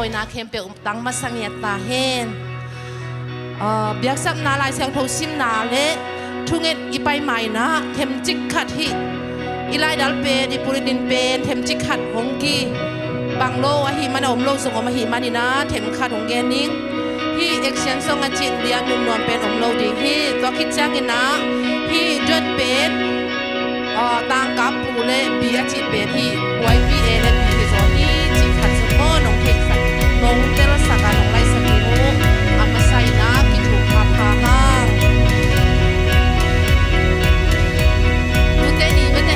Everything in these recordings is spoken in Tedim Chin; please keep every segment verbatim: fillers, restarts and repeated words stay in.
Hoihna khempeuh tang masa ngiat ta hen. Aa, biaksapna Lai Siangtho simna le thunget i pai ma-in ah themcik khat hih i laidal pen, i pulpit pen themcik khat hong kibang lo ahih man, a om lo zong om ahih manin ah themkhat hong gen ning. Hih action song a cih lian nunnuam pen om lo ding hi. Tua khit ciangin ah hih duet pen, aa, tangka pu le pi a cih pen hih Y P A le pi hi zaw hi cih khat zong maw, nong theihsak, nong telsak a nong laisak ding uh. A masa in ah kithum pha hang. Nute ni mate,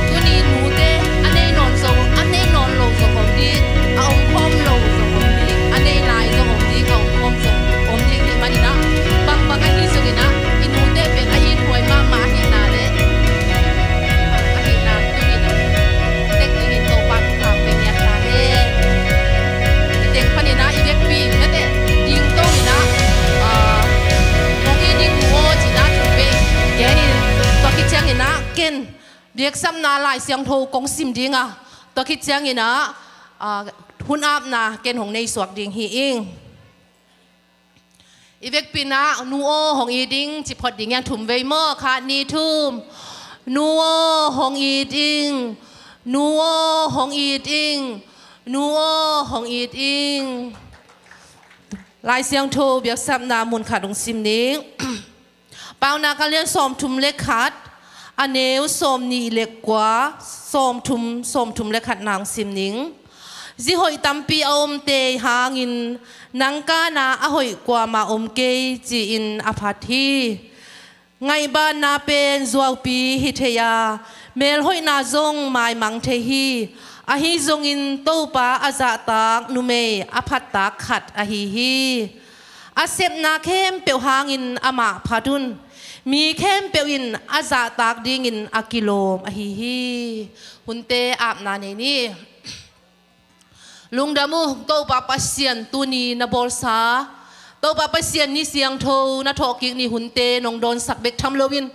tuni nute a nei nawn zong, a nei nawn lo zong om ding, a om khawm lo zong om ding, a nei lai zong om ding, a om khawm zong om ding ahih manin ah, bangbang ahi zongin ah i nute pen a ithuai mahmah ahihna le, ahihna tuni in ah tek dingin Topa thupha pia ngiat ta hen. I teng panin ah i vekpi mate, ding to in ah, aa, hong it ding uh aw ci-in ah thum vei gen in, tua khit ciangin ah ken biaksapna Lai Siangtho kong sim ding a, tua khit ciangin ah, aa, hun apna ken hong nei suak ding hi ing. I vekpi in ah, nu aw hong it ing ci phot ding hi ing, thum vei maw, khat, nih, thum. Nu aw hong it ing, nu aw hong it ing, nu aw hong it ing. Lai Siangtho biaksapna mun khat hong sim ning. Paunak a lian sawmthum le khat, a neu sawmnih le kua, sawmthum, sawmthum le khat na hong sim ning. Zi hoih tampi a om tei hangin nang kana a hoih kuamah om kei ci-in a phat hi. Ngaihbaanna pen zuaupi hi thei a, melhoihna zong maimang thei hi. Ahi zongin Topa a zahtak numei a phattak khat ahi hi. A sepna khempeuh hangin amah phat un. Mi khempeuh in a zahtak dingin a kilawm ahi hi. Hunte apna nei ni. Lungdam uh, Topa Pasian tuni na bawlsa, Topa Pasian ni siangtho na thawhkik ni hunte nong dawnsak bek tham loin,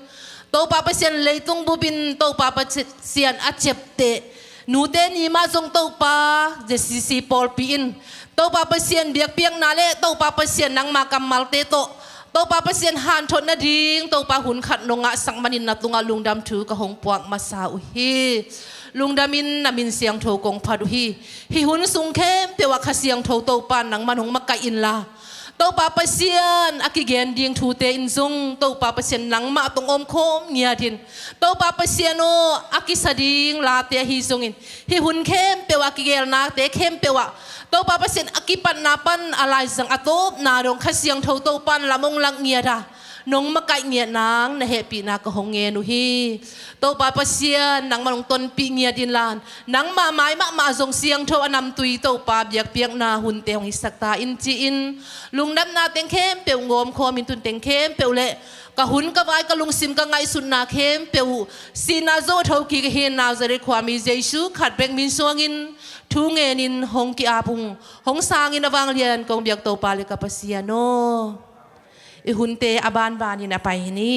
Topa Pasian leitung bupin Topa Pasian a ciapteh nute ni mah zong Topa Z C C pawlpi in Topa Pasian biakpiakna le Topa Pasian nangma kammalte tawh Topa Pasian hanthot nading Topa hun khat nong ngahsak manin na tungah lungdam thu ka hong puak masa uh hi. Lungdamin na min siangtho kong phat uh hi. Hih hun sung khempeuh ah Kha Siangtho Topa nangman hong makaih inla, Topa Pasian a kigen ding thute in zong Topa Pasian nangmah tawh hong omkhawm ngiat in. Topa Pasian aw, a kisa ding late ahi zongin, hih hun khempeuh ah kigelnate khempeuh ah Topa Pasian a kipatna pan a laizang a tawpna dong Kha Siangtho Topa in lam hong lak ngiat a, nong makaih ngiat nang na hehpihna ka hong ngen uh hi. Topa Pasian nangman hong tonpih ngiat inla, nangma mai mahmah zong siangtho a namtui Topa biakpiakna hunte hong hisak ta in ci-in, lungdamna teng khempeuh ngawm khawmin tun teng khempeuh le ka hun ka vai ka lungsim ka ngaihsutna khempeuh uh sihna zo a thokik ahi Nazareth khuami Jesu khat bek min suangin thu ngenin hong ki-ap ung. Hong sangin a vanglian kong biak Topa le ka Pasian aw. I hunte a banbanin a pai hi ni.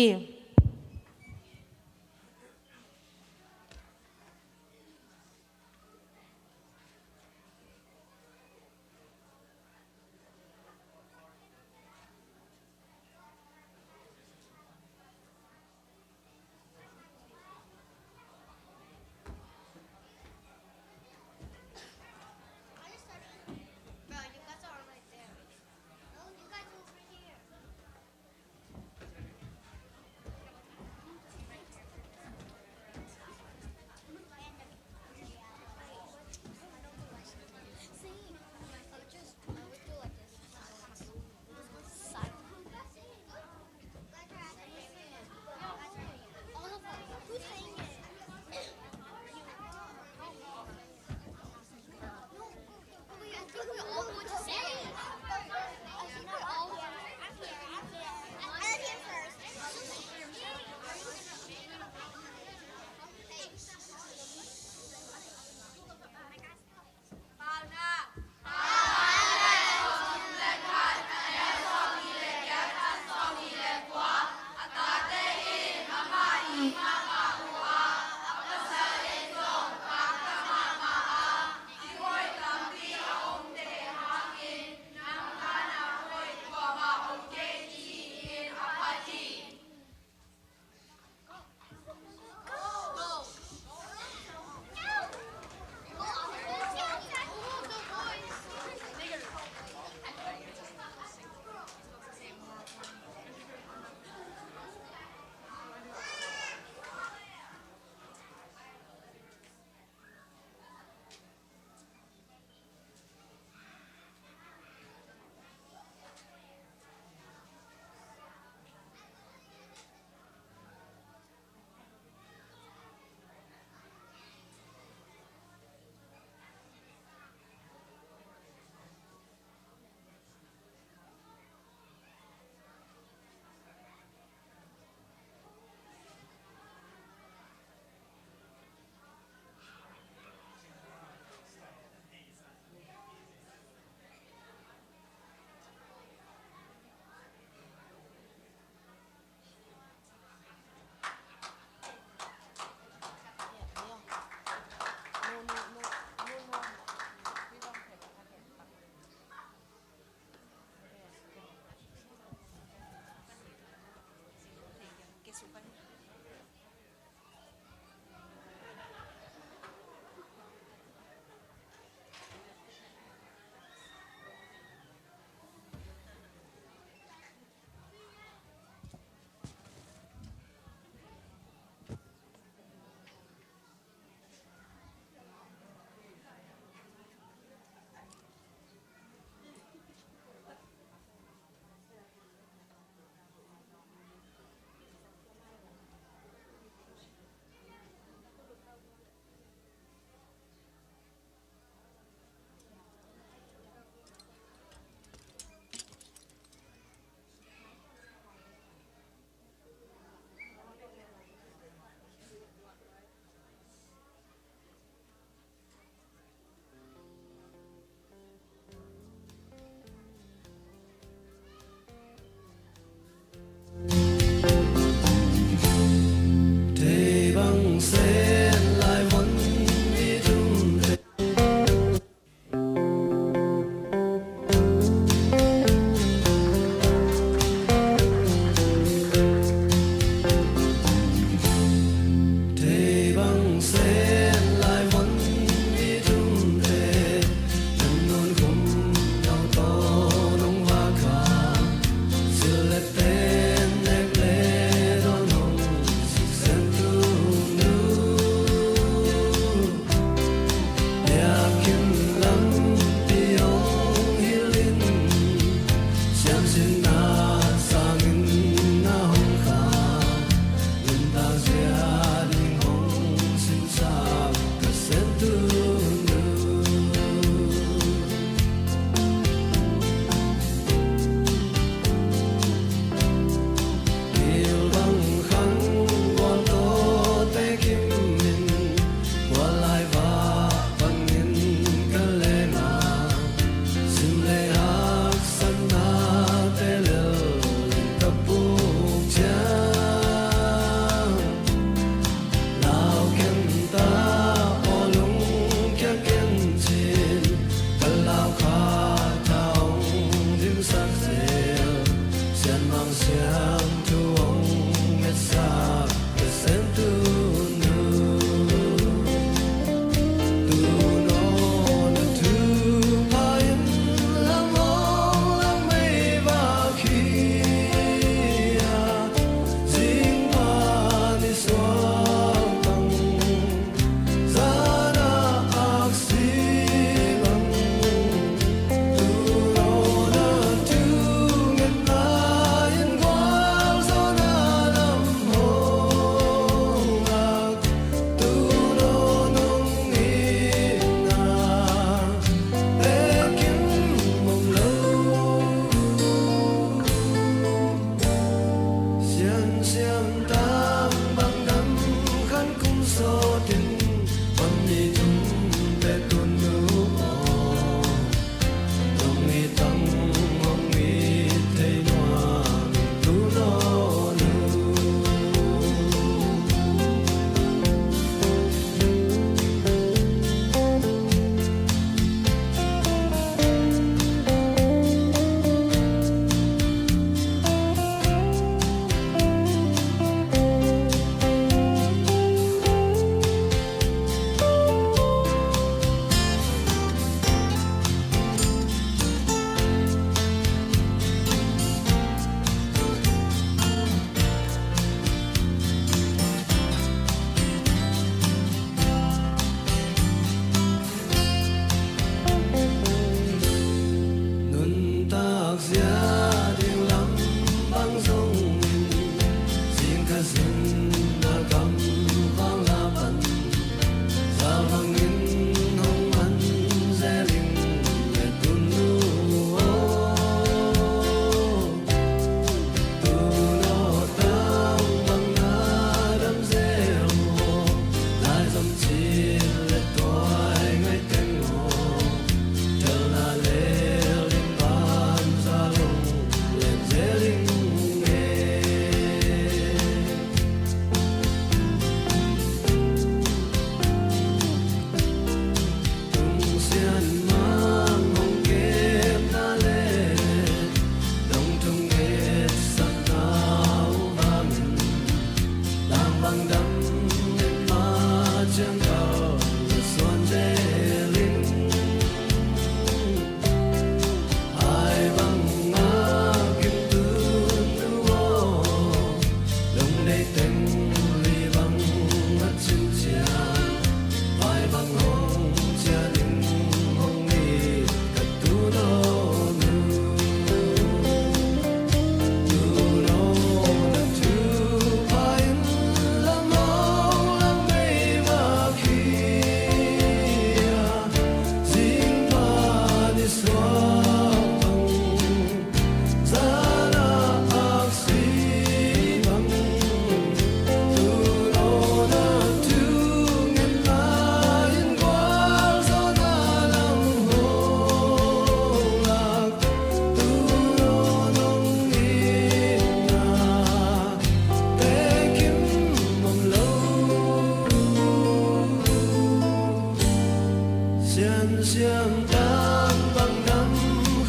Siansiang tang bang nam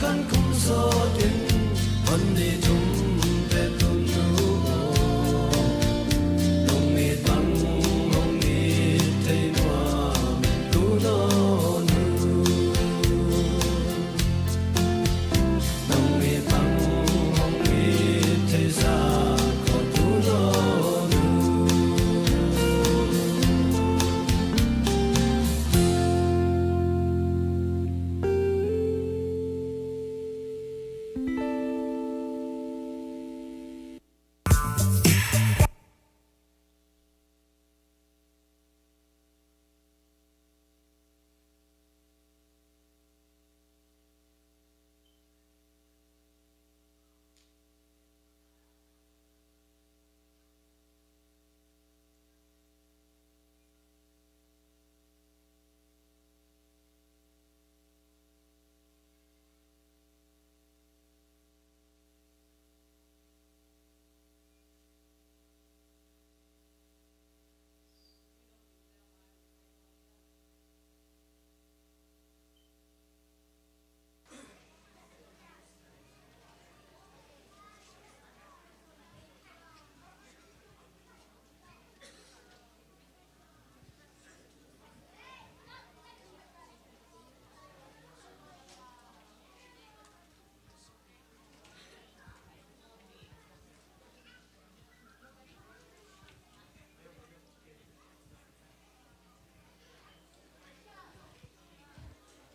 khan kum sawtin hon ni thum pek tun nu aw. Nong mit bang hong mit thei nuam in tu nawn uh. Nong mit bang hong mit thei zah khaw tu nawn uh.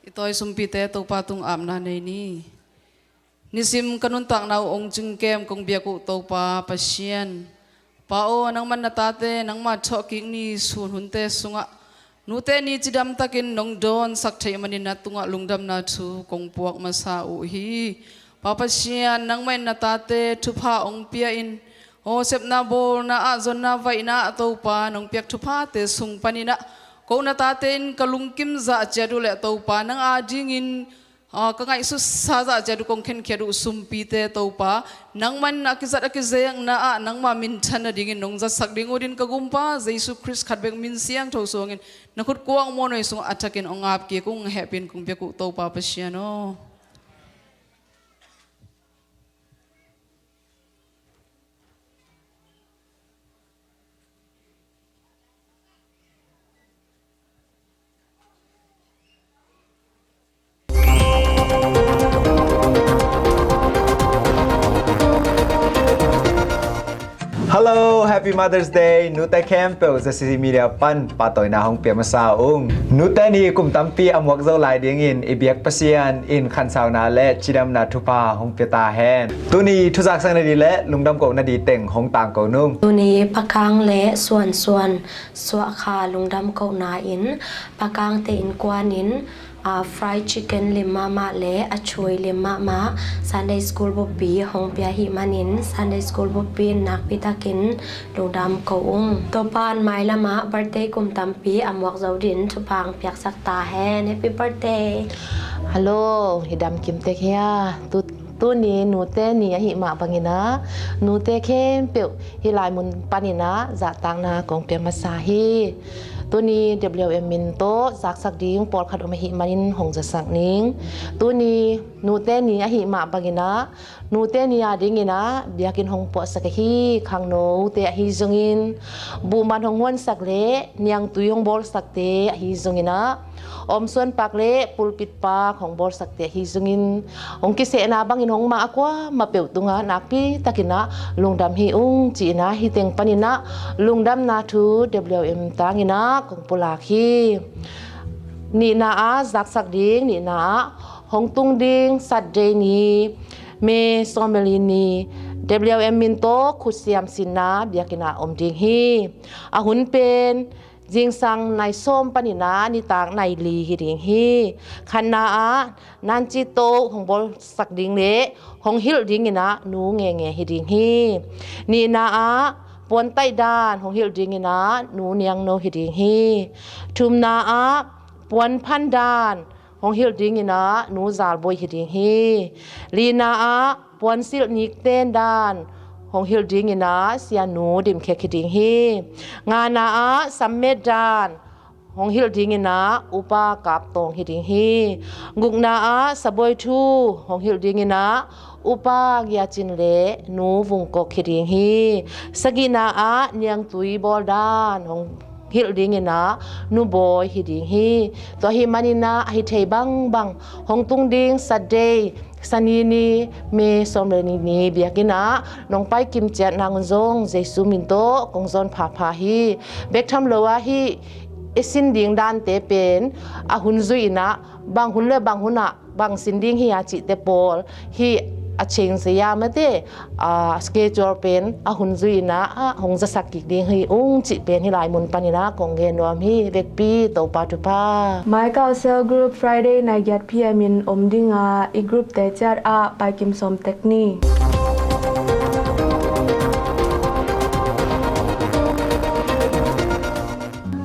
I tawi sumpite Topa tung apna nei ni. Nisim ka nuntakna uh hong cingkem kong biak uh Topa Pasian, Pa aw, nangman na tate nangma thawhkik ni sun hunte sungah nute ni cidamtakin nong dawnsak theih manin na tungah lungdamna thu kong puak masa uh hi. Pa Pasian, nangmah in na tate thupha hong pia in, aw, sepna bawlna ah zonna vaihna ah Topa nong piak thuphate sung panin ah ko na tate in ka lungkim zah ciat uh le Topa nang adingin, aw, ka ngaihsutsa zah ciat uh kong khenkhiat uh sumpite Topa nangman a kizat a kizekna ah nangma minthan nadingin nong zatsak ding uh din ka gumpa Jesu Khrist khat bek min siangtho suangin na khut kuak muanhuai sungah a thakin hong apkik ung. Hehpin kong biak uh Topa Pasian aw. Hello, Happy Mother's Day. Nute khempeuh Z C C Media pan pahtawina hong pia masa ung. Nute ni kum tampi a muak zo lai dingin i biak Pasian in khansauna le cidamna thupha hong pia ta hen. Tuni thuzaksak nading le lungdam koh nading teng hong tangko nung. Tuni Pakang le Suansuan suahkha lungdam kohna in Pakangte innkuan in, aa, fried chicken lim mahmah le a chui lim mahmah Sunday School buppi hong pia hi manin Sunday School buppi in nakpi takin lungdam ko ung. Topan mailamah birthday kum tampi a muak zo din thupha hong piaksak ta hen. Happy birthday. Hello, i dam kim tek hia? Tu, tuni nute ni ahi mah bangin ah nute khempeuh hih lai mun panin ah zahtakna kong pia masa hi. Tuni W M min tawh zaksak ding pawlkhat om ahi manin hong zasak ning. Tuni nute ni ahi mah bangin ah nute ni a dingin ah biakinn hong puahsak ahi khangnote ahi zongin buhman hong huansak le niangtui hong bawlsakte ahi zongin ah omsuan pak le pulpit pak hong bawlsakte ahi zongin hong kisehna bangin hong mah a kuamah peuh tungah nakpi takin ah lungdam hi ung ci-in ah hih teng panin ah lungdamna thu W M tangin ah kong pulak hi. Nihna ah zaksak ding, nihna ah hong tung ding Saturday ni May sawm le li ni W M min tawh khutsiam sinna biakinn ah om ding hi. A hun pen zingsang nai sawm panin ah nitak nai li hi ding hi. Khatna ah nanci to hong bawlsak ding le hong hilh dingin ah nu ngenge hi ding hi. Nihna ah puantaih dan hong hilh dingin ah nu niangno hi ding hi. Thumna ah puan phan dan hong hilh dingin ah nu zalboi hi ding hi. Lina ah puansilh nikten dan hong hilh dingin ah sianu dimkhek hi ding hi. Ngana ah sammet dan hong hilh dingin ah Upa Kap Tawng hi ding hi. Gukna ah Sabuai Thu hong hilh dingin ah Upa Gia Cin le Nu Vung Kok hi ding hi. Sagihna ah Niang Tui Bawl Dan hong hilh dingin ah Nu Bawi hi ding hi. Tua ahih manin ah a hi thei bangbang hong tung ding Saturday, Sani ni, May sawm le nih ni biakinn ah nong pai kim ciat nang un zong Jesu min tawh kong zawn phapha hi. Bek tham lo ah hih i sin ding dante pen a hun zui in ah bang hun le bang hun ah bang sin ding hi a cihte pawl hih a change a mate, a schedule pen a hun zui in ah hong zasak kik ding hi ung cih pen hih lai mun panin ah kong gen nuam hi. Vekpi Topa thupha. My Culture Group Friday nai giat P M in om ding a, i group te ciat ah paikim sawm tek ni.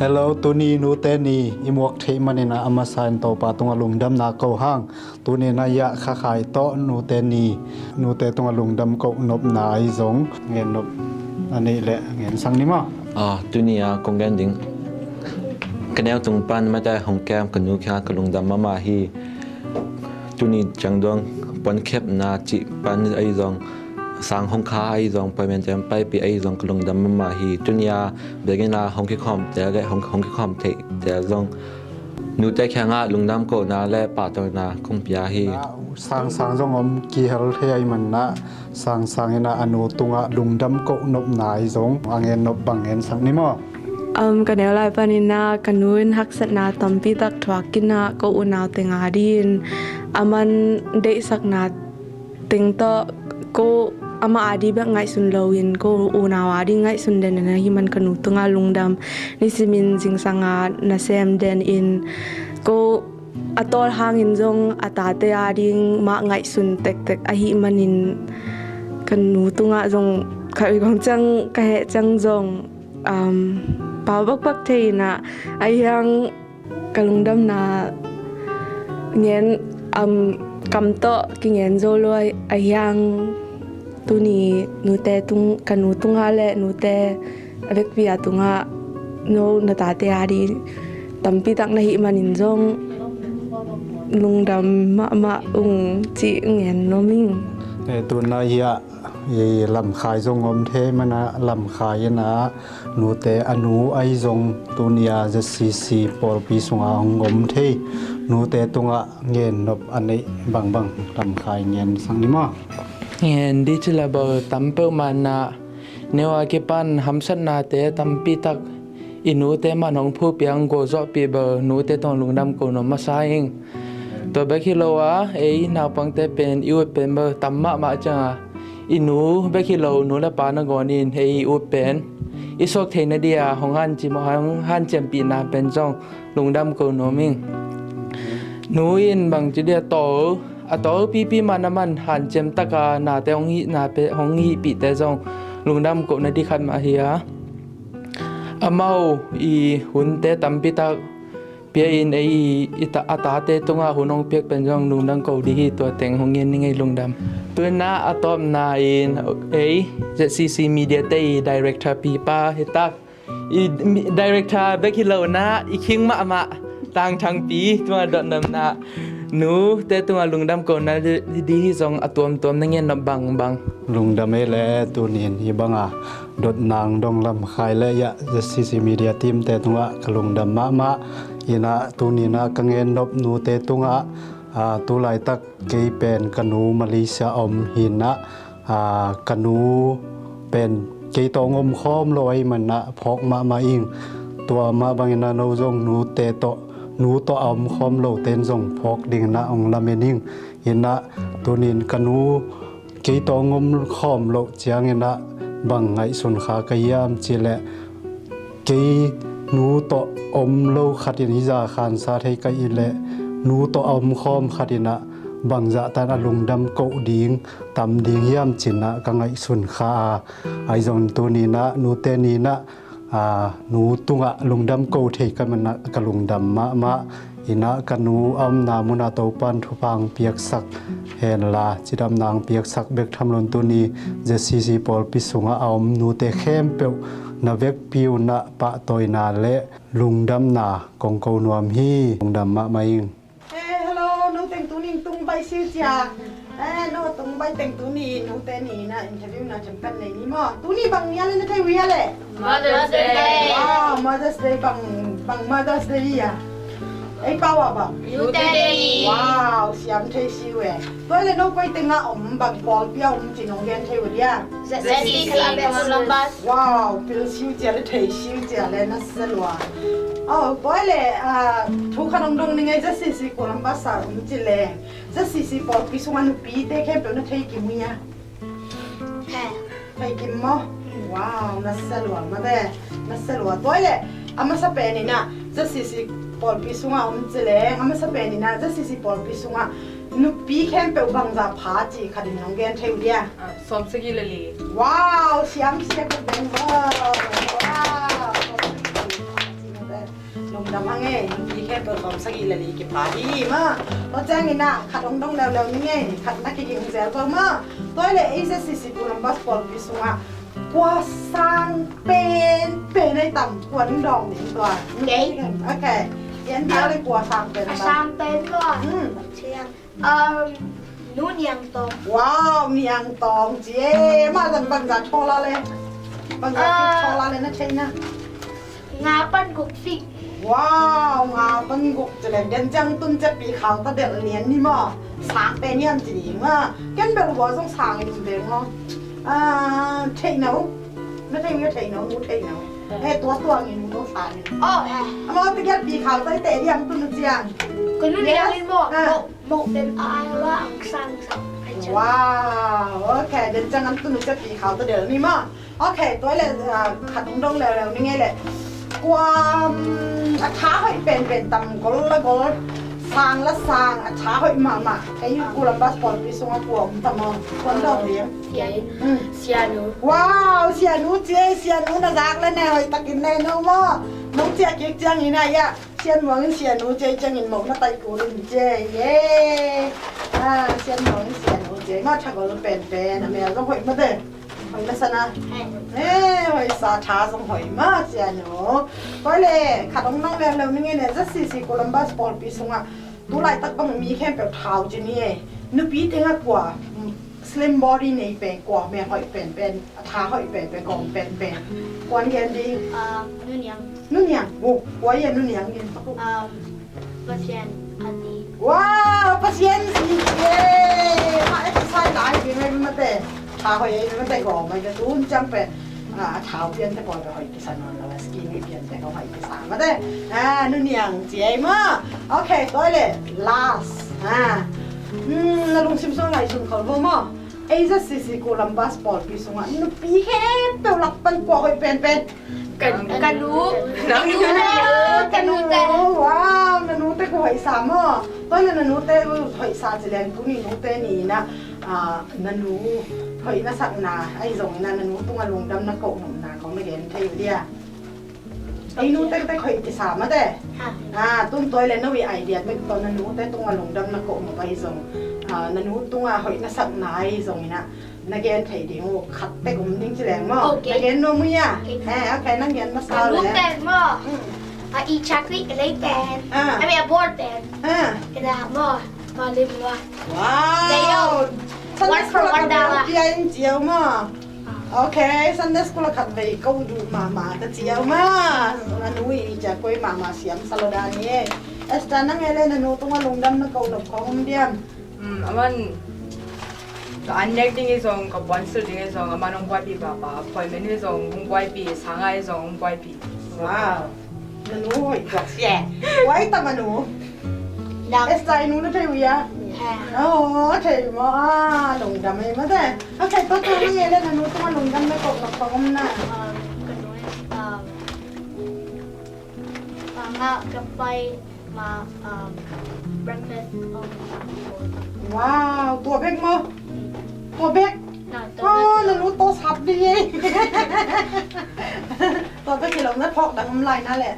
Hello, tuni nute ni i muak theih manin ah a masa in Topa tungah lungdamna ko hang. Tuni na iah Kha Khai tawh nute ni, nute tungah lungdam koh nopna ahi zong ngen nop a neih leh ngen sak ni maw? Ah, tuni a kong gen ding, ka neu tung pan mate hong kem ka nu kiang ka lungdam mahmah hi. Tuni ciang dong puankhepna cih pan ahi zong, sang hong kha ahi zong, payment ciang paipih ahi zong ka lungdam mahmah hi. Tuni a biakinn a hong kikhawmte le hong, hong kikhawm theihte zong nute kiangah lungdam kohna le pahtawina kong pia hi. Sangsang zong om kihel thei ahih manin ah Sangsang in ah a nu tungah lungdam koh nopna ahi zong a ngen nop bang ngen sak ni maw? Um, ka neu lai panin ah ka nu in haksatna tampi tak thuak in ah ko unau teng a dingin a man deihsakna teng tawh ko amah a ding bek ngaihsun loin ko unau a ding ngaihsun den in ahih man ka nu tungah lungdam. Nisimin zingsang a nasem den in ko a tawl hangin zong a tate a ding mah ngaihsun tektek ahih manin ka nu tungah zong khat vei kong ciang ka heh ciang zong, um, pau bakbak thei in ah ahi hang ka lungdamna ngen, um, kam tawh kingen zo lo ahi hang tuni nute tung, ka nu tungah le nute a vekpi a tungah no na tate a ding tampi tak na hih manin zong lungdam mahmah ung cih ngen nuam ing. Eh, tuna hiah i lamkhai zong om thei manin ah lamkhai in ah nute a nu ahi zong tuni a Z C C pawlpi sungah hong om thei nute tungah ngen nop a neih bangbang lamkhai ngen sak ni maw? Ngen ding ci le bel tam peuhmah in ah neu a kipan hamsatnate tampi tak i nute mah hong phupiang gualzawhpih bel nute tungah lungdam ko nuam masa ing. Tua bek hi lo a, ei naupangte pen i ut pen bel tam mahmah ciang a, i nu bek hi lo, nu le pa nangawn in ei i ut pen i suak theihna ding a hong hanciam, hong hanciampihna pen zong lungdam ko nuam ing. Nu in bangci ding a tawl, a tawl pipi mah na man hanciam tak a nate hong hihna pen, hong hihpihte zong lungdam kohna ding khat mah hi a, amau i hunte tampi tak pia in ei i ta, a tate tungah hun hong piak pen zong lungdam ko ding hi. Tua teng hong ngen ning ei, lungdam. Tuna a tawpna in ei Z C C Media te i director pipa hi tak, i mi, director bek hi lo in ah i khing mahmah Tang Thang Pi tungah dotnopna, nute tungah lungdam kohna ding hi zong a tuamtuam na ngen nop bangbang. Lungdam ei le, tunin hi banga dotna dong lamkhai le iah Z C C Media team te tungah ka lungdam mahmah. In ah tunin ah ka ngen nop nute tungah, aa, tu laitak kei pen ka nu Malaysia om hi in ah, aa, ka nu pen kei tawh hong om khawm lo ahih manin ah phawk mahmah ing. Tua mah bangin ah no zong nute tawh, nu tawh a om khawm lote in zong phawk dingin ah hong lamen ing. In ah tunin ka nu kei tawh hong om khawm loh ciangin ah bang ngaihsun kha ka hiam cih leh, kei nu tawh om lo khat in hih zah khansa thei ka hih leh, nu tawh a om khawm khat in ah bang zahtan a lungdam koh ding tam ding hiam ci-in ah ka ngaihsun kha a, ahi zongin tuni in ah nute ni in ah, aa, nu tungah lungdam ko thei ka hih manin ah ka lungdam mahmah. In ah ka nu a omna munah Topa'n thupha hong piaksak henla, cidamna hong piaksak bek tham loin tuni Z C C pawlpi sungah a om nute khempeuh na vekpi un ah pahtawina le lungdamna kong ko nuam hi. Lungdam mahmah ing. Eh, hello, no teng tuning tung baih siu cia. Eh, no tung baih teng tuni, no te ni na interview na cem kan nei ni maw. Tuni bang ni a le na thei wi a le? Mother's Day. Wow, Mother's Day bang, bang Mother's Day hi a. Ei pau a bang? Youth Day. Wow, siam thei siu e. Tua le no koi teng a om bang pawlpi a om ci nong gen thei uh dia? Z C C Columbus. Wow, pil siu cia le thei siu cia le na sa lua. Oh, boy le, ah, thu khat hong dong ning ei Z C C Columbus a om ci le. Z C C pawlpi sungah nupite khempeuh na thei kim uh ia? Thei kim maw? Wow, na sa lua mate. Na sa lua. Tua le, a masa pen in ah, Z C C pawlpi sungah om ci leng, a masa pen in ah, Z C C pawlpi sungah nupi khempeuh bangzah pha ci khat in nong gen thei uh dia? Ah, sawmsagih le li. Wow, siam sia kut deng bo. Wow, sawmsagih le li pha ci mate. Lungdam hang e, nupi khempeuh sawmsagih le li kipha hi ma. Tua ciangin ah, khat hong dong leuleu ning e, khat na kiging zel bo ma. Tua le, ei Z C C Columbus pawlpi sungah kua sang penpen ei tam, kua ding dawng ding tua. Kei. Ok. Yan bia le kua sang pen tam. A sang pen kua. Hmm. Siang. Um, Nu Niang Tawng. Wow, Niang Tawng ci e. Ma zang bangzah thawl a le? Bangzah thawl a le na theihna? Nga pan guk fik. Wow, nga pan guk ci le. Den ciang tun cia pi khau ta delh nian ni maw. Sang pen niam ci ding a. Ken bel hua zong sang i dum deng maw. Ah, theihna uh. Na thei uh ia theihna uh, mu theihna uh. Eh, tua tuang in mu sang in. Oh, eh. Amau te kial pi khau ta i teh diam tun uh ciang. Ka Nu Niang in maw. Ah. Mawh pen a ai la ang sang sang. Wow, ok, den ciang an tun uh cia pi khau ta delh ni maw. Ok, tua le, ah, khat hong dong leuleu ning e le. Kua, um, a tha hoih penpen tam gol la gol, sang la sang, a tha hoih mahmah. Ei Columbus pawlpi sungah kua om tam maw. Kua dong ding. Sianu. Hmm. Sianu. Wow, Sianu ci e, Sianu na zak le ne hoih takin ne no maw. Nong ciah kik ciangin ah ia. Sian Muang in Sianu ci e ciangin mawh na taih kul in ci e. Ye. Ah, Sian Muang in Sianu ci e. Ma tha gol penpen, a mel zong hoih mate. Hoih na sana. Eh, hoih sa tha zong hoih ma Sianu. Hoih le, khat hong nong leuleu ning e ne Z C C Columbus pawlpi sungah. Tu laitak bang mi khempeuh thau ci ni e. Nupi tengah kua, mm, slim body nei pen kua, me hoih penpen. A tha hoih penpen, kawm penpen. Kuan gen ding. Ah, Nu Niang. Nu Niang. Wo, kua ia Nu Niang in. Um, Pasian a zi. Wow, Pasian zi. Ye. Ma exercise lai ding ai mate. Tha hoih ai mate kawm ai ka tun ciang pen. Ah, a thau pian te pawl hoih kisa nawn lo, skinny pian te kawm hoih kisa mate. Ah, Nu Niang ci ai maw. Ok, tua le. Last. Ah. Hmm, na lungsim sung lai sun khol bo maw. A Z C C Columbus pawlpi sungah nupi khempeuh lak pan kua hoih penpen. Ka, ka nu. Ka nu. Ka nu. Wow, na nute kua hoih sa maw. Tua na, na nute hoih sa ci leng tuni nute ni na, ah, na nu hoih na sakna ahi zongin na, na nu tungah lungdam na koh nopna kong na gen thei uh dia. Ei nu tektek hoih kisa mate. Ha. Ah, tun tua le no i idea tek tawh na nu te tungah lungdam na koh mah pai zong. Ah, na nu tungah hoih na sakna ahi zongin ah na gen thei ding uh khat tek om ding ci leng maw. Ok. Na gen nuam uh ia. Ok. Eh, ok, nang gen masa le. Ka nu pen maw. Hmm. A i chakri ka lei pen. Ah. A mi a bor pen. Ah. Ka da maw. Ka lim maw. Wow. Sunday school a khat vei pia in ci au maw. Ok, Sunday school a khat vei ko duh mahmah ka ci au maw. Na nu i cia koi mahmah siam sa lo dan hi. Esther, nang e le na nu tungah lungdam na koh nop khong om diam? Hmm, aman ka an nek ding hi zong, ka puansilh ding hi zong, aman hong buaipih pahpah, appointment hi zong hong buaipih, sanga hi zong hong buaipih. Wow. Na nu hoih tuak sia. Huai tam a nu. Dam. Esther i nu na thei uh ia? He. Oh, thei maw. Ah, lungdam ei mate. Ok, tua tua ni le na nu tungah lungdam na koh nop khong om na. Um, ka nu, um, uh, nga ka pai ma, um, breakfast om. Wow, tua bek maw. Tua bek. Na, tua bek. Oh, na nu tua sap ding ei. Tua bek hi lo na phawk dang om lai na le.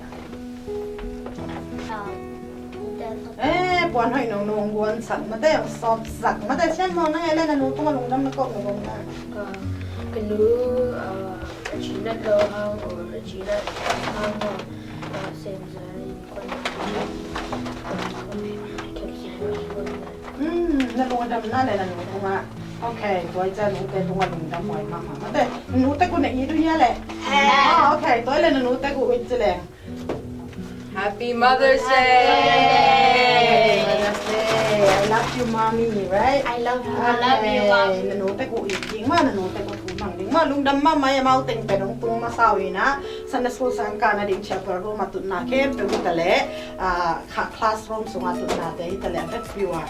Eh, puan hoih nong nong guan sak mate, sawp sak mate, sian mawng nang e le na nu tungah lungdam na koh na bawng na. Ka nu, ah, Cina lo hang or cina hang or, uh, same zai. Hmm, na lungdam na le na nu tungah. Okay, tua i ca nu te tungah lungdam huai mahmah. Mate, nu te ku na i du hia le. Ah, okay, tua le na nu te ku i ci le. Happy Mother's Day! Mother's Day. I love you, mommy, right? I love you. I love you, mommy. Okay, na nu te ku i ding ma, na nu te ku thu mang ding ma, lungdam mahmah, amau teng pen hong tung masa uh hi na. Sunday school sang kah na ding chapel room a tutna khempeuh hi ta leh, ah, kha-, classroom sungah tutnate hi ta leh, a vekpi uh ah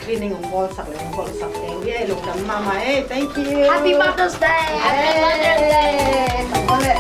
cleaning hong bawlsak leh hong bawlsak te uh hi. Lungdam mahmah ei. Thank you. Happy Mother's Day. Happy Mother's Day. Hey, tam bawleh.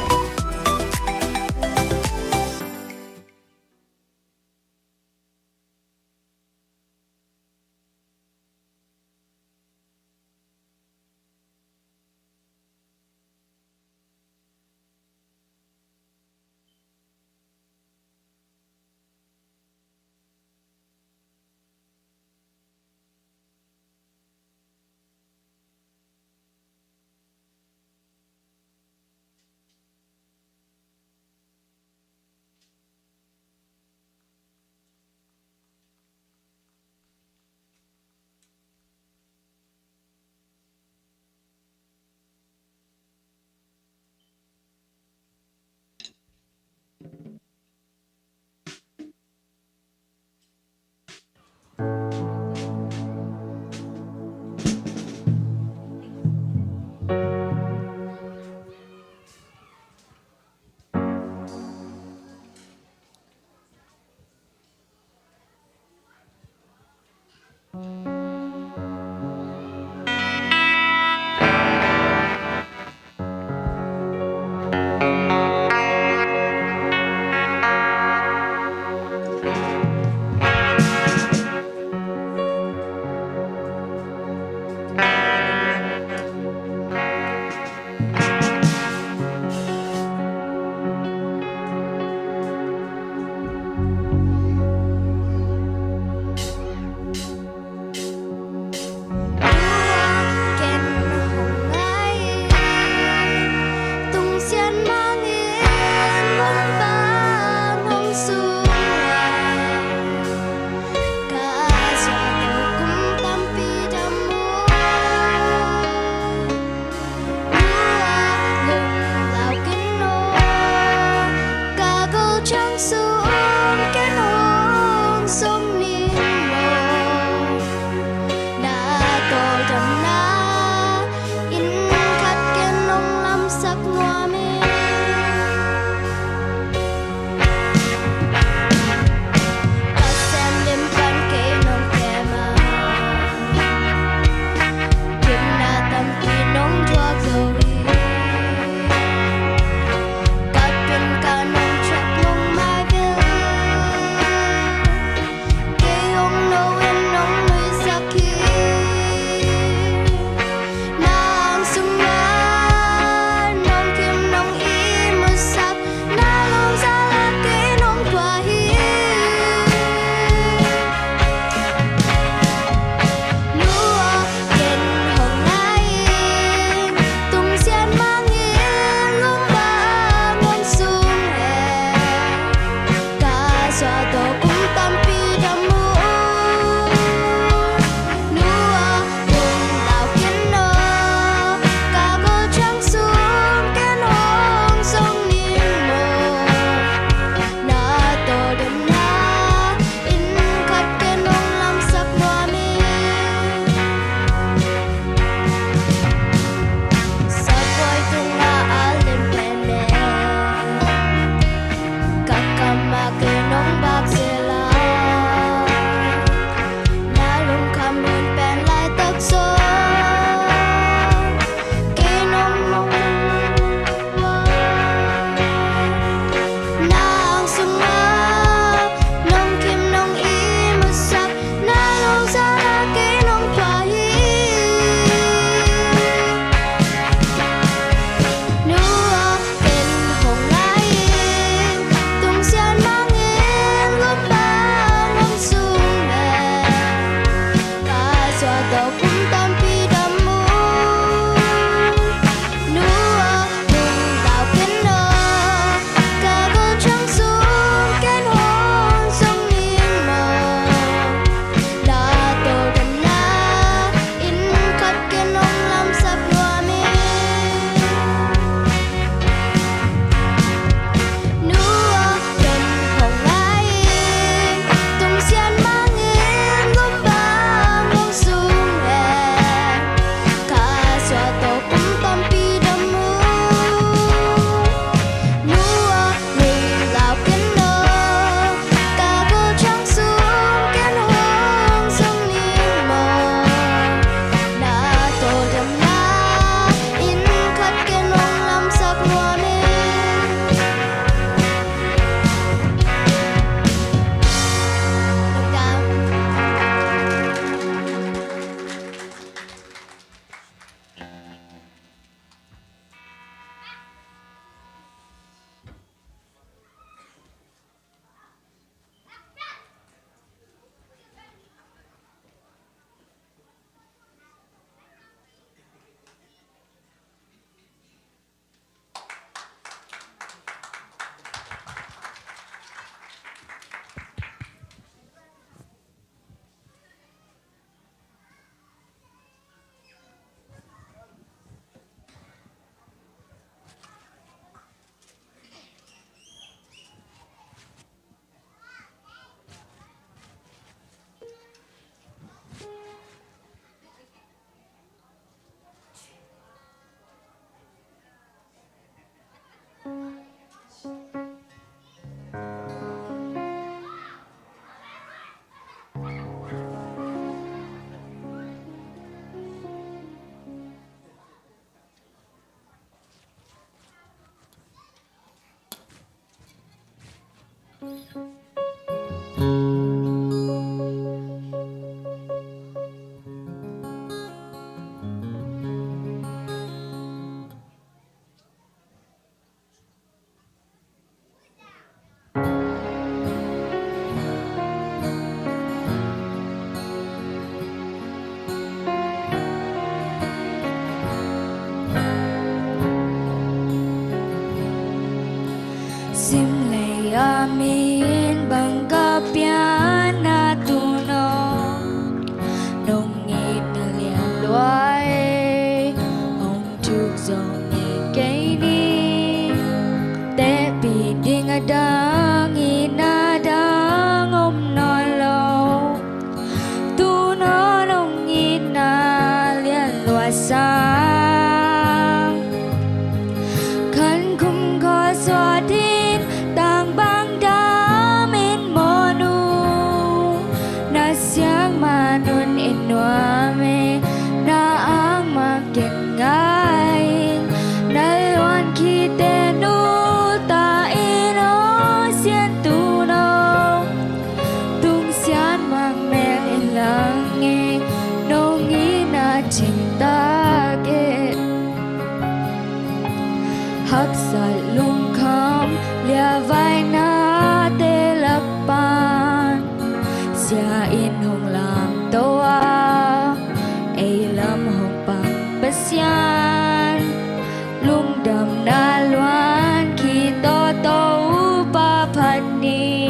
Siangtho mah nung i nuam e, na angmang ken ngai ing. Na luan khit teh nulta in aw Siangtho Nungsiang Mang mel in lang e, nong itna cing tak e. Haksat lungkham liahvaihna te lak pan Sia in hong lamto a, ei lam hong pang Pasian. Lungdamna luan khit tawh Topa phat ni.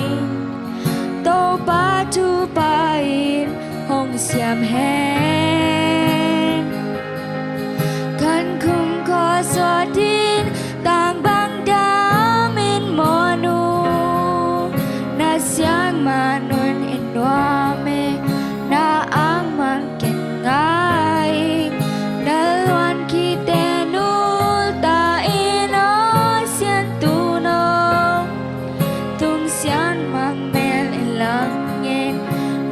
Topa thupha in hong siam hen. Khan khum khua suah in, tang bang dam in mawn uh. Na siangtho mah nung i nuam e, na angmang ken ngai ing. Na luan khit teh nulta in aw Siangtho Nungsiang Mang mel in lang e,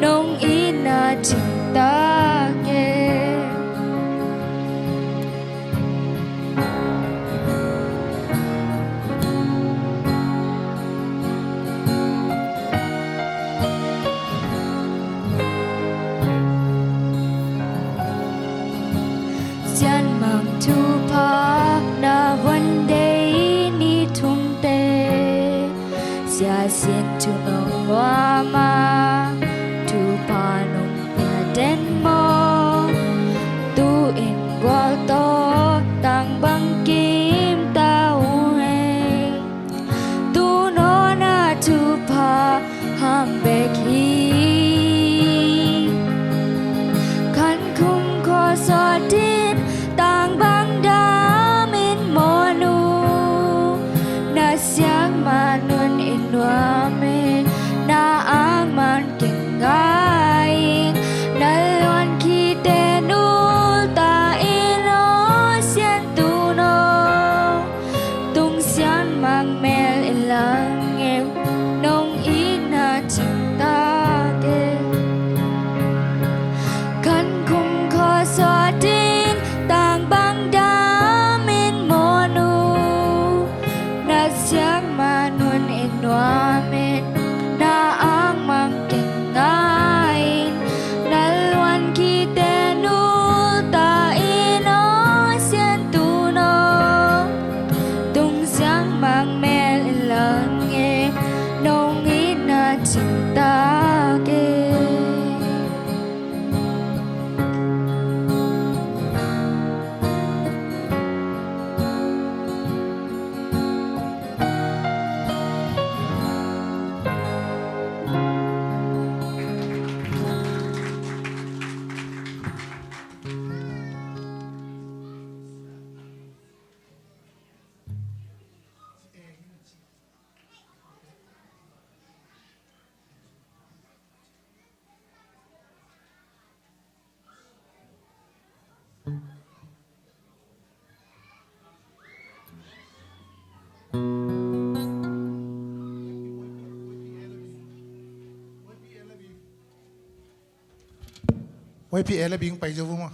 nong itna cing tak e. Siangtho Mang thupha na vun deih ni thum teh, Sia Siangtho Nung nuam a, thupha nong pia den maw. Tu-in gual tawh tang bang kim ta uh e. Tu nawn a thupha hang bek hi. Khan khum khua suah in, tang bang dam in mawn uh. Na siangtho mah nung i nuam e, na angmang ken ngai ing. Na luan khit teh nulta in aw Siangtho Nungsiang Mang mel in lang e, nong itna cing tak e. Khan khum khua suah in, tang bang dam in mawn uh. Na siangtho mah nung i nuam e, na angmang ken ngai ing. Na luan khit teh nulta in aw Siangtho Nungsiang Mang mel in lang e, nong itna cing tak e. Waipi e le bing pai zo vuma.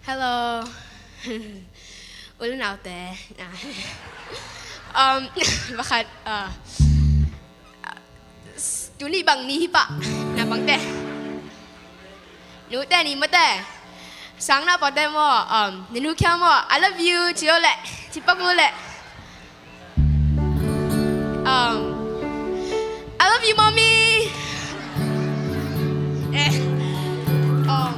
Hello. U le naute. Um, pakhat, uh, tuni bang ni hi pah, naupangte. Nute ni mate. Sang naupangte maw, um, na nu khia maw, I love you, ci lo leh, ci pak lo leh. Um, I love you, mommy. Eh. Um,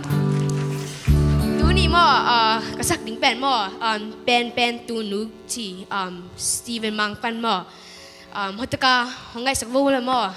tuni maw, uh, ka sak ding pen maw, um, Pen Pen Tu Nu ci, um, Steven Mang pan maw. Um, hotaka, hong ngaihsak vo le maw.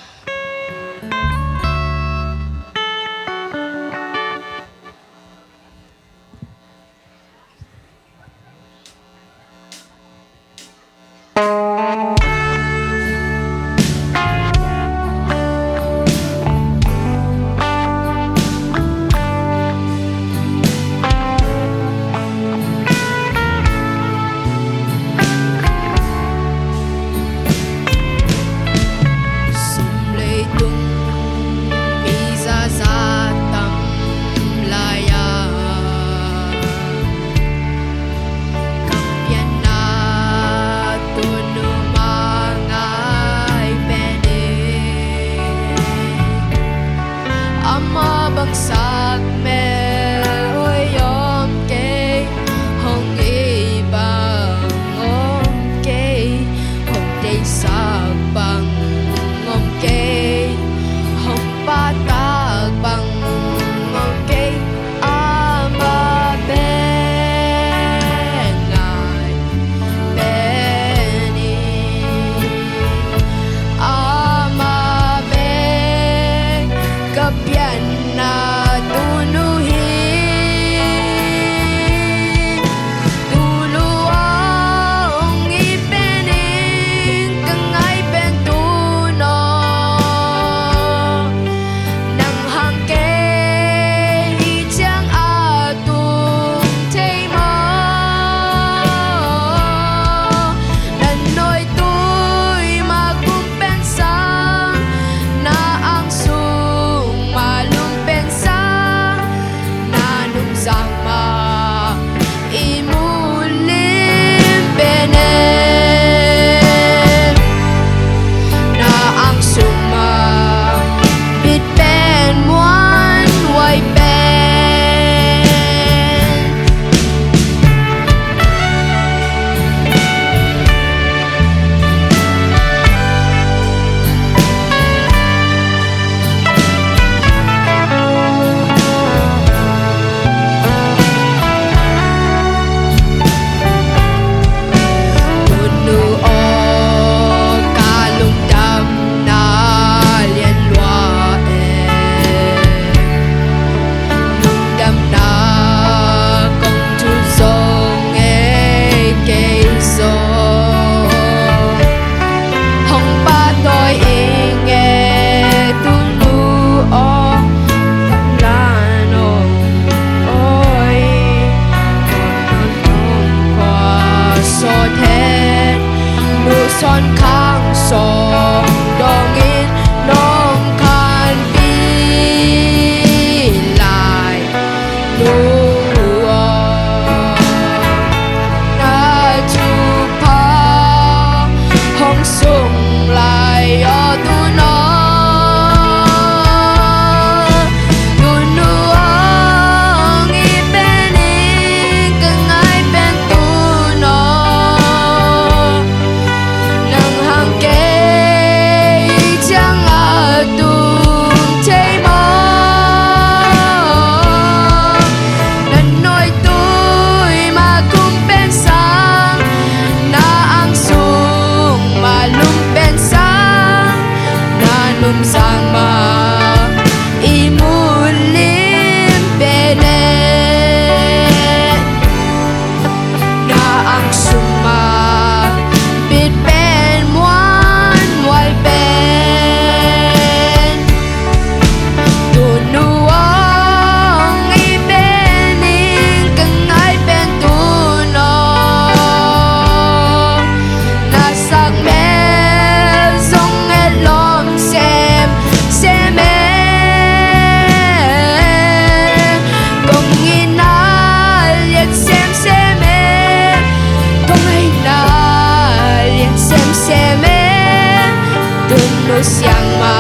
Nusiang ma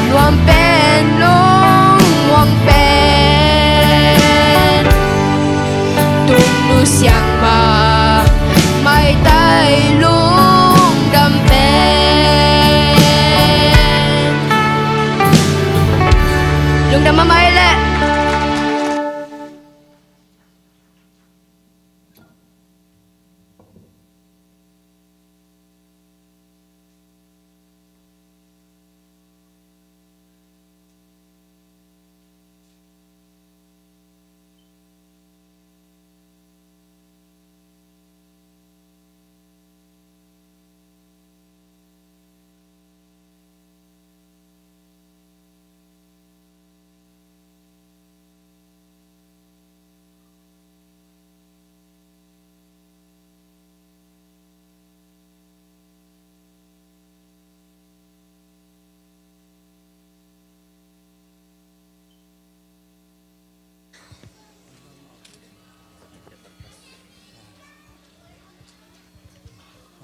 nuam pen lungmuang pen, tum nusiang ma maitai lungdam pen. Lungdam mahmah ei leh.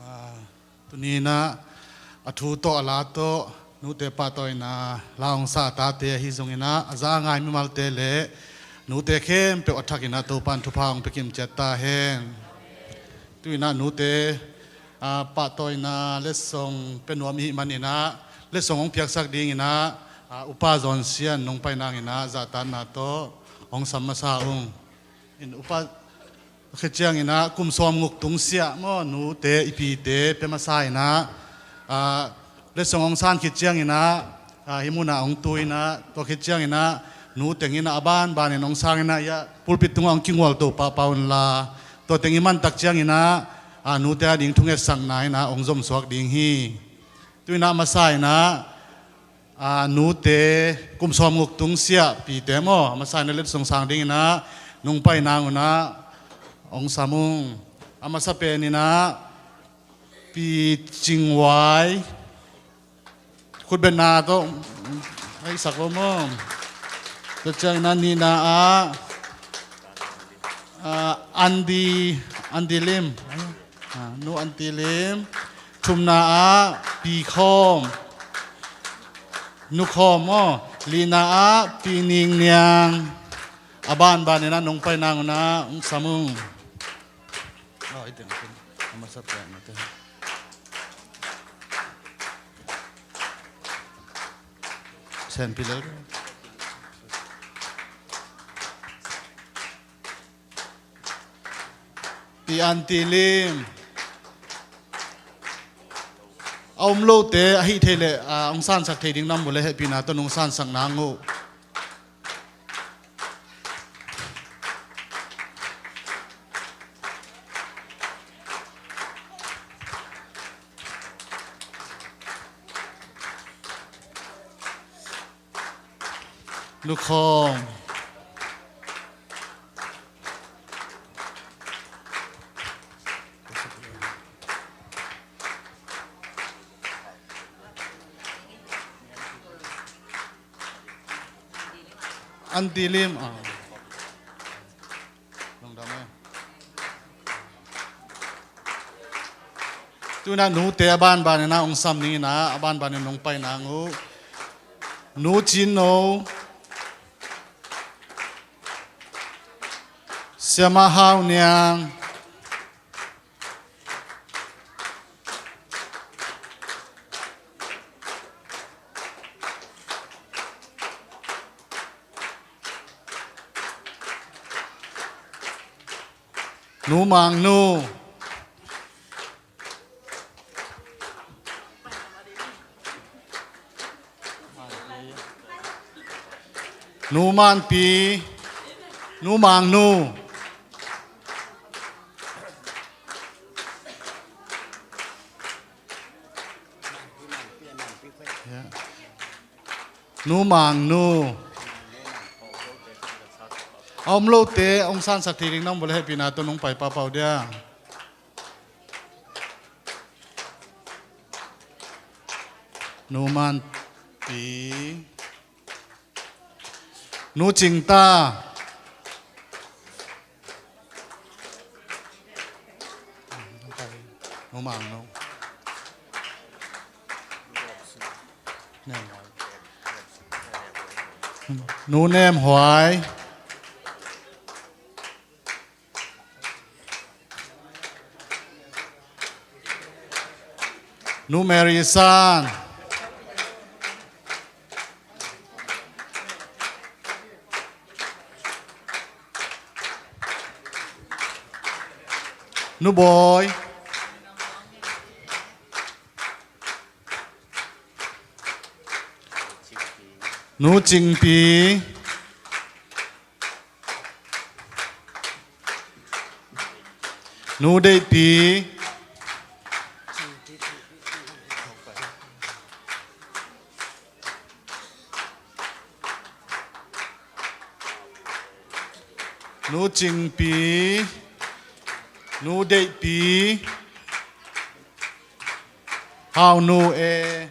Ah, tuni-in ah a thu tawh a la tawh nute pahtawina la hong sa a tate ahi zongin ah a za a ngai mimalte le nute khempeuh a thakin ah Topa'n thupha hong pia kim ciat ta hen. Tu-in ah nute, ah, pahtawina letsong pia nuam i hih manin ah letsong hong piaksak dingin ah, ah, Upa Zawn Sian nong pai nangin ah zahtakna tawh hong sam masa ung. In upa, khit ciangin ah kum sawmguk tung siah maw, nute i pite pia masa in ah, ah, letsong hong san khit ciangin ah, ah, hih munah hong tu in ah, tua khit ciangin ah nu teng in ah a banbanin hong sang in ah, hiah pulpit tungah hong kingual to pahpah unla, tua teng i man tak ciangin ah, ah, nute a ding thungetsakna in ah hong zomsuak ding hi. Tu-in ah a masa in ah, ah, nute kum sawmguk tung siah pite maw, a masa in ah letsong sang dingin ah nong pai nang un ah hong sam ung. A masa pen in ah Pi Cing Wai, khutbetna tawh hong sak vo maw. Tua ciangin ah nihna ah, ah, Andy, Andy Lim. Ah, Nu Anti Lim. Thumna ah Pi Khawm, Nu Khawm aw. Lina ah Pi Ning Niang. A banbanin ah nong pai nang un ah hong sam ung. Aw, i teng pen a masa pen a te. Sen Pi Lel. Pi Anti Lim. A om lote ahih theih leh, ah, hong sansak thei ding na om uh leh hehpihna tawh nong sansak nang uh. Nu Khawm. Anti Lim, ah. Lungdam e. Tu-in ah nute a banbanin ah hong sam dingin ah a banbanin hong pai nang uh. Nu Cin No, Siamah Hau Niang, Nu Mang Nu, Nu Man Pi, Nu Mang Nu. Nu Mang Nu. A om lote hong sansak thei ding na om uh leh hehpihna tawh nong pai pahpah uh dia. Nu Man Pi. Nu Cing Ta. Nu Mang Nu. Nu Nem Huai. Nu Mary San. Nu Bawi. Nu Cingpi. Nu Deihpi. Nu Cingpi, Nu Deihpi, Hau Nu E.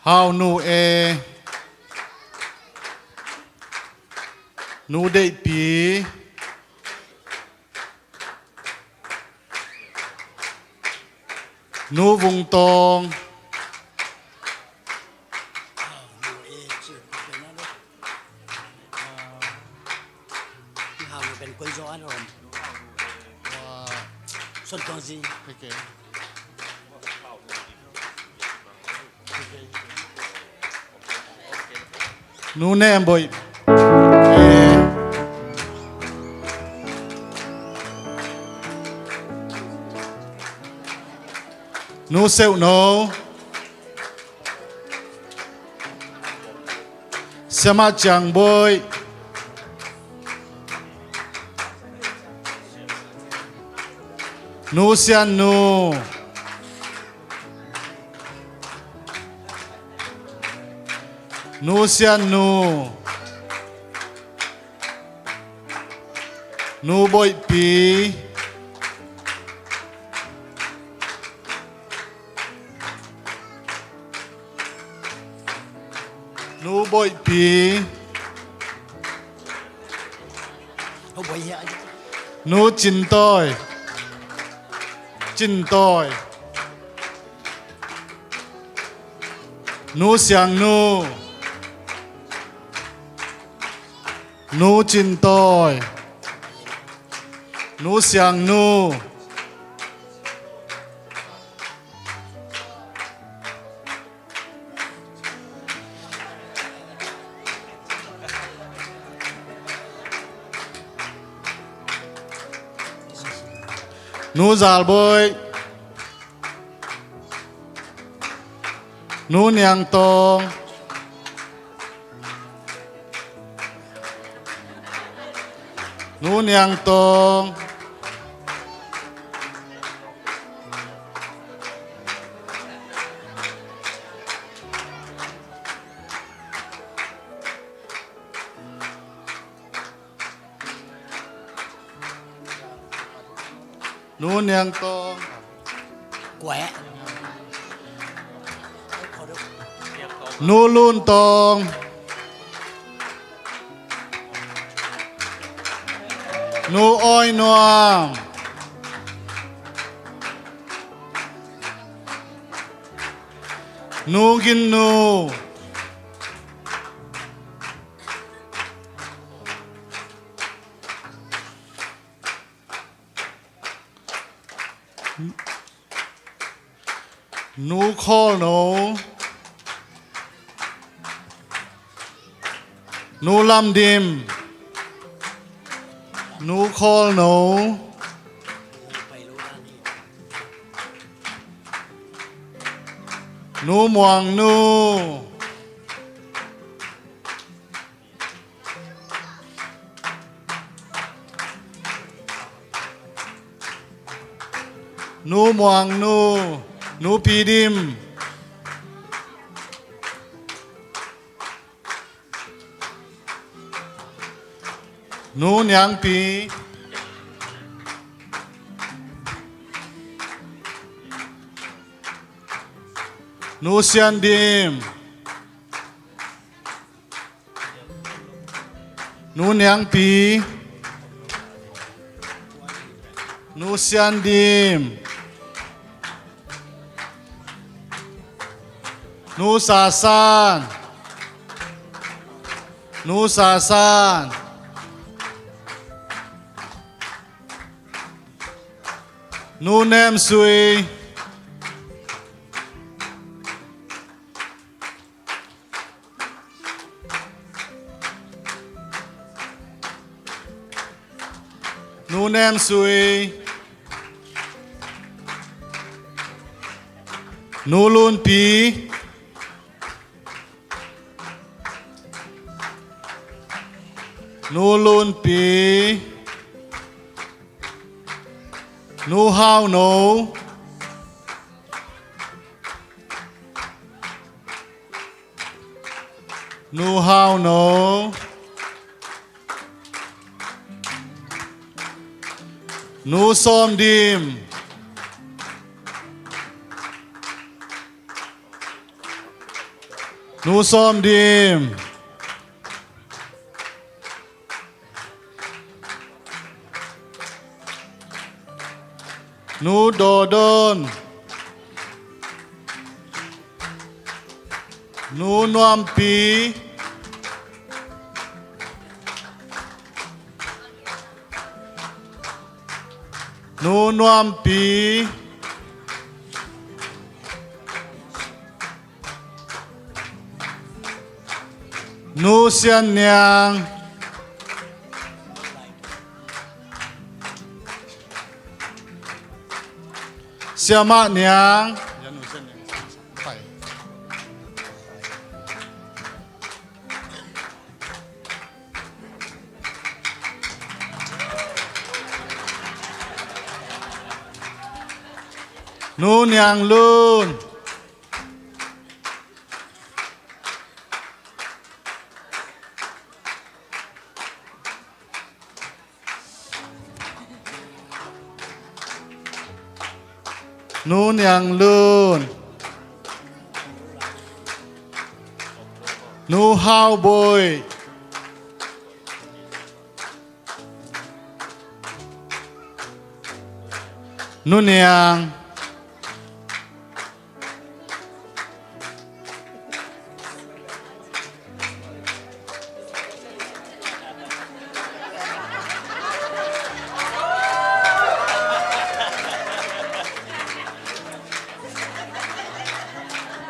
Hau Nu E. Nu Deihpi. Nu Vung Tawng. Nu Nem Bawi. Nu Seuh No. Siamah Ciang Bawi. Nu Sian Nu. Nu Sian Nu. Nu Bawipi. Nu Bawipi. Nu Cin Tawi. Cin Tawi. Nu Siang Nu. Nu Cin Tawi. Nu Siang Nu. Nu Zal Bawi. Nu Niang Tawng. Nu Niang Tawng. Nu Niang Tawng. Kuai. Nu Lun Tawng. Nu Awi Nuam. Nu Gin Nu. Nu Khawl No. Nu Lam Dim. Nu Khawl No. Nu Muang Nu. Nu Muang Nu, Nu Pi Dim. Nu Niang Pi. Nu Sian Dim. Nu Niang Pi. Nu Siandim. Nu Sasan. Nu Sasan. Nu Nemsui. Nu Nemsui. Nu Lunpi. Nu Lunpi. Nu Hauno. Nu Hauno. Nu Sawmdim. Nu Sawmdim. Nu Dawdon. Nu Nuampi. Nu Nuampi. Nu Sianniang. Siamah Niang. Nu Niang Lun. Nu Niang Lun. Nu Hau Boi. Nu Niang.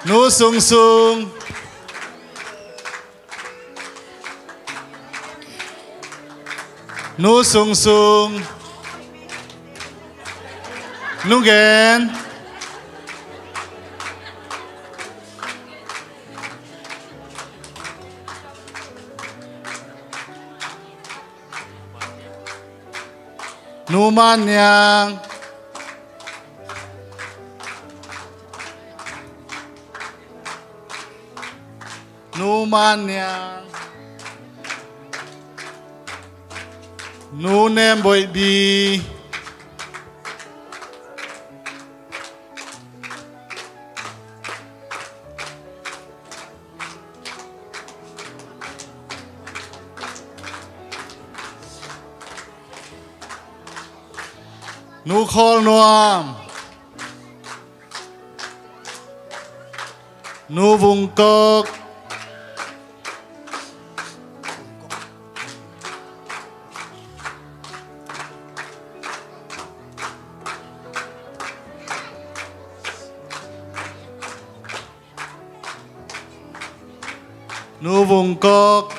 Nu Sung Sung. Nu Sung Sung. Nu Gen. Nu Man Niang. Nu Man Niang. Nu Nem Boih Bi. Nu Khawl Nuam. Nu Vung Kok. Nu Vung Kok.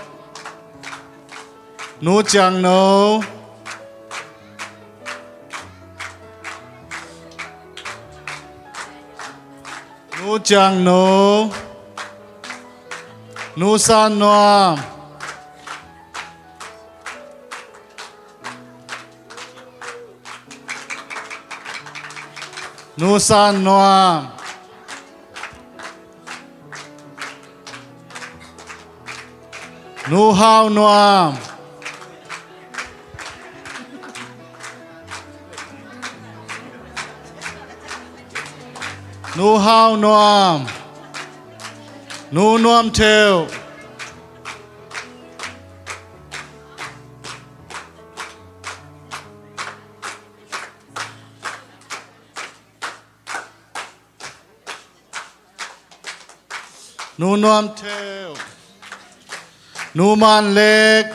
Nu Ciang No. Nu Ciang No. Nu San Nuam. Nu San Nuam. Nu Hau Nuam. Nu Hau Nuam. Nu Nuam Theuh. Nu Nuam Theu. Nu Man Lek.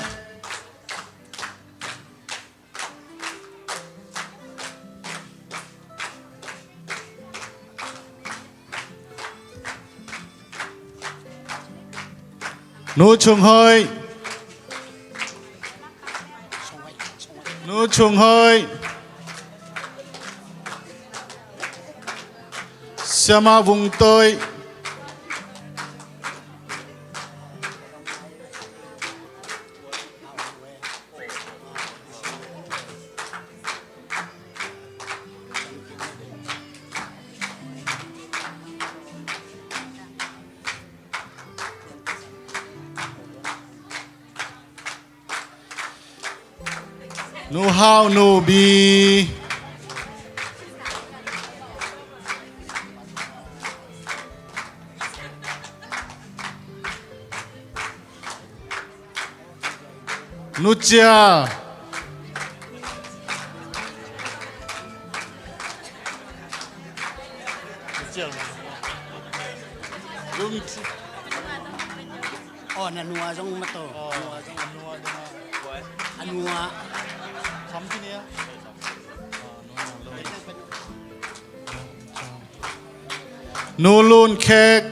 Nu Chung Hoih. Nu Chung Hoih. Siama Vung Toih. Nu Hau Nu Bi. Nu Cia. Lum Ci. Oh, na nua zong ma to. Oh, nua zong. A nua. Nu Lun Khek.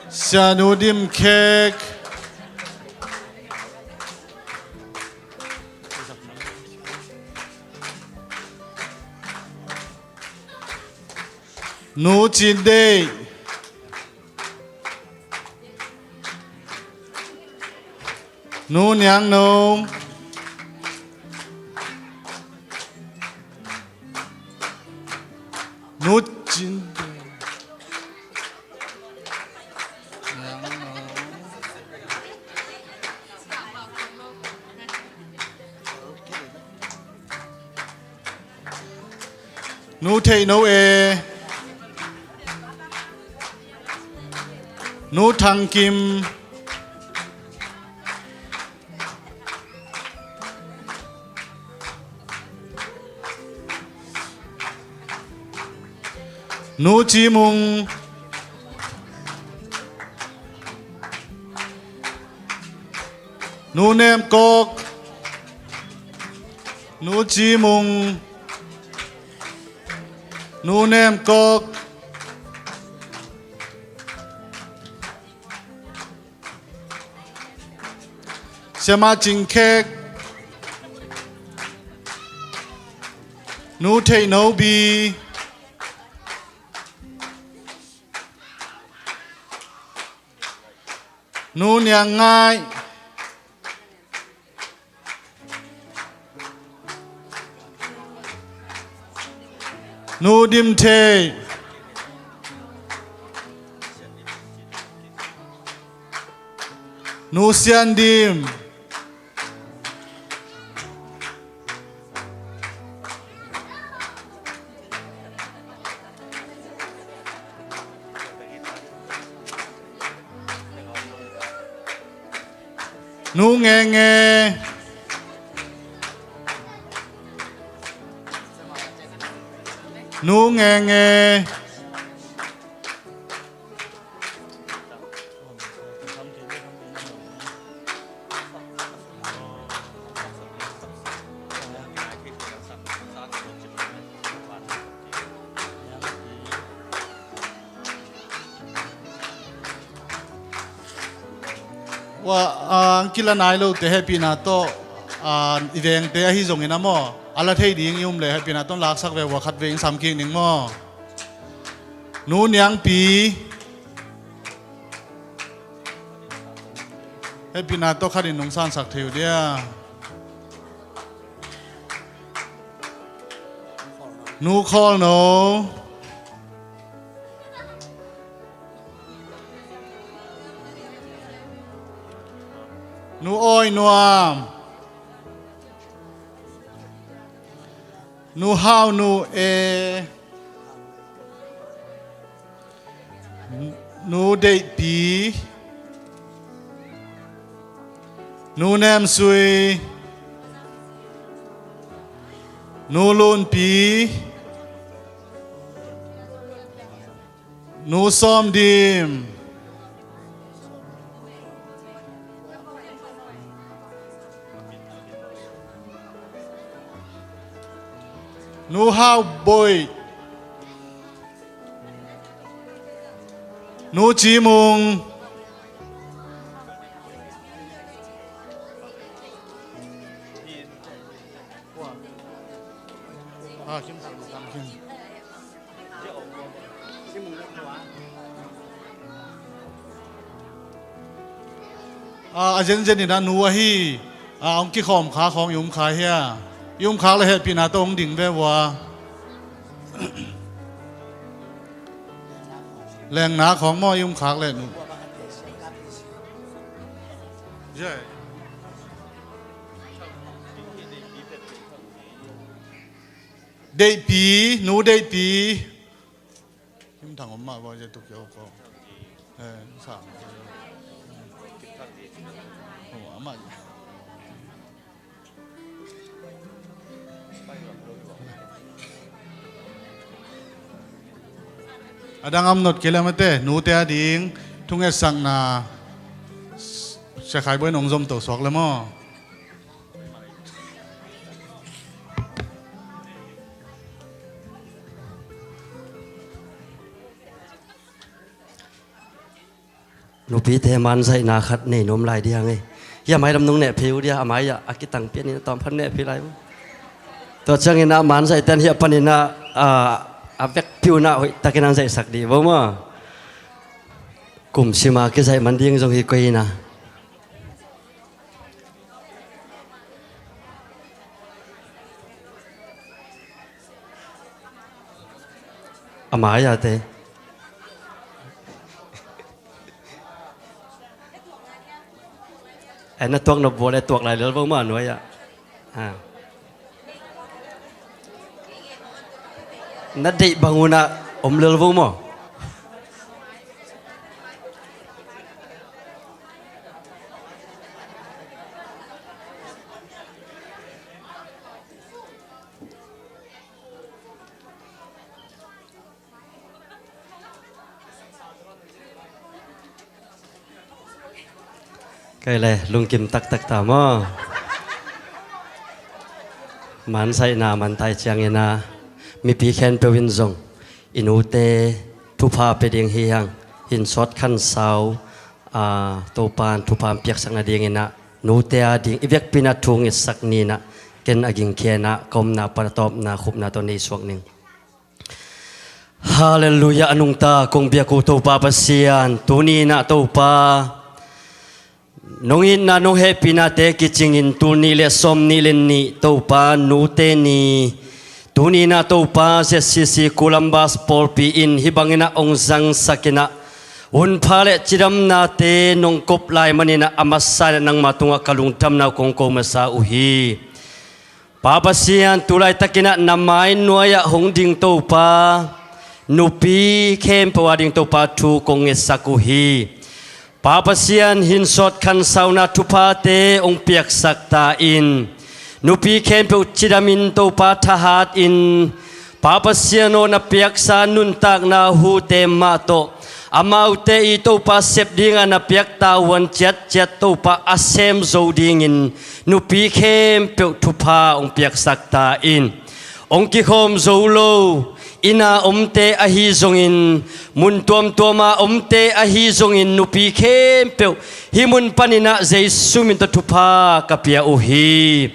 Sia Nu Dim Khek. Nu Cin Deih. Nu Niang No. Nu Cin Niang No. Nu Theih No E. Nu Thang Kim. Nu Ci Mung. Nu Nem Kok. Nu Ci Mung. Nu Nem Kok. Siama Cing Khek. Nu Theih No Bi. Nu Niang Ngai. Nu Dim Thei. Nu Sian Dim. Nu Nge Nge. Nu Nge Nge. Ua, a, ang kila nai lote hehpihna tawh, a, i vengte ahi zongin a maw, a la thei ding i um leh hehpihna tawh laksak ve, ua khat vei in sam kik ning maw. Nu Niangpi. Hehpihna tawh khat in nungsansak thei uh dia. Nu Khawl No. Nu Awi Nuam. Nu Hau Nu E. Nu Deihpi. Nu Nem Sui. Nu Lunpi. Nu Sawm Dim. Nu Hau Boih. Nu Ci Mung. Ah, Kim Thang, Kim. Ah, a zenzen in a nu ahi, ah, hong kikhawm kha khawng i um kha hia? I um khak le hehpihna tawh hong ding ve vua. Lengna khawng maw i um khak le nu? Deihpi, nu Deihpi. Kim Thang om mah bawh zia tuk kio ko. Eh, sang. Oh, amah. A dang am not kei le mate, nute a ding thungetsakna Sia Khai Boih nong zom to suak le maw? Nupite manzaihna khat nei nuam lai dia ngei. Hia mai lam nong neh phei uh dia, a mai ah a kitang pian in a tawm khat neh phei lai uh. Tua ciangin a manzaih ten hia panin a, a, a vekpi un a hoih takin an zaihsak dih vo maw. Kum sima kizaih man ding zong hi koi in a. A mai-a te. Eh, na tuak nop vua le tuak lai lel vo mah nuai-ah. Ah. Na deih bang unah om lel vo maw? Kei le lungkim taktak ta maw? Mansaihna mantai ciangin a mipi khempeuh in zong i nute thupha pia ding hi hang. Hin sawt khan sau, a, Topa in thupha piaksak nadingin a nute a ding i vekpi in a thu ngetsak ni in a ken a gingkhia in a ka omna pan a tawpna khupna tawh nei suak ning. Halleluiah, a nungta kong biak uh Topa Pasian, tuni in a Topa nong itna nong hehpihnate kicingin tul nih le sawm nih le nih Topa nute ni, tuni in a Topa Z C C Columbus pawlpi in hih bangin a hong zangsak in a hunpha le cidamnate nong kop lai manin a a masa in a nangma tungah ka lungdamna uh kong ko masa uh hi. Pa Pasian, tu laitakin a na mai nuai-ah hong ding Topa, nupi khempeuh a ding Topa thu kong ngetsak uh hi. Pa Pasian, hin sawt khan sauna thuphate hong piaksak ta in. Nupi khempeuh cidamin Topa thahat in. Pa Pasian aw, na piaksa nuntakna hute mah tawh amaute i Topa sep dinga na piak tavuan ciatciat Topa a sem zo dingin nupi khempeuh thupha hong piaksak ta in. Hong kikhawm zo lo inn a omte ahi zongin, mun tuamtuam a omte ahi zongin nupi khempeuh hih mun panin a Jesu min tawh thupha ka pia uh hi.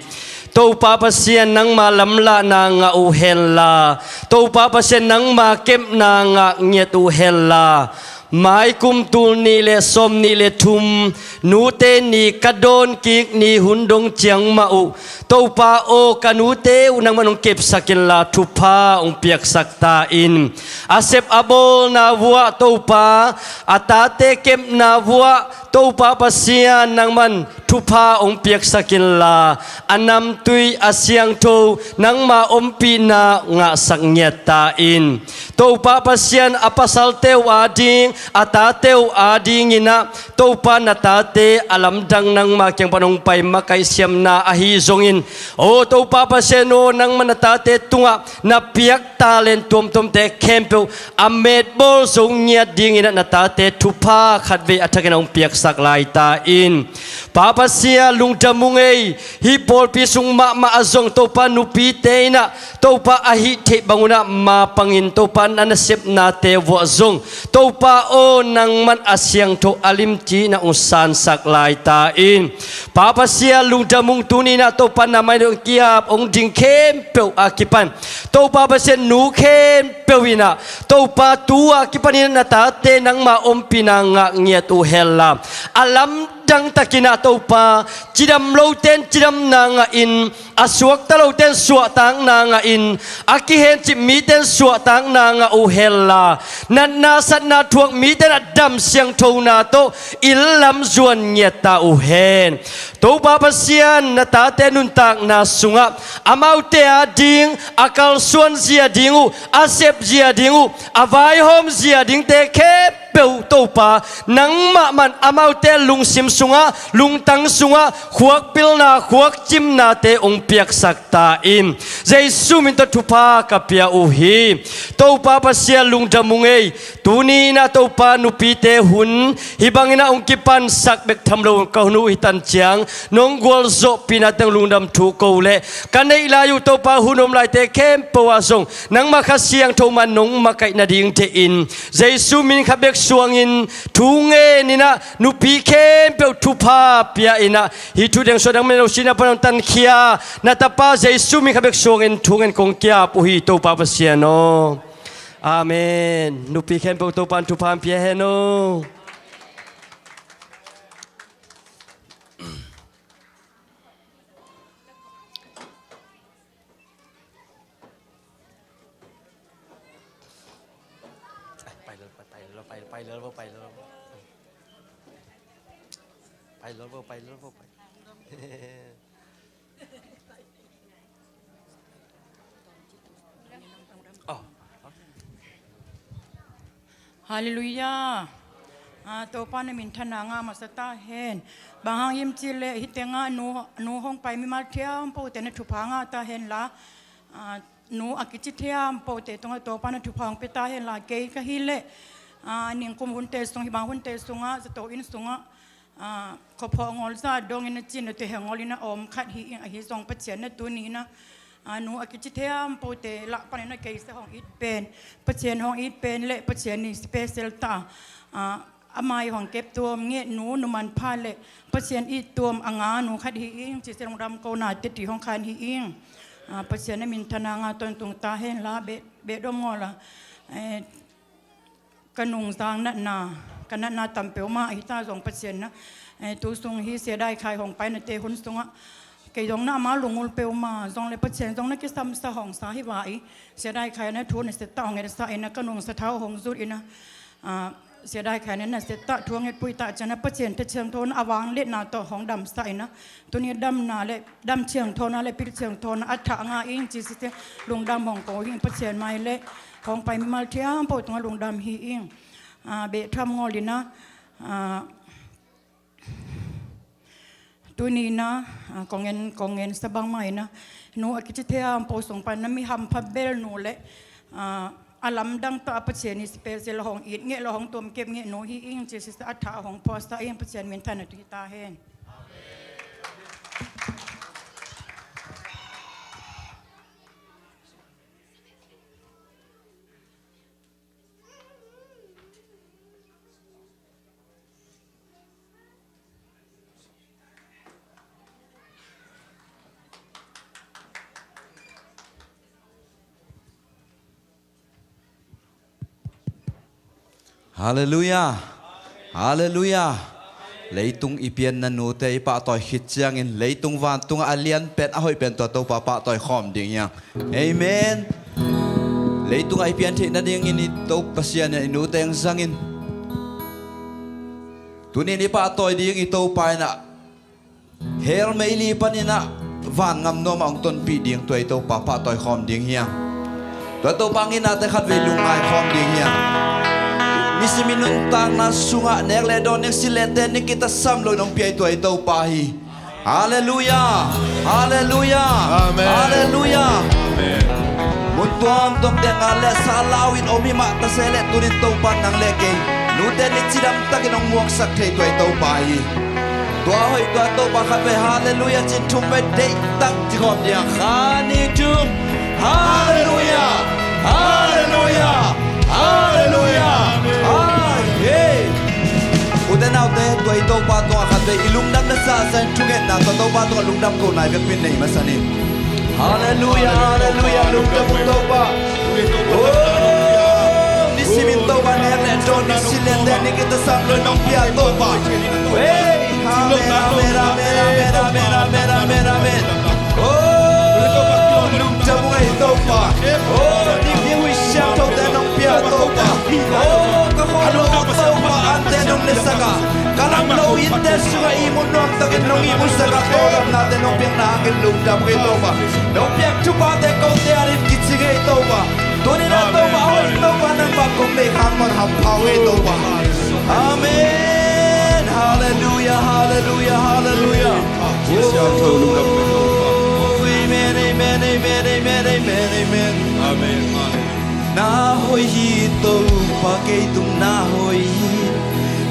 Topa Pasian, nangma lamlahna ngah uh henla, Topa Pasian, nangma kepna ngah ngiat uh henla, maikum tul nih le sawm nih le thum nute ni ka dawn kik ni hun dong ciang mah uh, Topa aw, ka nute uh nangman hong kepsak inla thupha hong piaksak ta in. A sep a bawlna vuah Topa, a tate kepna vuah, Topa Pasian, nangman thupha hong piaksak inla, a namtui a siangtho nangma ompihna ngahsak ngiat ta in. Topa Pasian, a pasalte uh ading, a tate uh adingin ah, Topa, na tate a lamdang nangma kiang pan hong pai makaihsiamna ahi zongin, aw Topa Pasian aw, nangman na tate tungah na piak talent tuamtuamte khempeuh a metbawl zo ngiat dingin ah na tate thupha khatvei a thakin a hong piaksak lai ta in. Pa Pasian, lungdam ung ei, hih pawlpi sung mahmah ah zong Topa, nupite in ah Topa, a hih theih bangun ah mapangin Topa, na nasepnate vuah zong Topa aw, nangman a siangtho a limci na hong sansak lai ta in. Pa Pasian, lungdam ung, tuni in ah Topa, na mai dong kiap hong ding khempeuh a kipan Topa Pasian, nu khempeuh in ah Topa, tu a kipanin na tate nangma ompihna ngah ngiat uh henla, a lamdang takin ah Topa, cidam lote in cidamna ngahin, a suakta lote in suahtakna ngahin, a kihencip mite in suahtakna ngah uh henla, natna satna thuak mite in a dam siangthona tawh inn lam zuan ngiat ta uh hen. Topa Pasian, na tate nuntakna sungah amaute ading a kalsuan zia ding uh, a sep zia ding uh, a vaihawm zia dingte khempeuh Topa, nangmah man amaute lungsim sungah, lungtang sungah khuakpilna, khuakcimnate hong piaksak ta in. Jesu min tawh thupha ka pia uh hi. Topa Pasian, lungdam ung ei. Tuni in ah Topa, nupite hun hih bangin ah hong kipansak bek tham lo, ka hun uh hi tan ciang nong gualzawhpihna teng lungdam thu ko leh, ka neih lai uh Topa, hun om laite khempeuh ah zong nangma Kha Siangtho man nong makaih nading thei in, Jesu min khat bek suangin thu ngenin ah nupi khempeuh thupha pia in ah, hih thu deng suah dang mel lo sina pan hong tankhia na tapa Jesu min khat bek suangin thu ngen kong kiap uh hi, Topa Pasian aw. Amen. Nupi khempeuh Topa'n thupha hong pia hen aw. Pai lel, pai lel, pai lel, pai lel, pai lel. Pai lel, pai lel, pai lel. Oh. Halleluiah. Ah, Topa na minthanna ngah masa ta hen. Bang hang hiam cih leh hih tengah nu, nu hong pai mimal thiampote na thupha ngah ta hen la. Ah, nu a kici thiampote tungah Topa na thupha hong pia ta hen la. Kei ka hih leh, ah, ningkum hunte sung, hih bang hunte sungah, zato inn sungah, ah, khuaphawk ngawl zah dongin a cin a tuiheng ngawlin a om khat hi ing, ahi zong Pasian na tuni in ah, ah, nu a kici thiampote lah panin a keisa hong it pen, Pasian hong it pen le Pasian in special ta, ah, a mai hong kep tuam ngeh nu, nu manpha le Pasian it tuam a nga nu khat hi ing, ci se lungdam kona teti hong khan hi ing. Ah, Pasian na minthanna ngah tawntung ta hen la, beh, beh dom ngawl a. Eh, ka nungzang natna, ka natna tam peuhmah ahi ta zong Pasian na, eh, tu sung hi Sia Dai Khai hong painate hun sungah kei zong na ama lungul peuhmah zong le Pasian zong na kisamsa hong sa hi va i, Sia Dai Khai na thu na setta hong etsa in ah, ka nungsa thau hong zut in ah, ah, Sia Dai Khai na na setta thu hong etpui ta ciang ah Pasian Tha Siangtho na a vang letna tawh hong damsa in ah, tuni damna le dam siangthona le pil siangthona a thah ngah ing ci sise lungdam hong ko hi ing. Pasian mai le hong pai mimal thiampo tungah lungdam hi ing. Ah, beh tham ngawl in ah, ah, tuni in ah, ah, kong en, kong en sa bangmah in ah, nu a kici thiampo sung pan na mi hampha bel nu le, ah, a lamdang ta a Pasian in special hong it ngeh lo hong tuam kep ngeh nu hi ing ci sise a thah hong phuaksa ing. Pasian minthanna tu hi ta hen. Halleluiah. Halleluiah. Leitung i pianna nute i pahtawi khit ciangin leitung vantungah a lianpen a hoihpen tua Topa pahtawi khawm ding hiang. Amen. Leitungah i pian theih nadingin i Topa Pasian in i nute hong zangin. Tuni-in i pahtawi ding i Topa in ah hell meili panin ah vangam nuam ah hong tonpih ding tua i Topa pahtawi khawm ding hi hang. Tua Topa nginnate khatvei lungngai khawm ding hi hang. Nisim i nuntakna sungah nek le dawn ding, silh le ten ding, kitasam loin hong pia i tua i Topa hi. Halleluiah. Halleluiah. Amen. Halleluiah. Amen. Mun tuamtuam teng ah le sa lau in om hi mah ta se leh, tuni-in Topa in nang le kei, nute in cidam takin hong muangsak thei tua i Topa hi. Tua hoih tua Topa khatvei halleluiah ci-in thumvei deihtak ci khawm ding. Khat, nih, thum. Halleluiah. Halleluiah. Halleluiah. Amen. Ute naute, tua i Topa tungah khatvei i lungdam na sa sa in thungetna tua Topa tungah lungdam ko nai vekpi in nei masa ni. Halleluiah, halleluiah, lungdam uh Topa. Oh, nisimin Topa nek le dawn ding, silh le ten ding, kitasam loin hong pia Topa. Hey, amen, amen, amen. Oh, lungdam uh ei Topa. Oh, ding ding, huih siangthote nong pia Topa. Oh, ka khawm lo Topa ante nong nesak a, ka lam lo innte sungah ihmu nuamtakin nong ihmusak a, tawldamnate nong piakna hangin lungdam uh ei Topa. Nong piak thuphate kote adingin kici ngei Topa. Tuni-in ah Topa, a hoih Topa, nangmah kong deih hang mah hampha uh ei Topa. Amen. Halleluiah, halleluiah, halleluiah. Oh, amen, amen, amen, amen, amen, amen. Amen. Na hoih hi Topa, kei tung na hoih hi.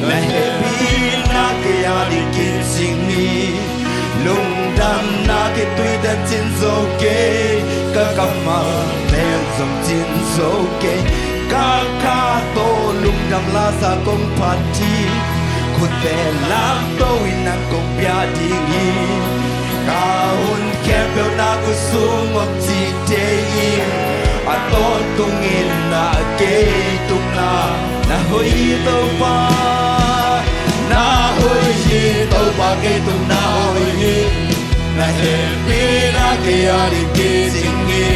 Na hehpihna kei ading kicing hi. Lungdamna kei tui teh cin zo kei. Ka kammal teh zong cin zo kei. Ka kha tawh lungdam lasa kong phat hi. Khutte lamto in nang kong pia ding hi. Ka hun khempeuh na khutsung om ci thei hi. A tawntungin na kei tung na, na hoih hi Topa. Na hoih hi Topa, kei tung na hoih hi. Na hehpihna kei ading kicing hi.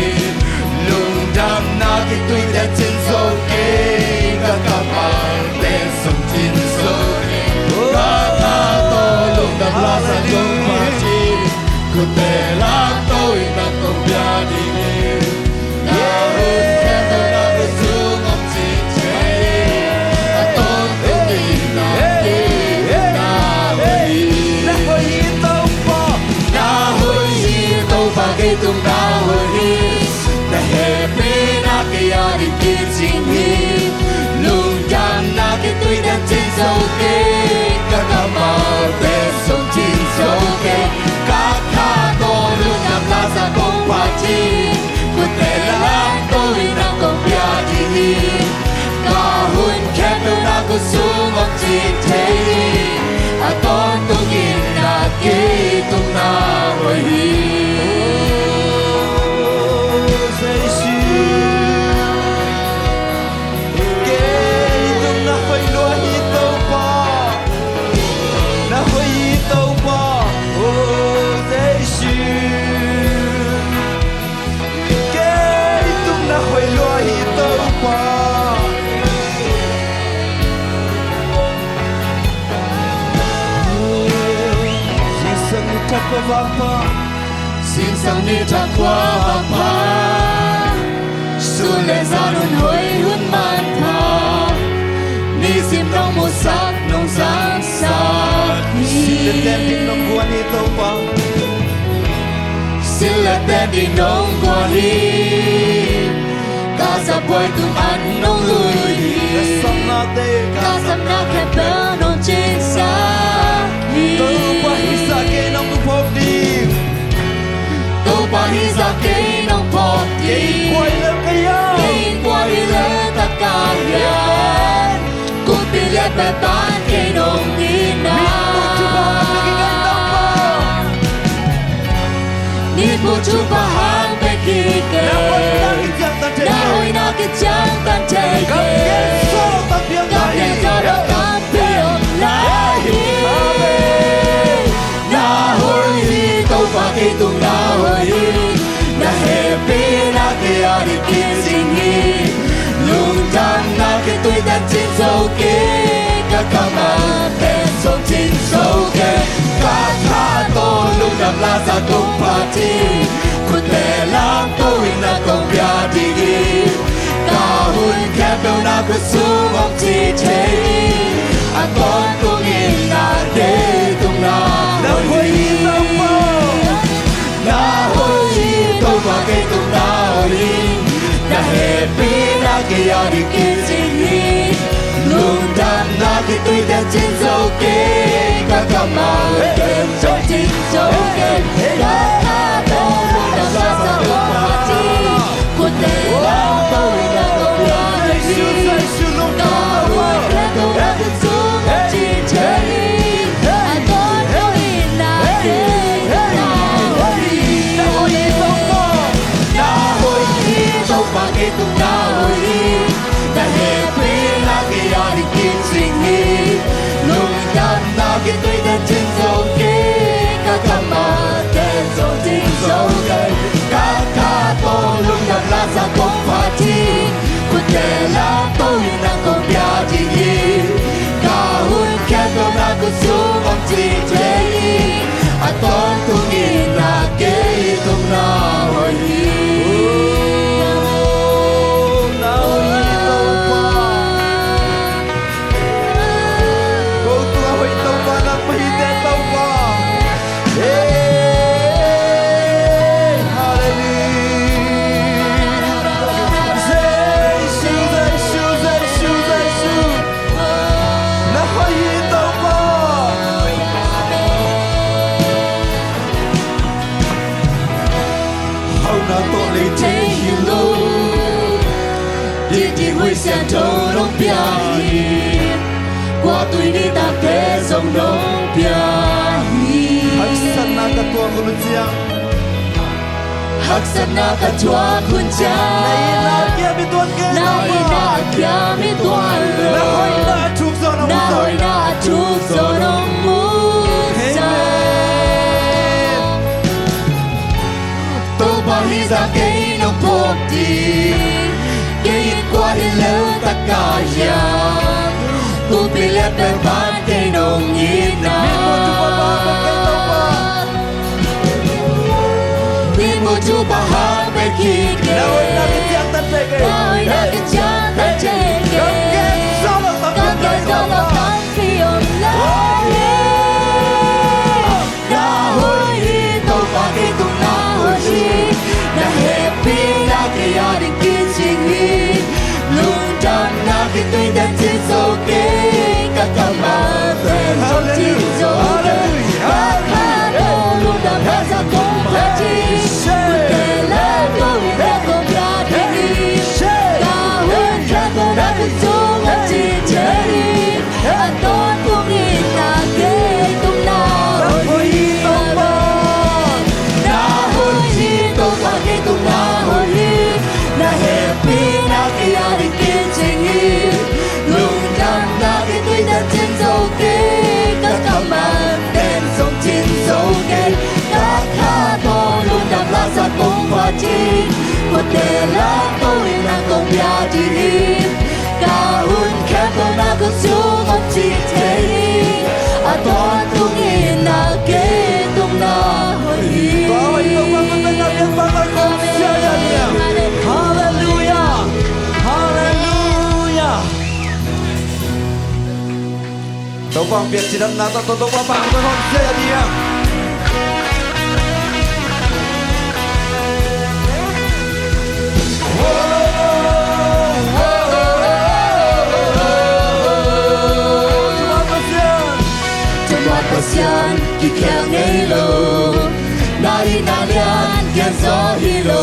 Lungdamna kei tui teh cin zo kei. Ka kammal teh zong cin zo kei. Ka kha tawh lungdam lasa kong phat hi. Khutte lamto in nang kong pia ding hi. Na hun khempeuh na khutsung om ci thei hi. A tawntungin na kei tung na hoih hi. Na hoih hi Topa. Na hoih hi Topa, kei tung na hoih hi. Na hehpihna kei ading kicing hi. Lungdamna kei tui teh cin zo kei. Ka kammal teh zong cin zo kei. Ka kha tawh lungdam lasa kong phat hi. Khutte lamto in nang kong pia ding hi. Ka hun khempeuh na khutsung om ci thei hi. A tawntungin na kei tung na hoih hi. Oh, Jesu. Kei tung na hoih lua hi Topa. Na hoih hi Topa. Oh, Jesu. Kei tung na hoih lua hi Topa. Zingsang ni thakhua vapa. Zingsang ni thakhua vapa. Sun le zan hun hoih hun manpha. Nisim nong musak nong zangsak hi. Silh le ten ding nong guan hi Topa. Silh le ten ding nong guan hi. Ka zabuai tung an nong lui hi. Ka sapnate, ka sapna khempeuh nong cinsak hi. Topa hihzah kei nong phawk ding. Topa hihzah kei nong phawk ding. Kei innkuan hi lel ka hiam. Kei innkuan hi lel ka hiam. Kumpi lian pen pan kei nong itna. Mipu thupha hang bek hi kei Topa. Mipu thupha hang bek hi kei. Na hoihna kiciangtan thei kei. Na hoihna kiciangtan thei kei. Ka khensawltak piang lai hi. Ka khensawltak piang lai hi. Amen. Na hoih hi Topa, kei tung na hoih hi. Na hehpihna kei ading kicing hi. Lungdamna kei tui teh cin zo kei. Ka kammal teh Tona khutsung om ci thei, a tawntung in na kei tungna hoih hi. Na hoih hi Topa, kei tungna hoih hi. Na hehpihna kei a ding kicing hi. Lungdamna kituite cin zo kei, ka kammal pen zong cin zo kei. Ka kha tawh lungdam lasa kong phat hi. Khutte lam ko in na kong phat hi. Ka hun khat tawh na khutsung om ci thei hi. A tawntung in na kei tungna hoih hi. Na hoih hi Topa, kei tungna hoih hi. Na hehpihna kei a ding kicing hi. Lungdamna kituite cin zo kei, ka kammal pen zong cin zo kei. Ka kha tawh lungdam lasa kong phat hi. Khutte lam ko in na kong pia ding hi. Ka hun khat tawh na khutsung om ci thei hi. A tawntung in na kei tungna hoih hi. Na hoih hi Topa. Ko tua hoih Topa, na hoih hi Topa. Hey, hallelujah. Jesu, Jesu, Jesu, Jesu. Na hoih hi Topa. Hauhna tawh lei thei hi lo. Dihdih huih siangtho nong pia hi. Kua tui nitakte zong nong pia hi. Haksatna ka tuak hun ciang. Haksatna ka tuak hun ciang. Na itna a kiam i tuan kei. Na itna a kiam i tuan lo. Na hoihna a thuk zaw nong mu. Na hoihna a thuk zaw nong mu. Amen. Topa, hih zah kei nong phawk ding, kei in kua hi lel tak ka hiam? Kumpi le pen pan kei nong itna. Min muh thupha hang bek hi kei. Min muh thupha hang bek hi kei. Na hoihna kiciangtan thei kei. Na hoihna kiciangtan thei kei. Gam gen zawh lo tampi om lai hi. Gam gen zawh lo tampi om lai hi. Na hoih hi Topa, kei tungna hoih hi. Na hehpihna kei a ding kicing hi. Lungdamna kituite cin zo kei, ka kammal pen zong cin zo kei. Ka kha tawh lungdam lasa kong phat hi. Khutte lam ko in na kong pia ding hi. Ka hun khat tawh na khutsung om ci thei hi. A tawntung in na kei tungna hoih hi. Na hoih hi Topa, kei tungna hoih hi. Na hehpihna kei a ding kicing hi. Lungdamna kituite cin zo kei, ka kammal pen zong cin zo kei. Ka kha tawh lungdam lasa kong phat hi. Khutte lam ko in na kong pia ding hi. Ka hun khat tawh na khutsung om ci thei hi. A tawntung in na kei tungna hoih hi. Tua hoih Topa, khutte na biak pa kong sia ya dia. Halleluia. Halleluia. Topa hong piak cidamna tawh Topa pang tawh hong sia ya dia. Topa Pasian, kikhel ngei lo. Na itna lian gen zaw hi lo.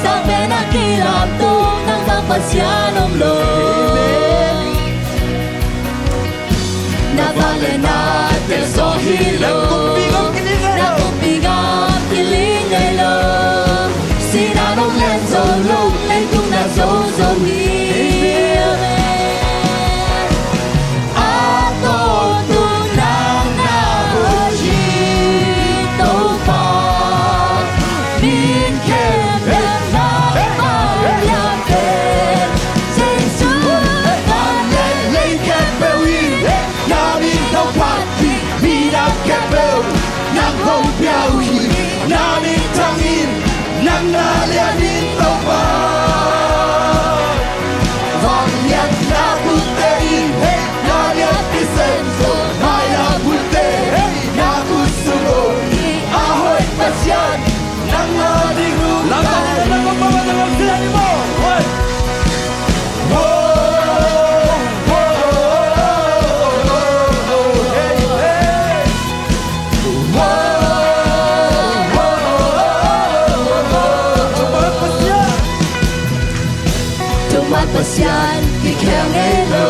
Sang pen a kilam tung, nangmah Pasian om lo. Na van le na tel zaw hi lo. Na kumpi gam kiling ngei lo. Sihna nong len zo lo, leitung na zo zo hi. Amen. A tawntung nang na hoih hi Topa. Min khempeuh nangmah lian pen. Jesu, van le lei khempeuh in na min thang phat hi. Minam khempeuh nang hong pia uh hi. Na min thang in, nang na lian in Topa. Pasian kikhel ngei lo.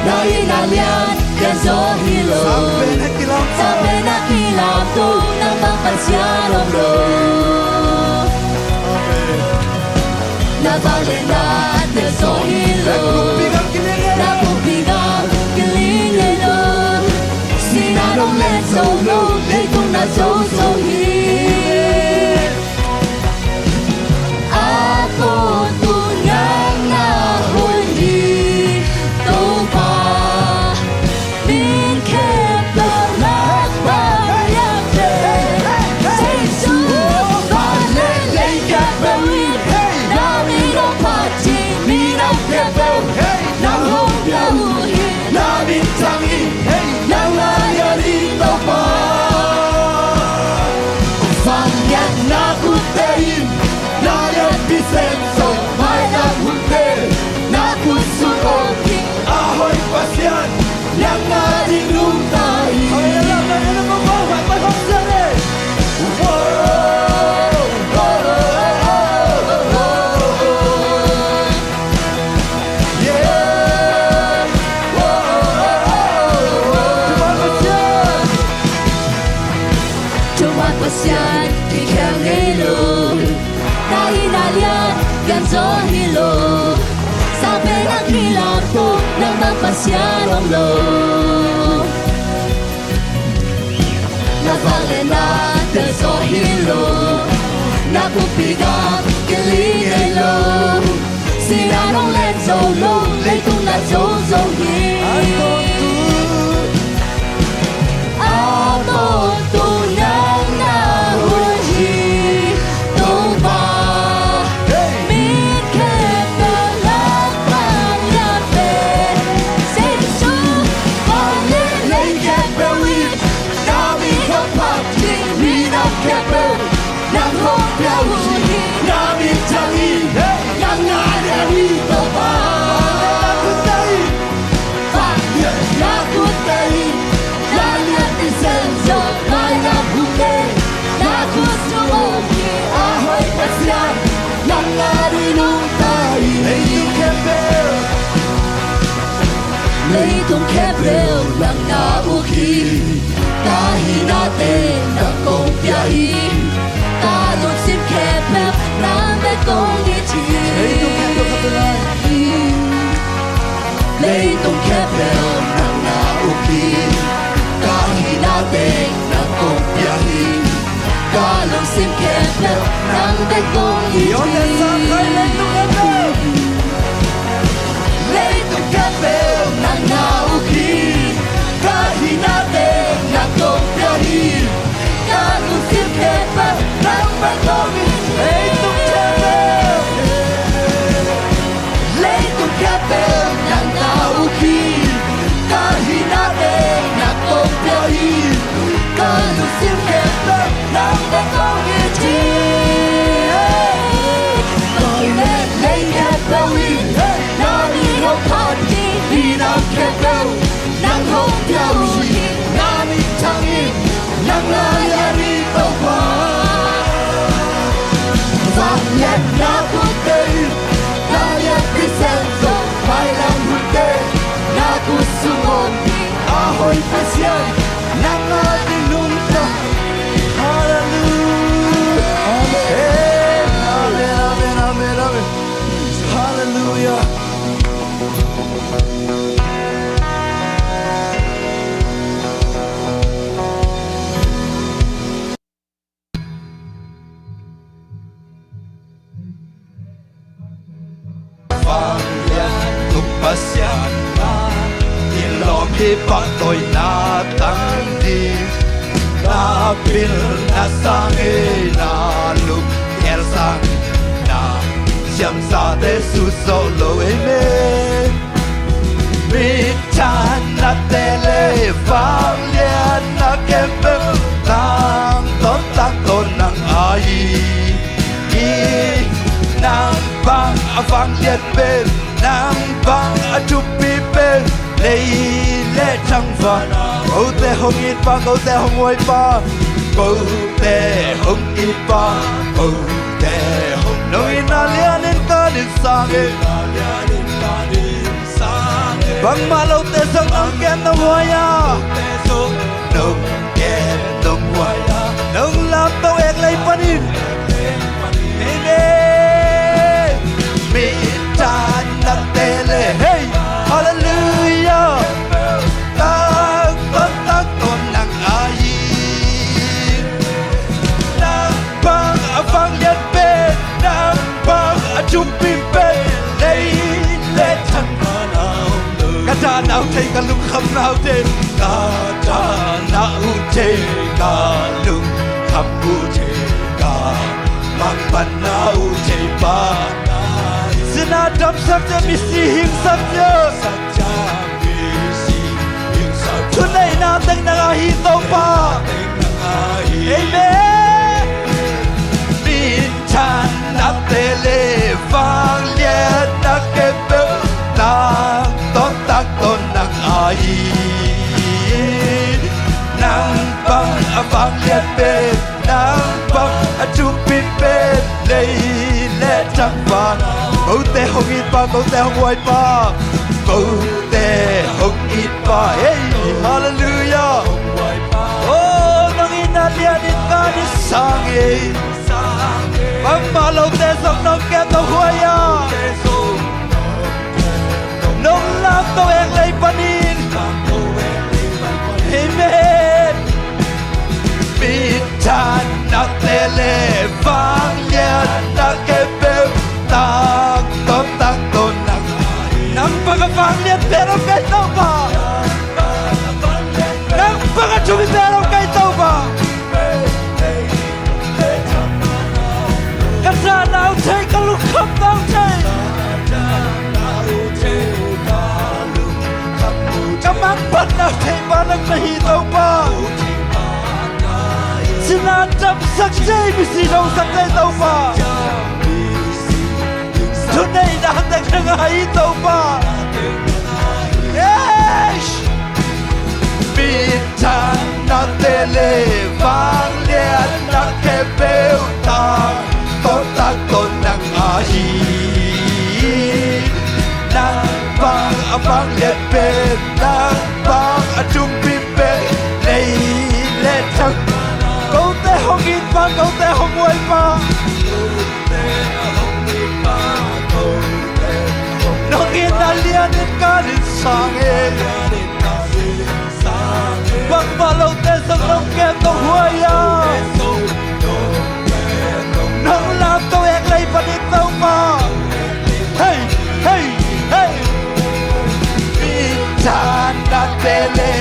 Na itna lian lian zaw hi lo. Sangpen a kilamto, sangpen a kilamto, nangmah Pasian om lo. Amen. Na vangliatna lian zaw hi lo. Na kumpi gam kiling ngei lo. Na kumpi gam kiling ngei lo. Sihna dong lian zo lo. Leitung na zo zo hi. A tawntung nang na hoih hi Topa. Min khempeuh nang bang lian ve. Jesu, van le lei khempeuh in na min hong phat hi. Minam khempeuh nang hong pia uh hi. Na min thang hi. Nang na lian hi Topa. Vangliatna khutte in na lianpi sem zo. Mailam hunte na khut sung om hi. A hoih Pasian, nang na ding nungta hi. Topa Pasian kikhel ngei lo. Na itna lian lian zaw hi lo. Sangpen a kilamto, nangmah Pasian om lo. Na vangliatna lian zaw hi lo. Na kumpi gam kiling ngei lo. Sihna dong lian zo lo. Leitung na zo zo hi. A tawntung nang na hoih hi Topa. Min khempeuh nang bang lian ve. Jesu, van le lei khempeuh in na min hong phat hi. Minam khempeuh nang hong pia uh hi. Na min thang hi. Nang na lian hi Topa. Vangliatna khutte in na lianpi sem zo. Mailam hunte na khut sung om hi. A hoih Pasian, nang na ding nungta hi. Leitung khempeuh, leitung khempeuh nang na uk hi. Ka hihna teng nang kong pia hi. Ka lungsim khempeuh nang bek kong it hi. Leitung khempeuh nang na uk hi. Ka hihna teng nang kong pia hi. Ka lungsim khempeuh nang bek kong it hi. Leitung khempeuh nang na uk hi. Ka hihna teng nang kong pia hi. Ka lungsim khempeuh nang bek kong it hi. Leitung khempeuh, leitung khempeuh nang na uk hi. Ka hihna teng nang kong pia hi. Ka lungsim khempeuh nang bek kong it hi. Van le lei khempeuh in na min hong phat hi. Minam khempeuh nang hong pia uh hi. Na min thang hi. Nang na lian hi Topa. Vangliatna khutte in na lianpi sem zo. Mailam hunte na khut sung om hi. A hoih Pasian, nang na ding nungta. Halleluia. Amen. Amen, amen, amen, amen. Halleluia. Vanglian tung Pasian na, i lawm hi pahtawina tang ding. Na pilna sangin na lungkiat sangin na siamsate sut zo lo ei me. Minthanna te le vangliatna khempeuh tangtawn tangtawn nang ahi hi. Nang bang a vangliat pen, nang bang a thupi pen, lei le thangvana kote hong itpa, kote hong huaipa, kote hong itpa, kote hong, nong itna lianin kan Sang e. Bangmah lote zong nong kem nong huai a. Nong kem nong huai a. Nong lamto ek lei panin. Amen. Minthanna te le, hey, hallelujah. Tangtawn, tangtawn nang ahi. Nang bang a vanglian pen, nang bang a thupi pen, lei le thang. Ka dahna uh thei, ka lungkhamna uh thei. Ka dahna uh thei, ka lungkham uh thei, ka mangpanna uh thei pa. Sinah damsak ciang, misi hingsak ciang, thuneihna teng nang ahi Topa. Amen. Minthanna te le vanglianna khempeuh tangtawn, tangtawn nang ahi. Nang bang a vanglian pen, nang bang a thupi pen, lei le thang pan. Kote hong it pa, kote hong huai pa, kote hong it pa. Hey, hallelujah. Oh, nong itna lian in ka ni sang e. Bangmah lote zong nong kem nong huai a. Nong lamto ek lei panin. Amen. Minthanna te le vanglianna khempeuh tangtawn, tangtawn nang. Nang bang a vanglian pen om kei Topa. Nang bang a thupi pen om kei Topa. Ka dahna uh thei, ka lungkhamna uh thei, ka mangpanna uh thei pa nang na hi Topa. Sinah damsak ciang, misi dongsak ciang Topa. Thuneihna teng nang ahi Topa. Eish. Minthanna te le vanglianna khempeuh tangtawn, tangtawn nang ahi. Nang bang a vanglian pen, nang bang a thupi pen, lei le thang. Kote hong it pa, kote hong huai pa. Nong itna lian in ka ni sang e. Bangmah lote zong nong kem nong huai a. Nong lamto ek lei panin Topa. Hey, hey, hey. Minthanna te le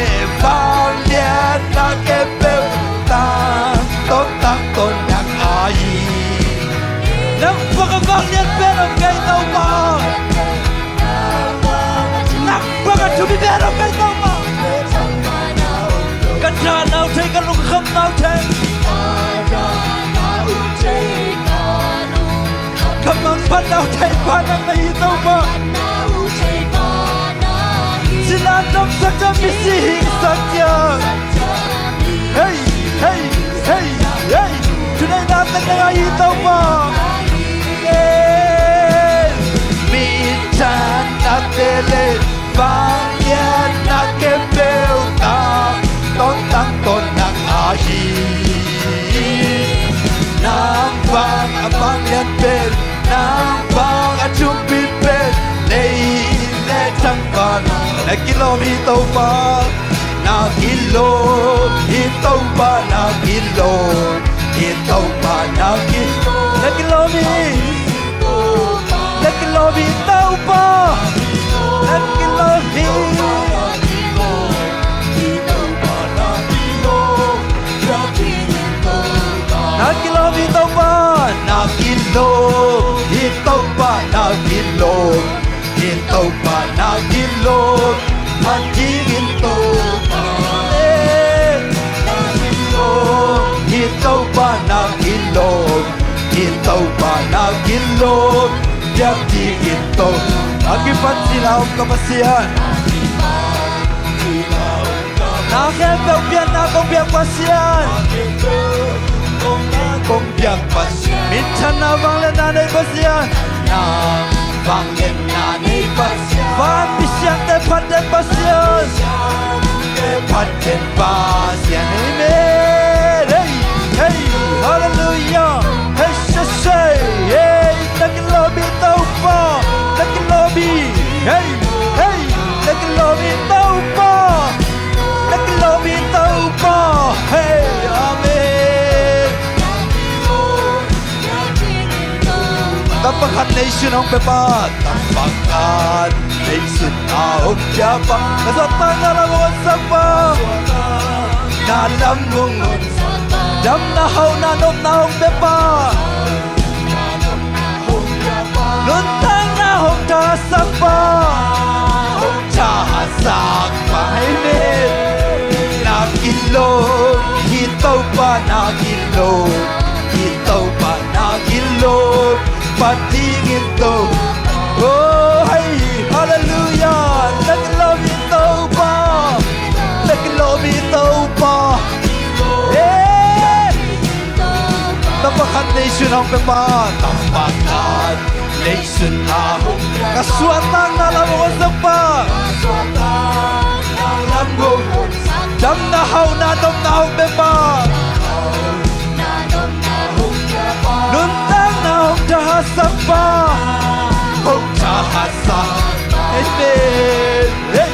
vanglianna khempeuh tangtawn, tangtawn nang ahi. Nang bang a vanglian pen om kei Topa. Nang bang a thupi pen om kei Topa. Ka dahna uh thei, ka lungkhamna uh thei, ka mangpanna uh thei pa nang na hi Topa. Sinah damsak ciang, misi hingsak ciang. Hey, hey, hey, hey. Thuneihna teng nang ahi Topa. Minthanna te le vanglianna khempeuh tangtawn, tangtawn nang ahi. Nang bang a vanglian pen, nang bang a thupi pen, lei le thang pan. Na kilawm hi Topa. Na kilawm hi Topa, na kilawm hi Topa, na ki-, na kilawm hi. Na kilawm hi Topa. Na kilawm hi. Na kilawm hi Topa. Na kilawm hi Topa, na kilawm hi Topa, na kilawm. Phat dingin Topa. Eh. Na kilawm hi Topa, na kilawm hi Topa, na kilawm. Biak dingin Topa. A kipat cil a om ka Pasian. Na khempeuh pianna kong piak Pasian. Kong piak Pasian, minthanna vangliatna nei Pasian, na vangliatna nei Pasian, vanpi siangte phat den Pasian, phat den Pasian. Amen. Hey, hey, hallelujah. Hey, say, say, hey, na kilawm hi Topa, na kilawm hi. Hey, hey, na kilawm hi Topa, na kilawm hi Topa. Hey, amen. Tapa khat neisun hong piapa, tapa khat neisun a hong piapa, ka suahtakna lam hong sakpa, na lam hong, damna hauhna nopna hong piapa, nuntakna hong thasakpa, hong thasakpa. Amen. Na kilawm hi Topa, na kilawm hi Topa, na kilawm, phat ding hi Topa. Oh, hey, hallelujah. Na kilawm hi Topa, na kilawm hi Topa. Hey. Tapa khat neisun hong piapa, tapa khat neisun a hong, ka suahtakna lam hong sakpa, damna hauhna nopna hong piapa, nuntakna hong thasakpa, hong thasakpa. Amen. Hey.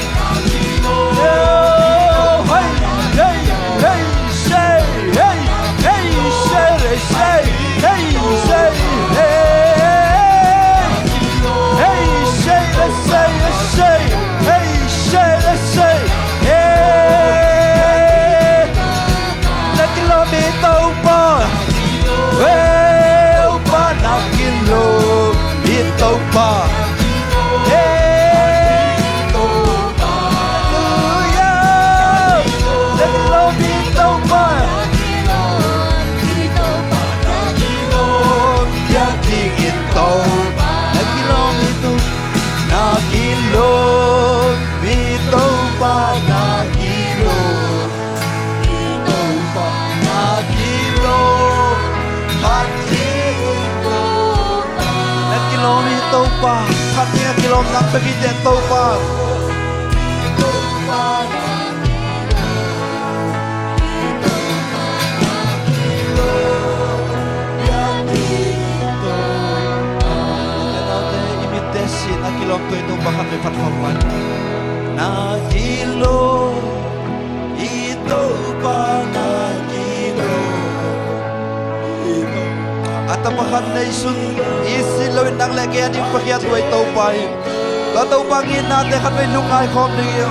Na kilawm hi Topa, Topa, na kilawm hi Topa. Hey. Hallelujah. Na kilawm hi Topa, na kilawm hi Topa, na kilawm hi Topa, na kilawm hi Topa, na kilawm hi Topa, na kilawm, phat ding hi Topa, na kilawm hi Topa, phat ding a kilawm nang bek hi teh Topa. I mitte sin a kilawm tua i Topa khat vei phat khawm lai. Na kilawm i Topa, na kilawm i Topa. A tapa khat neisun i sit loin nang le kei a ding Pakiat tua i Topa hi. Tua Topa ngitnate khat vei lungngai khawm ding hi.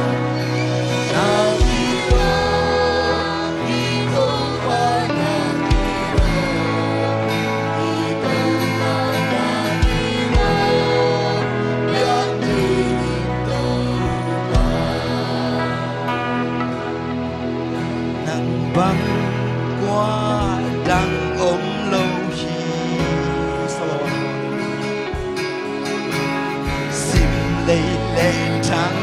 Nang bang kua dang om lo hi. Sim lei le thang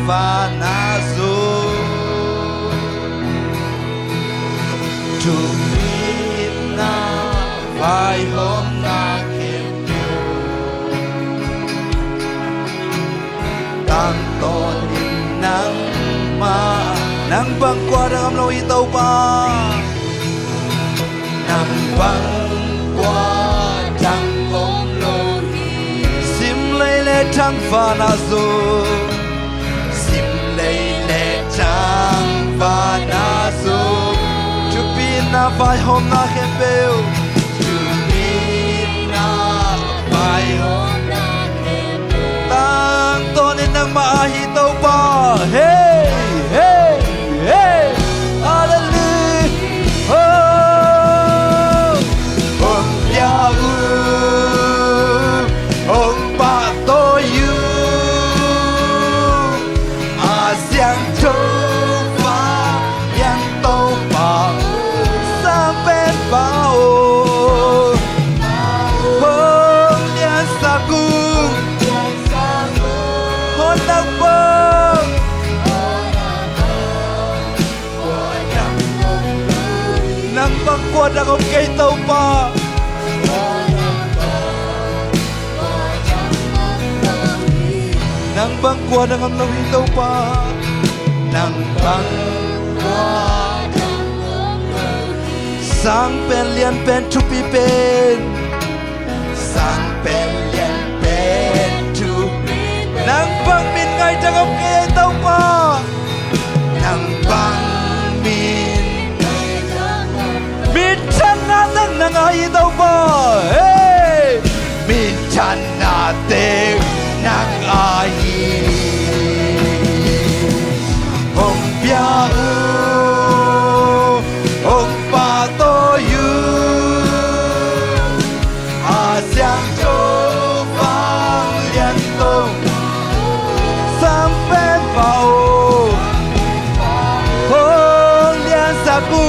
vana zong, thupitna, vaihawmna khempeuh tangtawnin nangmah. Nang bang kua dang om lo hi Topa. Nang bang kua dang om lo hi. Sim lei le thang vana zong, sim lei le thang vana zong, thupitna, vaihawmna khempeuh, thupitna, vaihawmna khempeuh tangtawnin nangmah ahi Topa. Hey, hey, hey. Hallelujah. Oh, hong pia uh, hong pahtawi uh, a siangtho pa, siang Topa, sang pen pa aw, hong liansak uh, hong nak pong kua dang om kei Topa. Nang bang kua dang om lo hi Topa. Nang bang kua dang om lo hi. Sang pen lian pen thupi pen. Sang pen lian pen thupi pen. Nang bang min ngai dang om kei Topa. Nang bang min, minthanna teng nang ahi Topa. Hey! Minthanna teng nang ahi. Hong pia uh, hong pahtawi uh. A siangtho vanglian Topa, sang pen pa aw, hong liansak uh.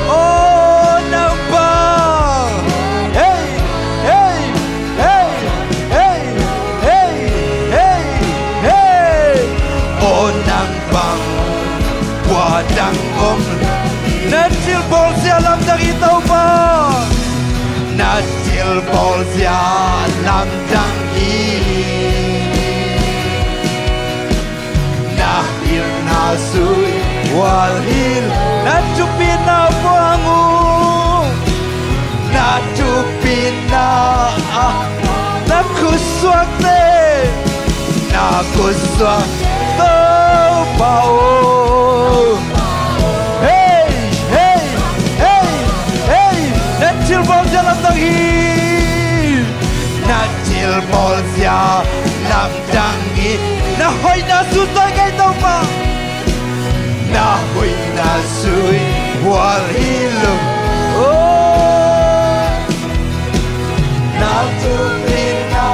Aw nang bang, hey, hey, hey, hey, hey, hey, hey. Aw nang bang kua dang om. Na thil bawlsia lamdang hi Topa. Na thil bawlsia lamdang hi. Na hilhna sui hual hi lo. Na thupina puang uh. Na thupina ah, na khutsuakte, na khutsuak Topa aw. Hey, hey, hey, hey. Na thil bawlsia lamdang hi. Na thil bawlsia lamdang hi. Na hoihna sui kei Topa. Na hoihna sui hual hi lo. Oh. Na thupina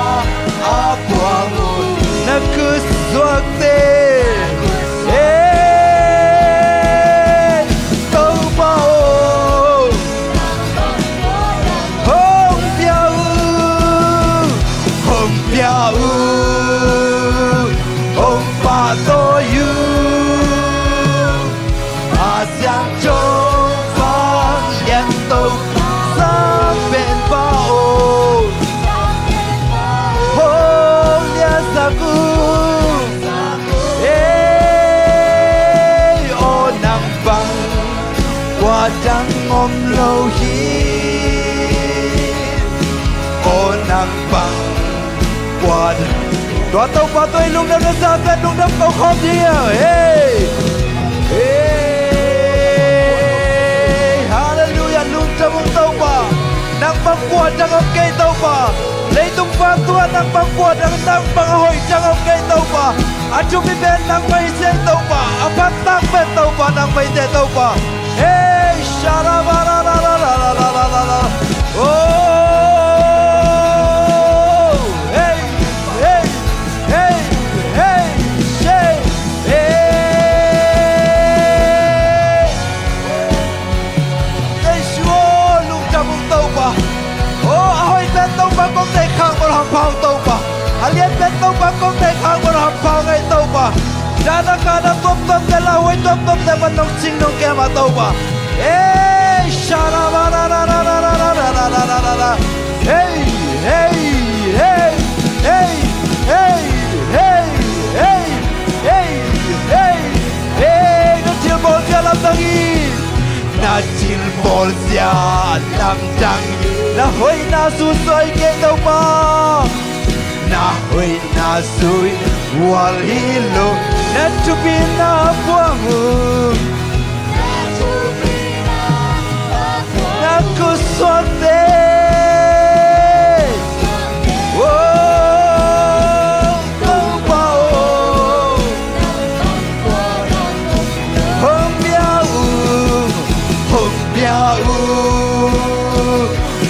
a puang uh. Na khutsuakte. Hey, Topa aw. Hong pia uh, hong pia uh, hong pahtawi uh. A siangtho vanglian Topa, sang pen pa aw, hong liansak uh. Ei, aw nang bang kua dang om lo hi. Aw nang bang kua dang. Tua Topa tua i lungdam na sa pen lungdam ko khawm ding hi. Ei, ei, halleluiah, lungdam ung Topa. Nang bang kua dang om kei Topa. Leitung pa tua nang bang kua dang, nang bang a hoih dang om kei Topa. A thupi pen nangmah hi Topa, a phattak pen Topa nangmah hi Topa. Hey, sharabara. Oh, hey, hey, hey, hey, hey, hey. Jesu aw, lungdam ung Topa. Aw, a hoih pen Topa kong deih khak bel hampha ung Topa. A lian pen Topa kong deih khak bel hampha ung ei Topa. Dana kana tuamtuamte, lauhuai tuamtuamte pan nong cing nong kem a Topa. Ei, sharabara. Hey, hey, hey. Hey, na thil bawlsia lamdang hi. Na thil bawlsia lamdang hi. Na hoihna sui kei Topa. Na hoihna sui hual hi lo. Na thupina puang uh. Na khutsuakte. Oh, Topa aw. Hong pia uh, hong pia uh,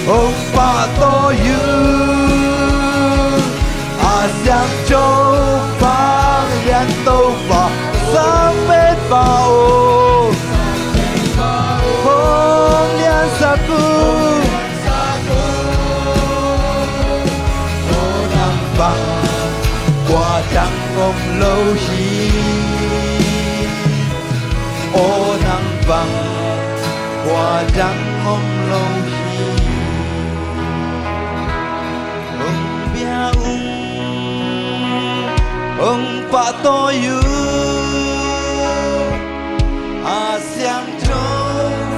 hong pahtawi uh. A siangtho vanglian Topa, sang pen pa aw, hong liansak uh. Aw nang bang kua dang om lo hi. Aw nang bang Kua dang om lo hi. Hong bia ung, hong pahtawi ung, a siangtho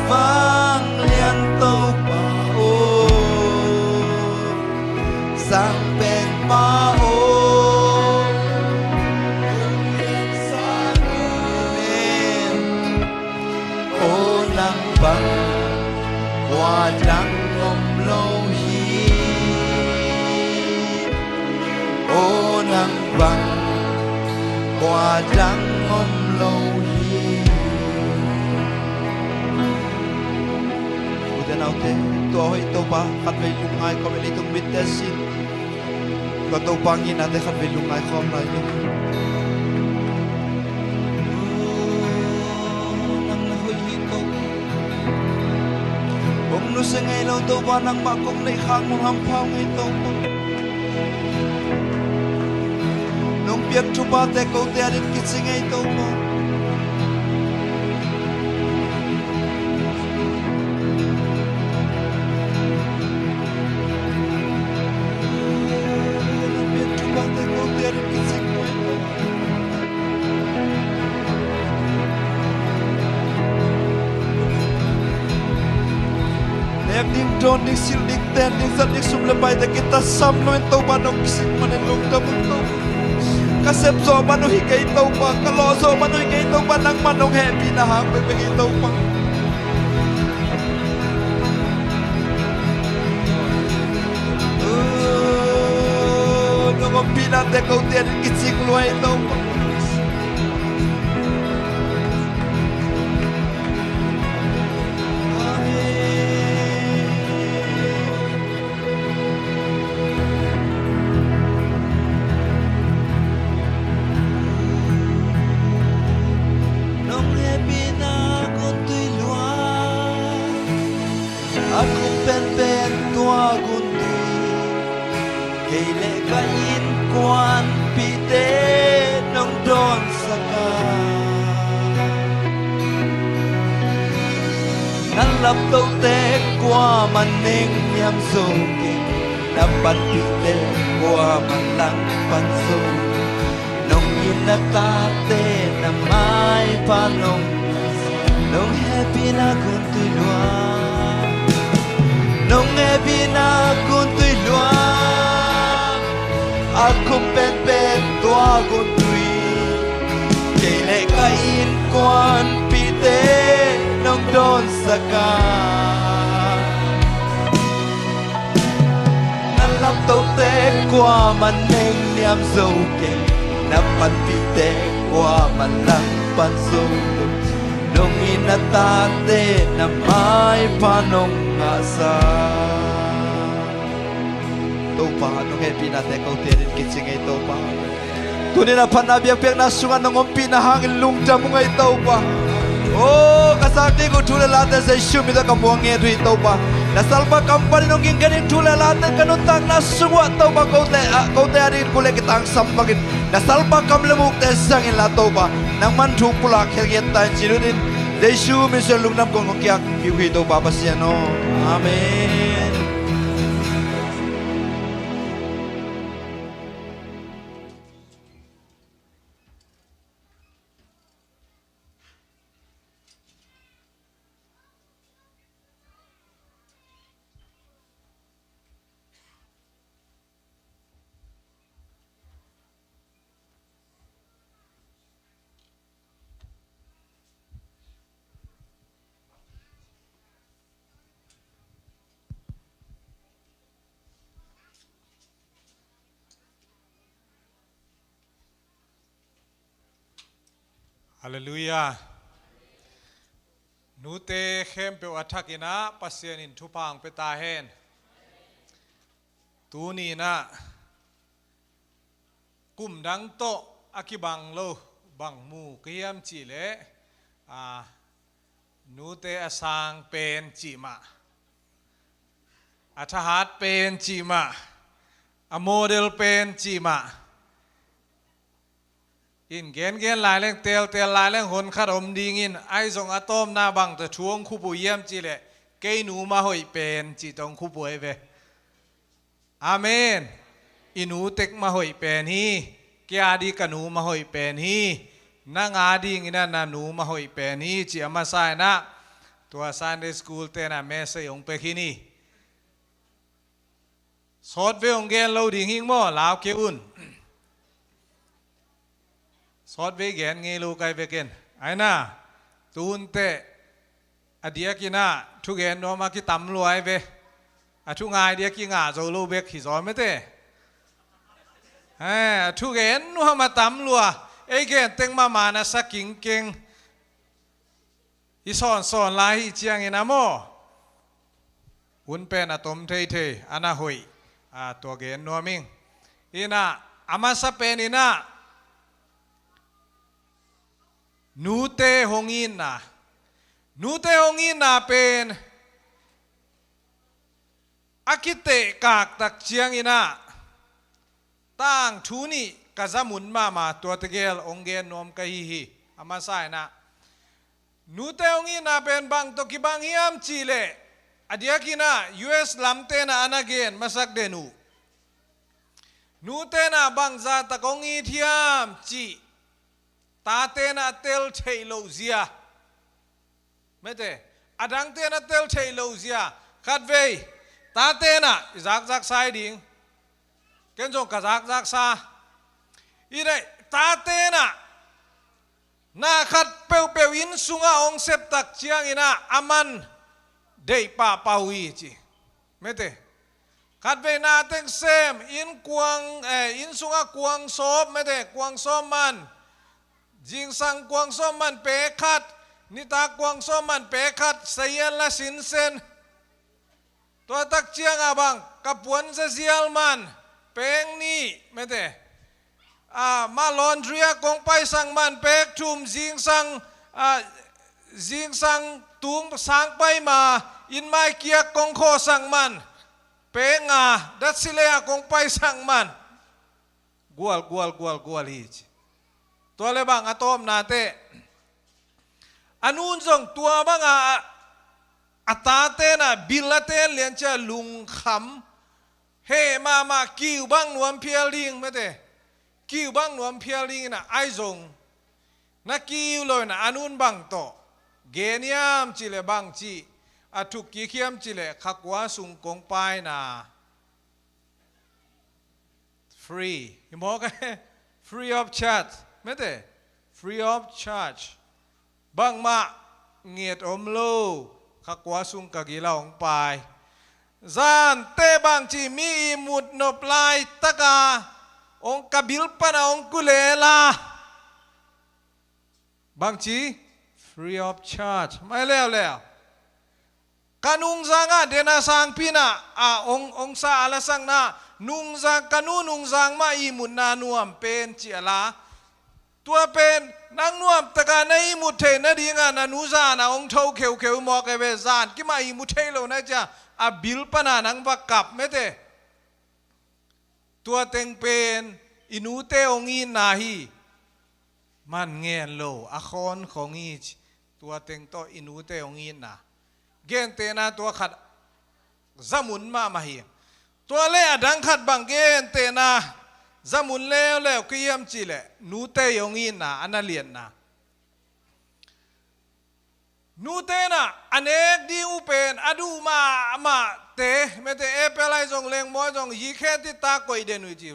vanglian Topa aw, sang pen Pa aw. Amen. Aw nang bang kua dang om lo hi. Aw nang bang kua dang om lo hi. Ute naute, tua hoih Topa khatvei lungngai khawm, leitung mitte sin. Ka Topa ngihnate khatvei lungngai khawm lai ni. Nang na hoih hi Topa. Kong nusia ngei lo Topa, nangmah kong neih khak nong hampha ngei Topa. Nong piak thuphate kote adingin kici ngei Topa. Nek ding, dawn ding, silh ding, ten ding, zat ding, sum le paite kitasam lo in Topa nong kisik manin lungdam ung Topa. Ka sep zawh man uh hi kei Topa, ka lawh zawh man uh hi kei Topa, nangmah nong hehpihna hang bekbek hi Topa. Nong ompihnate kote adingin kicing lua hi Topa. Amen. Nong hehpihna guntui lua, a khum penpen tua guntui. Kei le ka innkuanpihte nong dawnsak a, na laptohte kuaman nengniam zo kei, na panpihte kuaman langpan zo. Nong inn na tate na maipha nong, nong hehpihna guntui lua. Nong hehpihna guntui lua, a khum penpen tua guntui. Kei le ka innkuanpihte nong dawnsak a, na laptohte kuaman nengniam zo kei, na panpihte kuaman langpan zo. Nong inn na tate na maipha nong ngahsak. Topa, nong hehpihnate kote adingin kici ngei Topa. Tuni-in a phatna biakpiakna sungah nong ompihna hangin lungdam ung ei Topa. O, ka zak ding uh thu le late Jesu min tawh ka muang nget uh hi Topa. Na salpa kam panin hong gingkhen ding thu le late ka nuntakna sung uah Topa, kote, ah, kote adingin kul le kitangsam bangin na salpa kam le mukte zang inla Topa, nangman thu pulak khelkhiat ta in ci-in, Jesu min suang lungdam kong kiang hi uh hi Topa Pasian aw. Amen. Halleluiah. Nute khempeuh a thakin ah Pasian in thupha hong pia ta hen. Tuni-in ah kum dang tawh a kibang lo bang mu ka hiam cih leh, a, nute a sang pen cih mah, a thahat pen cih mah, a model pen cih mah, In gengen lai leng, teltel lai leng, hon khat om dingin, ahi zong a tawpna bang tawh thu hong khupui hiam cih leh, kei nu mah hoih pen cih tawh hong khupui ve. Amen. I nu tek mah hoih pen hi. Kei a ding ka nu mah hoih pen hi. Nang a dingin ah na nu mah hoih pen hi, ci a masa in ah, tua Sunday school te'n ah message hong pia khin hi. Sawtvei hong gen lo ding hing maw, lau kei un. Sawtvei gen ngei lo kai ve ken. Ahi na, tu hun teh a diakin ah thugen nuam a kitam lua hi ve. A thu ngai diak kingah zo lo bek hi zaw mete. Eh, a thugen nuam a tam lua. Ei gen teng mahmah na sa kingkeng. I sawnsawn lai hi ciangin ah maw, hun pen a tom theithei, a na hoih, a, tua gen nuam ing. In ah, a masa pen in ah, nute hong itna. Nute hong itna pen a kitehkak tak ciangin ah, tangthu nih ka zamun mahmah, tua tegel hong gen nuam ka hi hi. A masa in ah, nute hong itna pen bang tawh kibang hiam cih leh, a diakin ah U S lamte'n ah a na gen masak den uh. Nute'n ah bangzah tak hong it hiam cih, tate'n ah tel theih loh zia. Mete, a dangte'n ah tel theih loh zia. Khatvei, tate'n ah i zakzak sa hi ding. Ken zong ka zakzak sa. I nei, tate'n ah na khat peuhpeuh inn sungah hong sep tak ciangin ah aman deih pahpah uh hi ci. Mete, khatvei na teng sem, inn kuang, eh, inn sungah kuang sawp, mete, kuang sawp man. Zingsang kuang sawp man pek khat, nitak kuang sawp man pek khat, sayan la sinsen. Tua tak ciangah bang, ka puan zazial man pek nih, mete. Ah, mah laundry ah kong paisak man pek thum, zingsang, ah, zingsang tung sang pai ma, inn mai kiak kong khawhsak man pek nga, datsi lei ah kong paisak man. Gual, gual, gual, gual hi ci. Tua le bang a tawpna teh, a nu'n zong tua bang a, a, a tate'n ah bil a ten lian cia lungkham, heh mahmah, kiu bang nuam phial ding mete. Kiu bang nuam phial ding in ah, ahi zong na kiu lo in ah, a nu'n bang tawh gen hiam cih leh, bang ci a thuk kik hiam cih leh, kha kua sung kong paina. Free. Hi mawk e. Free of charge. Mete. Free of charge. Bangmah nget om lo. Kha kua sung ka gil ah hong pai. Zan teh bangci mi ihmut nop laitak a hong ka bil pan a hong kulel a. Bangci? Free of charge. Mai leuleu. Ka nungzang ah den a sangpi in ah, a, hong, hong sa a la sakna, nungzang, ka nu nungzang mah ihmutna nuam pen ci a la. Tua pen, nang nuam tak a na ihmut theih nading a, na nu zan a hong tho kheukheu mawk e ve, zan kim a ihmut thei lo na cia, a bil pan a nang va kap mete. Tua teng pen i nute hong itna hi. Man ngen lo, a khawnkhong hi ci. Tua teng tawh i nute hong itna. Gentehna tua khat zamun mahmah hi. Tua le a dang khat bang gentehna zamun leuleu ka hiam cih leh, nute hong itna, a na lianna. Nute in ah a nek ding uh pen a duh mahmahte, mete, apple ahi zong, lengmual ahi zong, yi khe ti ta koih den uh hi ci.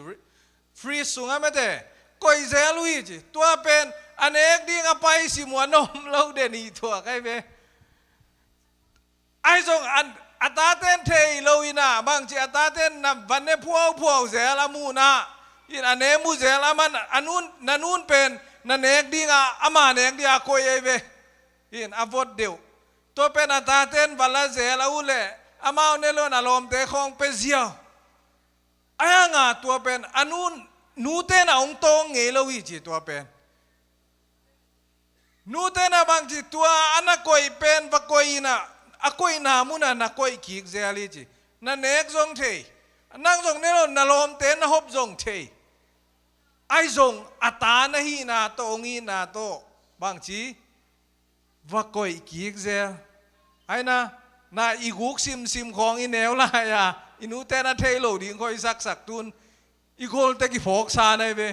Fridge sungah mete, koih zel uh hi ci. Tua pen a nek ding a pai sim uh a na om lo den hi tua kai ve. Ahi zong a, a taten thei lo in ah, bangci a taten na van ne phuauphuau zel a muh in ah, in a ne mu zel a man, a nun, na nun pen na nek ding a, ama nek ding a koih ei ve. In a vot deuh. Tua pen a taten va la zel a uh leh, amau ne lo in a lawmte khawng pia ziau. Ahi hang a tua pen a nun, nute in a hong tawng ngei lo hi ci tua pen. Nute in a bangci tua a na koih pen va koih in ah, a koihna mun ah na koih kik zel hi ci. Na nek zong thei. Nang zong ne lo, na lawmte na hop zong thei. Ahi zong a ta na hihna tawh, hong itna tawh bangci va koih kik zel. Ahi na, na i guk simsim khawng i neu lai-a i nute na thei lo ding khawng i saksak tun i golte kiphawksa na hi ve.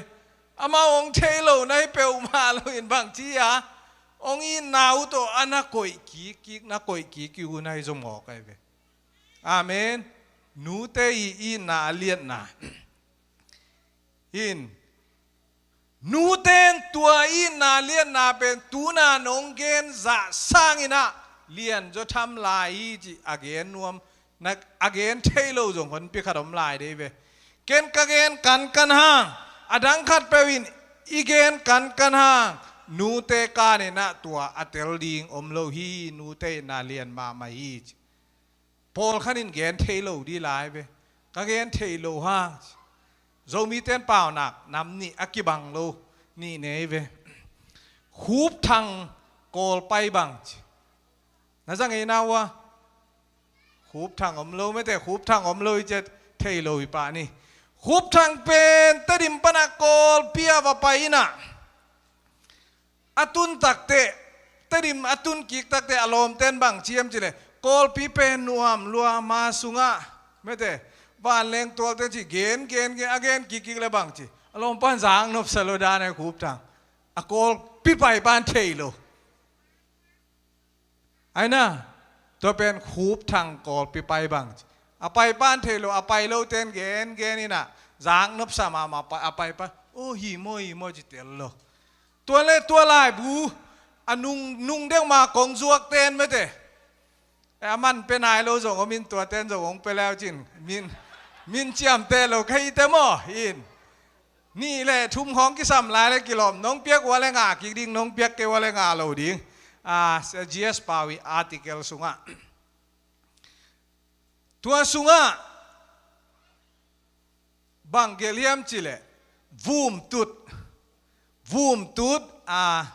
Amau hong thei lo na hi peuhmah lo in bangci a hong itna uh tawh a na koih kik kik, na koih kik kik uh na hi zong mawk ahi ve. Amen. Nute i itna a liatna in, nute in tua itna liatna pen tuna nong gen zah sangin ah lian zaw tham lai hi cih a gen nuam, na a gen thei lo zong honpi khat om lai dei ve. Ken ka gen kankan hang, a dang khat peuh in i gen kankan hang, nute kanin ah tua a tel ding om lo hi, nute itna lian mahmah hi cih. Pawlkhat in gen thei lo dih lai ve. Ka gen thei lo hang. Zomite in paunak nam nih a kibang lo nih nei ve. Khupthang Kawlpai bang ci. Na za ngei na uh a? Khupthang om lo mete, khupthang om lo i ciat thei lo i pah ni. Khupthang pen Tedim pan a Kawlpi a va pai in ah a tun takteh, Tedim a tun kik takteh a lawmte in bang ci hiam cih leh, Kawlpi pen nuam lua, ma sungah mete vanleng tualte ci gen gen gen, a gen kik kik leh bang ci, a lawmpa in zak nopsa lo dan ahi, Khupthang. A Kawlpi pai pan thei lo. Ahi na, tua pen Khupthang Kawlpi pai bang ci. A pai pan thei lo, a pai lote in gen gen in ah zak nopsa mahmah, a pai pan, "Oh, hi maw, hi maw," ci tel lo. Tua leh tua laibu a nung, nung deuh ma kong zuakte in mete, eh, a man pia nai lo zong om in, tuate in zong hong pia le uh cin, min, min ciamteh lo ka hite maw in. Nih leh thum khawng kisam lai leh kilawm, nong piak uh a leh ngah kik ding, nong piak kei uh a leh ngah lo ding. Ah, G S Pau i article sungah, tua sungah bang gelh hiam cih leh, vumtut, vumtut, ah,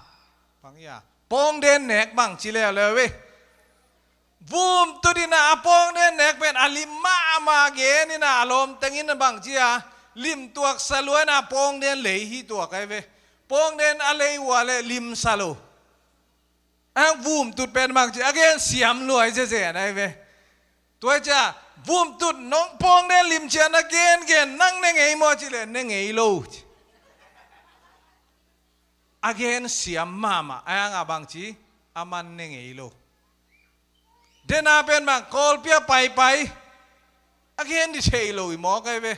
bang ia, pawngden nek bang ci leuleu ve. Vumtut in ah a pawngden nek pen a lim mahmah gen in ah, a lawm teng in ah bang ci a, lim tuaksa lua in ah pawngden lei hi tuak ahi ve. Pawngden a lei uh a leh limsa lo. A vumtut pen bang ci, a gen siam lua hi zezen ahi ve. Tua hi cia vumtut, nong pawngden lim cia na gen gen, nang ne ngei maw cih leh ne ngei lo. A gen siam mahmah, a hang a bang ci, a man ne ngei lo. Dena pen bang, Kawlpi a paipai, a gen dih thei lo i mawk ahi ve.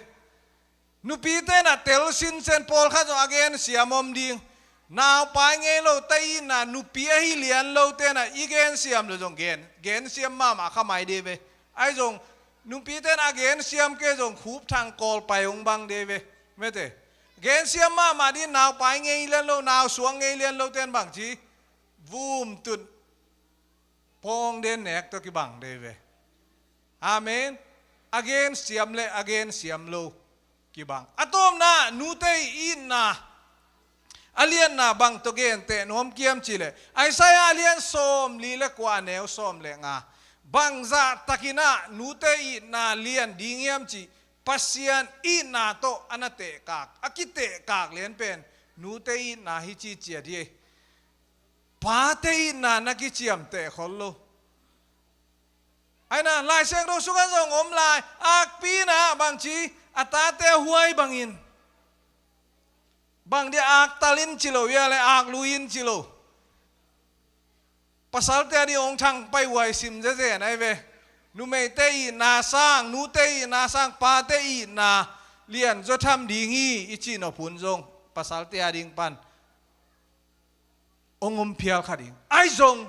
Nupite in a tel sinsen, pawlkhat zong a gen siam om ding. Naupai ngei lo ta in a, nupi ahi lian lote in a i gen siam lo zong gen, gen siam mahmah kha mai dih ve. Ahi zong, nupite in a gen siam kei zong Khupthang Kawlpai hong bang dih ve. Mete. Gen siam mahmah dih, naupai ngei lian lo, nausuang ngei lian lote in bang ci, vumtut, pawngden nek tawh kibang dih ve. Amen. A gen siam leh a gen siam lo kibang. A tawpna, nute i itna a lianna bang tawh genteh nuam hiam cih leh, Isaiah a lian sawmli leh kua, a neu sawm leh nga. Bangzah takin ah nute i itna lian ding hiam cih, Pasian itna tawh a na tehkak, a kitehkak lian pen nute i itna hi ci ciat hi. Pate itna na kiciamteh khol lo. Ahi na, Lai Siangtho sungah zong om lai, akpi in ah bang ci, a tate a huai bangin. Bang dih, aktal in ci lo, ia leh aklui in ci lo. Pasalte a dih hong thang pai huai sim zezen ahi ve. Numeite itna sang, nute itna sang, pate itna lian zaw tham ding hi i cih nop hun zong pasalte a ding pan hong om phial kha ding. Ahi zong,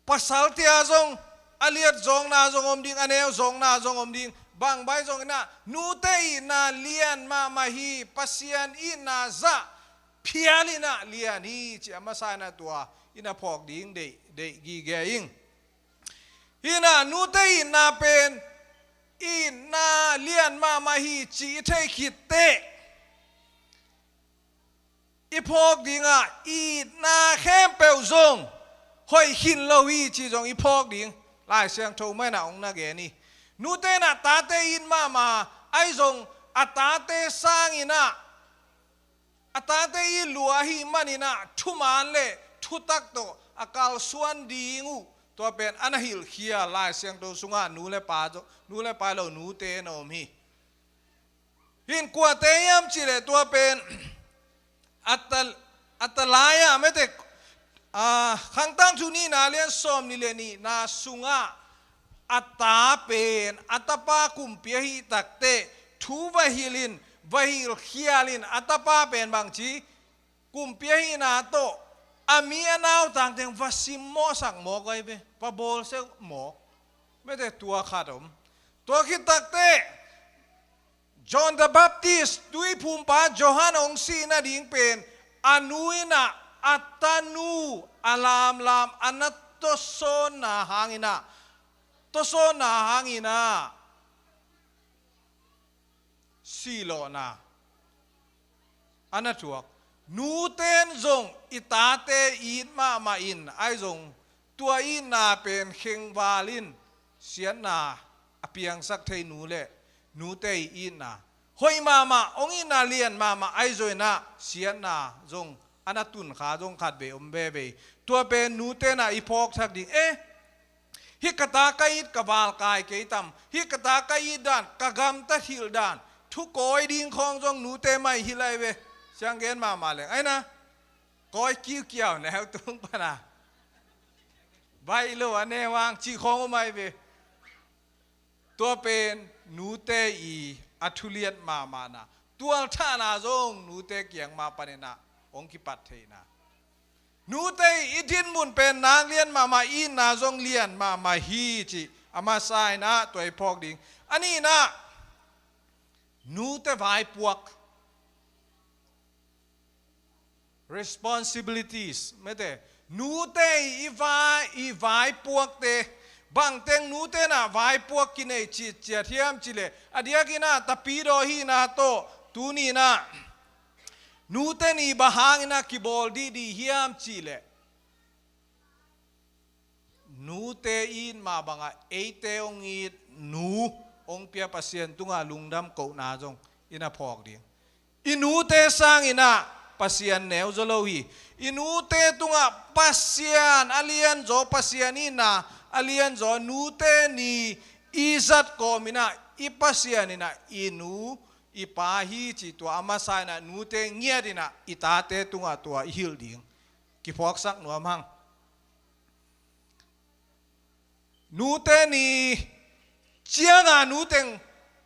pasalte a zong a liat zawngna zong om ding, a neu zawngna zong om ding. Bang bai zong in ah, nute itna lian mahmah hi, Pasian itna zah phial in ah lian hi, ci a masa in ah tua in ah phawk ding deih, deih gige ing. Hi in ah, nute itna pen itna lian mahmah hi ci i thei khit teh, i phawk ding ah itna khempeuh zong hoih khin lo hi ci zong i phawk ding. Lai Siangtho mah in ah hong na gen hi. Nute in ah tate it mahmah, ahi zong a tate sangin ah, a tate it lua ahih manin ah thuman le thutak tawh a kalsuan ding uh, tua pen a na hilhkhia Lai Siangtho sungah nu le pa, nu le pa lo nute na om hi. Hih in kuate hiam cih leh tua pen a ta, a ta lai-ah mete, a, Khangtangthu nihna lian sawmnih le nihna sungah a ta pen a tapa kumpi ahih takteh thu va hilh in, va hilh khial in a tapa pen bangci kumpi ahihna tawh a mi a nautang teng va simmawhsak mawk ahi ve, va bawlsia mawk. Mete tua khat om. Tua khit takteh John the Baptist, tuiphumpa Johan hong sih nading pen a nu in ah a tanu a lamlam a na tawsawnna hangin ah, tawsawnna hangin ah sihlawhna a na thuak. Nute in zong i tate it mahmah in, ahi zong tua itna pen khengval in siatna a piangsak thei nu le nute i itna hoih mahmah, hong itna lian mahmah ahi zongin ah siatna zong a na tunkha zong khatvei om veve hi. Tua pen nute in ah i phawksak ding. Eh, hih ka ta ka it ka valkai kei tam? Hih ka ta ka it dan, ka gamtat hilh dan, thu kawi ding khawng zong nute mah i hilh ahi ve. Siang gen mahmah leng ahi na, kawi kiukiau neu tung pana baih lo a ne vang cih khawng om ahi ve. Tua pen nute i a thuliat mahmahna, tualthahna zong nute kiang mah panin ah hong kipat theihna. Nute i dinmun pen nak lian mahmah, itna zong lian mahmah hi cih a masa in ah tua i phawk ding. A nihna, nute vaipuak. Responsibilities, mete, nute i vai, i vaipuakte, bangteng nute in ah vaipuak kinei citciat hiam cih leh, a diakin ah tapidaw hihna tawh tuni in ah nute in bang hangin ah kibawl dihdih hiam cih leh, nute it mah bangah eite hong it nu hong pia Pasian tungah lungdam kohna zong i na phawk ding. I nute sangin ah Pasian neu zaw lo hi. I nute tungah Pasian a lianzaw, Pasian itna a lianzaw, nute ni i zat kawmin ah i Pasian in ah i nu i pa hi cih tua a masa in ah nute ngiat in ah i tate tungah tua i hilh ding. Kiphawksak nuam hang. Nute ni ciangah nuteng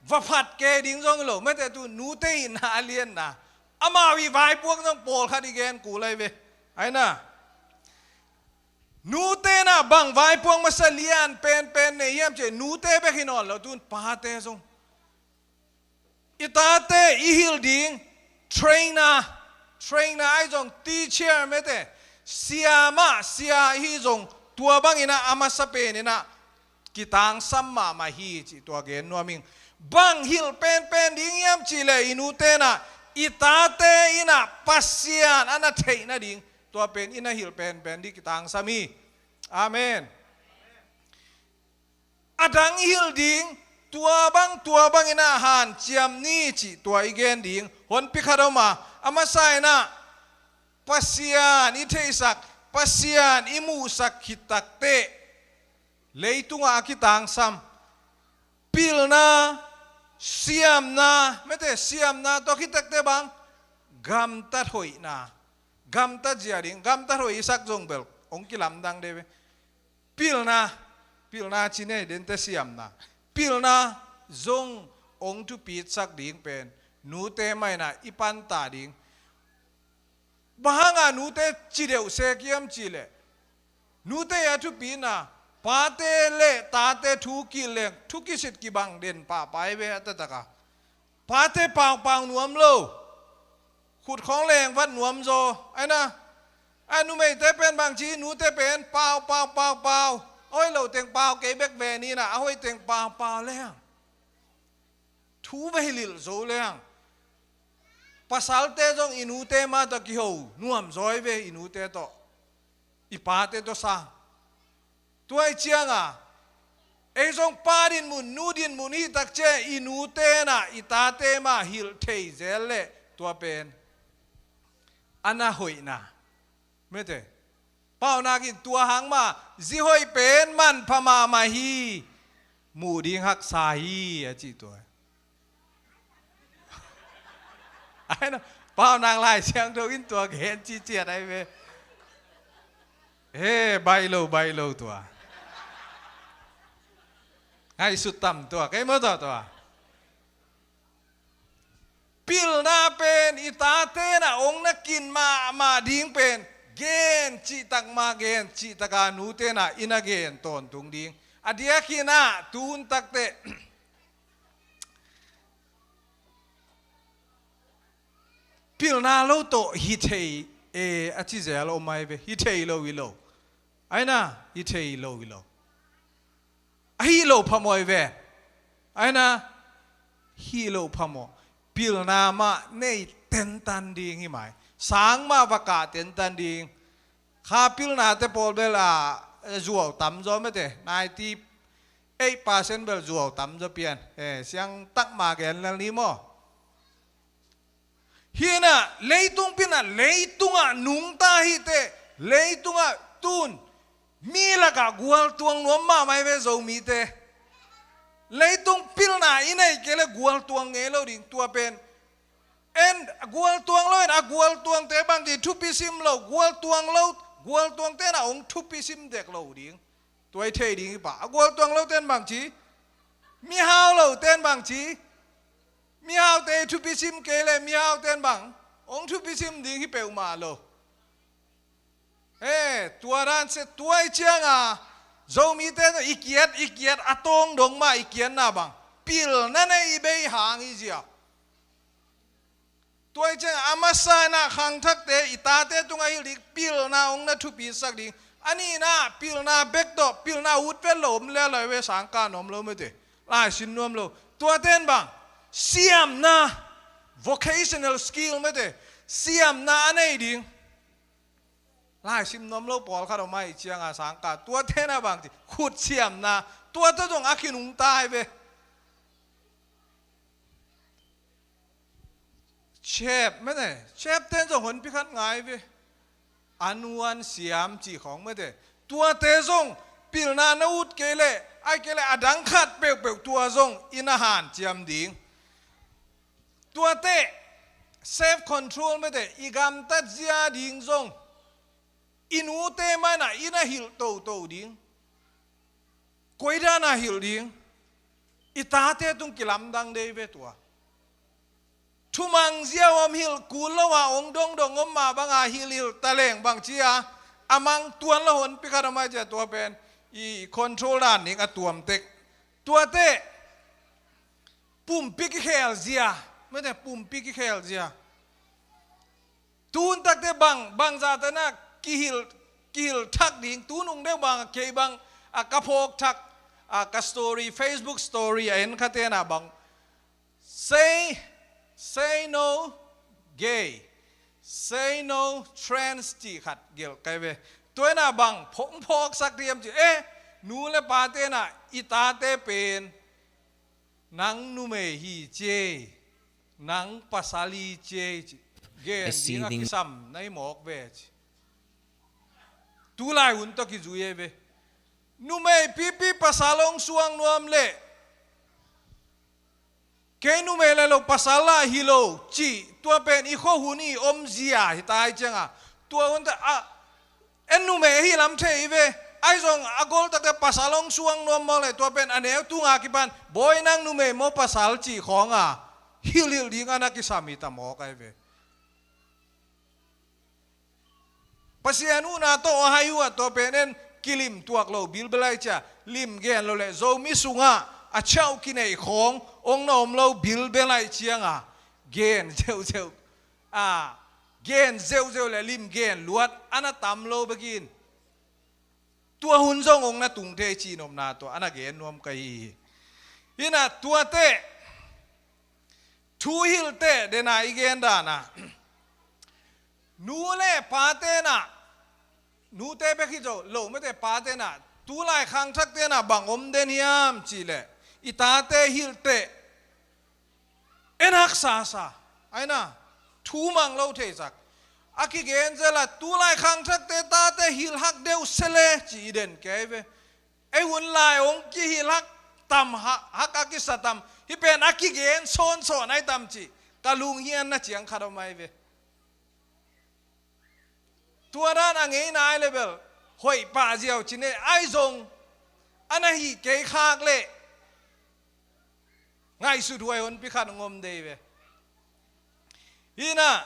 va phat kei ding zong hi lo. Mete tu nute itna a lianna, amau i vaipuak zong pawlkhat i gen kul ahi ve. Ahi na, nute in ah bang vaipuak masa lian penpen nei hiam cih leh nute bek hi nawn lo, tun pate zong. I tate i hilh ding, trainer, trainer ahi zong teacher, mete, sia mah sia hi zong, tua bangin ah a masa penin ah kitangsam mahmah hi cih tua gen nuam ing. Bang hilh penpen ding hiam cih leh i nute in ah i tate in ah Pasian a na theih nading, tua pen i na hilh penpen ding kitangsam hi. Amen. A dang i hilh ding, tua bang, tua bangin ah hanciam ni cih tua i gen ding. Honpi khat om a, a masa in ah Pasian i theihsak, Pasian i muhsak khit takteh leitungah a kitangsam pilna, siamna, mete, siamna tawh khit takteh bang, gamtat hoihna, gamtat zia ding, gamtat hoih i sak zong bel hong kilamdang de ve. Pilna, pilna ci nei dente siamna. Pilna zong hong thupitsak ding pen nute mah in ah i panta ding. Bang hangah nute ci deuh sek hiam cih leh, nute a thupitna, pate le tate thu kilh leng thu kisit kibang den pahpah hi ve a taktak a. Pate paupau nuam lo. Khut khawng leng vat nuam zaw. Ahi na, a numeite pen bangci, nute pen paupau, paupau. A hoih lo teng pau kei bek ve ni na, a hoih teng paupau leng. Thu va hilh zo leng. Pasalte zong i nute mah tawh kiho nuam zaw hi ve, i nute tawh, i pate tawh sang. Tua ahih ciangin Ei zong pa dinmun, nu dinmun hih takciang i nute in ah i tate mah hilh thei zel leh tua pen a na hoihna. Mete, paunak in tua hang mah zi hoih pen manpha mahmah hi, muh ding haksa hi a cih tua. Ai na, paunak Lai Siangtho in tua gen ciciat ai ve. He, baih lo, baih lo tua. Ngaihsut tam tua, kei maw tua tua. Pilna pen i tate in ah hong na kin mahmah ding pen gen cihtak mah gen cihtak a nute in ah i na gen tawntung ding. A diakin ah tun takte pilna lo tawh hi thei e a ci zel om ai ve. Hi thei lo hi lo. Ai na, hi thei lo hi lo. A hi lo phamawh ai ve. Ai na, hi lo phamawh. Pilna mah nei tentan ding hi mai. Sang mah va kah tentan ding. Kha pilnate pawl bel a zuau tam zaw mete. Ninety eight percent bel zuau tam zaw pian. Eh, siang tak mah gen lel ni maw. Hi in ah leitung pi in ah leitungah nungta hi teh, leitungah tun mi lakah gualtuang nuam mahmah hi ve Zomite. Leitung pilna i neih kei leh gualtuang ngei lo ding tua pen. En gualtuang lo in a gualtuangte bangci thupi sim lo, gualtuang lo, gualtuangte in ah hong thupi sim dek lo ding. Tua i thei ding hi pah. A gualtuang lote in bangci, mihau lote in bangci, mihaute i thupi sim kei leh mihaute in bang hong thupi sim ding hi peuhmah lo. He, tua dan se tua i ciang a Zomite tawh i kiat i kiat a tawng dong mah i kiatna bang pilna nei i bei hang hi zia. Tua i ciang a masa in ah khangthakte i tate tungah hilh ding pilna hong na thupisak ding. A nihna pilna bek tawh pilna ut vet lo om lel lai ve, sangkah nuam lo mete. Laisim nuam lo. Tuate in bang siamna, vocational skill mete, siamna a nei ding. Laisim nuam lo pawlkhat om ai ciang a sangkah tuate in ah bangci khut siamna tuate zong a kinungta ai ve. Chef mene, chef ten zong honpi khat ngai ve. A nuan siam cih khawng mete. Tuate zong pilna na ut kei leh ai kei leh a dang khat peuhpeuh tua zong i na hanciam ding. Tuate self control mete, i gamtat zia ding zong i nute mah in ah i na hilh toto ding. Koi dan a hilh ding. I tate tung kilamdang dei ve tua. Thumang zia om hilh kul lo a hong dongdong om mah bang a hilhhilh taleng bangci a a mang tuan lo honpi khat om ai cia tua pen i control dan ding a tuamtek. Tuate pumpi kikhel zia mete, pumpi kikhel zia. Tun takte bang bang zate na kihilh kihilh thak ding, tun ung deuh bang a kei bang a ka phawk thak a ka story, Facebook story a en khate na bang say say no gay, say no trans cih khat gelh kai ve. Tua in ah bang phawk phawksak diam cih eh, nu le pate na i tate pen nang numei hi cie, nang pasal hi cie ci. Gen ding a kisam na hi mawk ve ci. Tulai hun tawh kizui ei ve. Numei pipi pasal hong suang nuam leh kei numei lai lo pasal lah hi lo ci. Tua pen i khuahun i omzia hi tai cianga tua hun tawh a en numei ahi lam thei hi ve. Ahi zong a gol takte pasal hong suang nuam mawk le tua pen a neu tunga kipan bawi nang numei maw pasal cih khawnga hilhhilh ding a na kisam hi ta mawk ahi ve. Pasian uhna tawh a hai uh ah tua pen en kilim tuak lo bilbel ahi cia lim gen lo le Zomi sungah a ciauh kineih khawng hong na om lo bilbel ahi cianga gen zeuhzeuh a gen zeuhzeuh le lim gen luat a na tam lo bekin tua hun zong hong na tung thei cih nopna tua a na gen nuam ka hi hi. Hina tuate thu hilhte dena i gen dana nu le pate na nute bek hi zo lo mete pate na Tulai khangthakte na bang om den hiam cih leh, i tate hilh teh en haksa sa, aina, thu mang lo theisak. A kigen zel a, tulai khangthakte tate hilh hak deuh se le ci i den kei ve. Ei hun lai hong kihilh hak tam, hak, hak a kisa tam. Hih pen a kigen sawnsawn ai tam ci, ka lunghianna ciang khat om ai ve. Tua dan a ngeina ai le bel hoih pah ziau ci ne, ai zong a na hih kei khak leh ngaihsut huai honpi khat hong om dei ve. Hih na,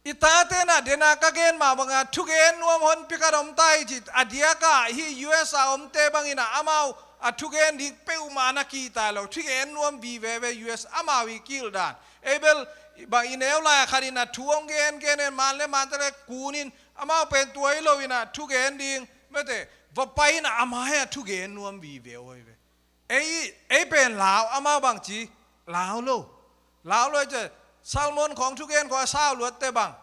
i tate na den a ka gen mah bang a thugen nuam honpi khat om ta hi ci, a diak a hih U S a omte bang in a amau a thugen ding peuhmah na kihta lo, thugen nuam vive ve U S amau i kihilh dan. Ei bel bang i neu lai a khat in a thu hong gen gen in, man le man te le kun in, amau pen tua hi lo in a thugen ding mete va pai in a, amah hi a thugen nuam vive oi ve. Ei, ei pen lau, amau bang ci, lau lo. Lau lo ei ce, sermon khong thugen khong a sau luat te bang.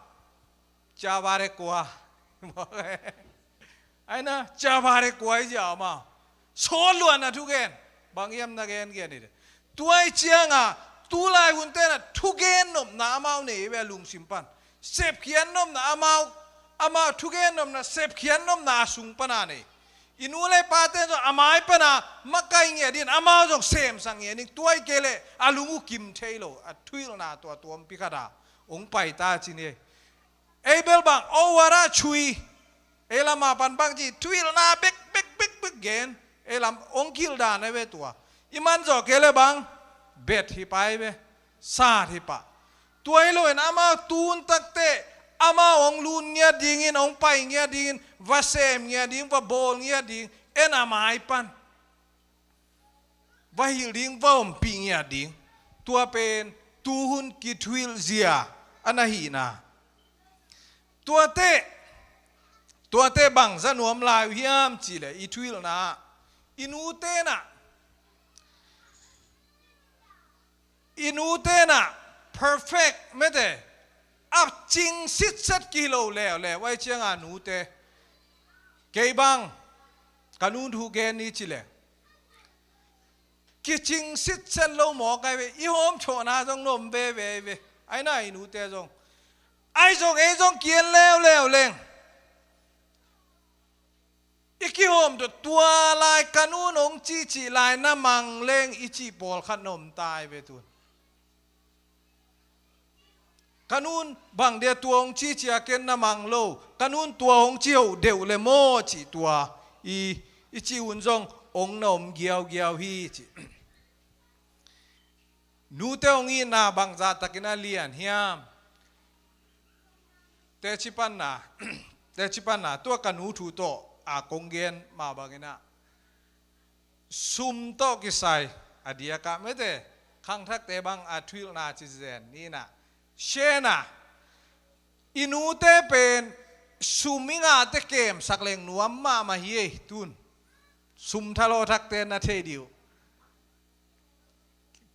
Chavare kua. Aina, chavare kua i zia amau. Sawl luat na thugen. Bang hiam na gen gen i de. Tua i ciang a, tulai hun te na thugen nopna amau nei ve lungsim pan. Sepkhiat nopna amau, amau thugen nopna, sepkhiat nopna a sung pan a nei. I nu le pate zong a mai pan a makai ngiat in, amau zong semsak ngiat in, tua i kei leh a lung uh kim thei lo, a thuhilhna tua tuampi khat a hong pai ta ci ni. Ei bel bang, o wara chui. Ei lam a pan bang ci, thuhilhna bek, bek, bek, bek gen. Ei lam hong kihilh dan ai ve tua. I man zawh kei leh bang, bet hi pah ai ve. Sat hi pah. Tua hi lo in amau tun tak teh, amau hong lun ngiat ding in, hong pai ngiat ding in, va sem ngiat ding, va bawl ngiat ding, en a mai pan. Va hilh ding, va ompih ngiat ding. Tua pen, tuhun kithuhilh zia, a na hihna. Tuate, tuate bang za nuam lai uh hiam cih leh, i thuhilhna, i nute na, i nute na, perfect, mete, a cing sitset kilo leuleu, ai ciang a nute. Kei bang, ka nu thu gen ni cih leh. Kicing sitset lo mawk ai ve, i hawm thawhna zong na om veve ai ve. Aina i nute zong. Ai zong, ei zong kian leuleu leng. I kihawm tawh tua lai ka nun hong cihcih lai na mang leng i cih pawlkhat na om ta ai ve tun. Ka nun bang dia tua hong cihcih a ken na mang lo, ka nun tua hong cih hoh deuh le maw cih tua i, i cih hun zong hong na om giaugiau hi cih. Nute hong itna bangzah takin a lian hiam? Teci panna, teci panna, tua ka nu thu tawh a kong gen mah bangin ah, sum tawh kisai a diakah mete, khangthakte bang a thuhilhna ci zen ni nah. Shena, i nute pen sum i ngahte kemsak leng nuam mahmah hi ei tun. Sum thalawh thakte na thei dih uh.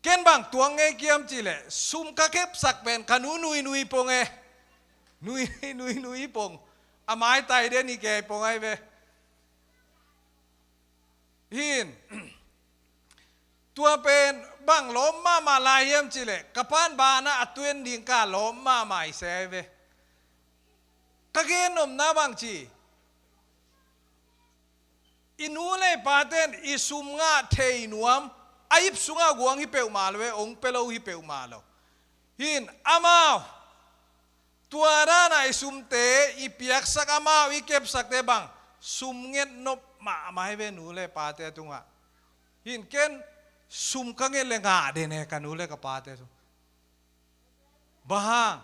Ken bang tuang ngei kiam cih leh, sum ka kepsak pen ka nu nuinui pong e. Nui, nuinui pong. A maitai den i kei pong ai ve. Hin. Tua pen bang lawm mahmah lai hiam cih leh, ka pan banah a tuen ding ka lawm mahmah i se ai ve. Ka gen nopna bang ci. I nu le i paten i sum ngah thei nuam, a ip sungah guang hi peuhmah lo e, ong pia lo hi peuhmah lo. Hin, amau, tua danah i sumte, i piaksak amau, i kepsakte bang, sum nget nop mahmah hi ve nu le pate tungah. Hin, ken sum ka nget le ngah den e ka nu le ka pate tung. Bang hang?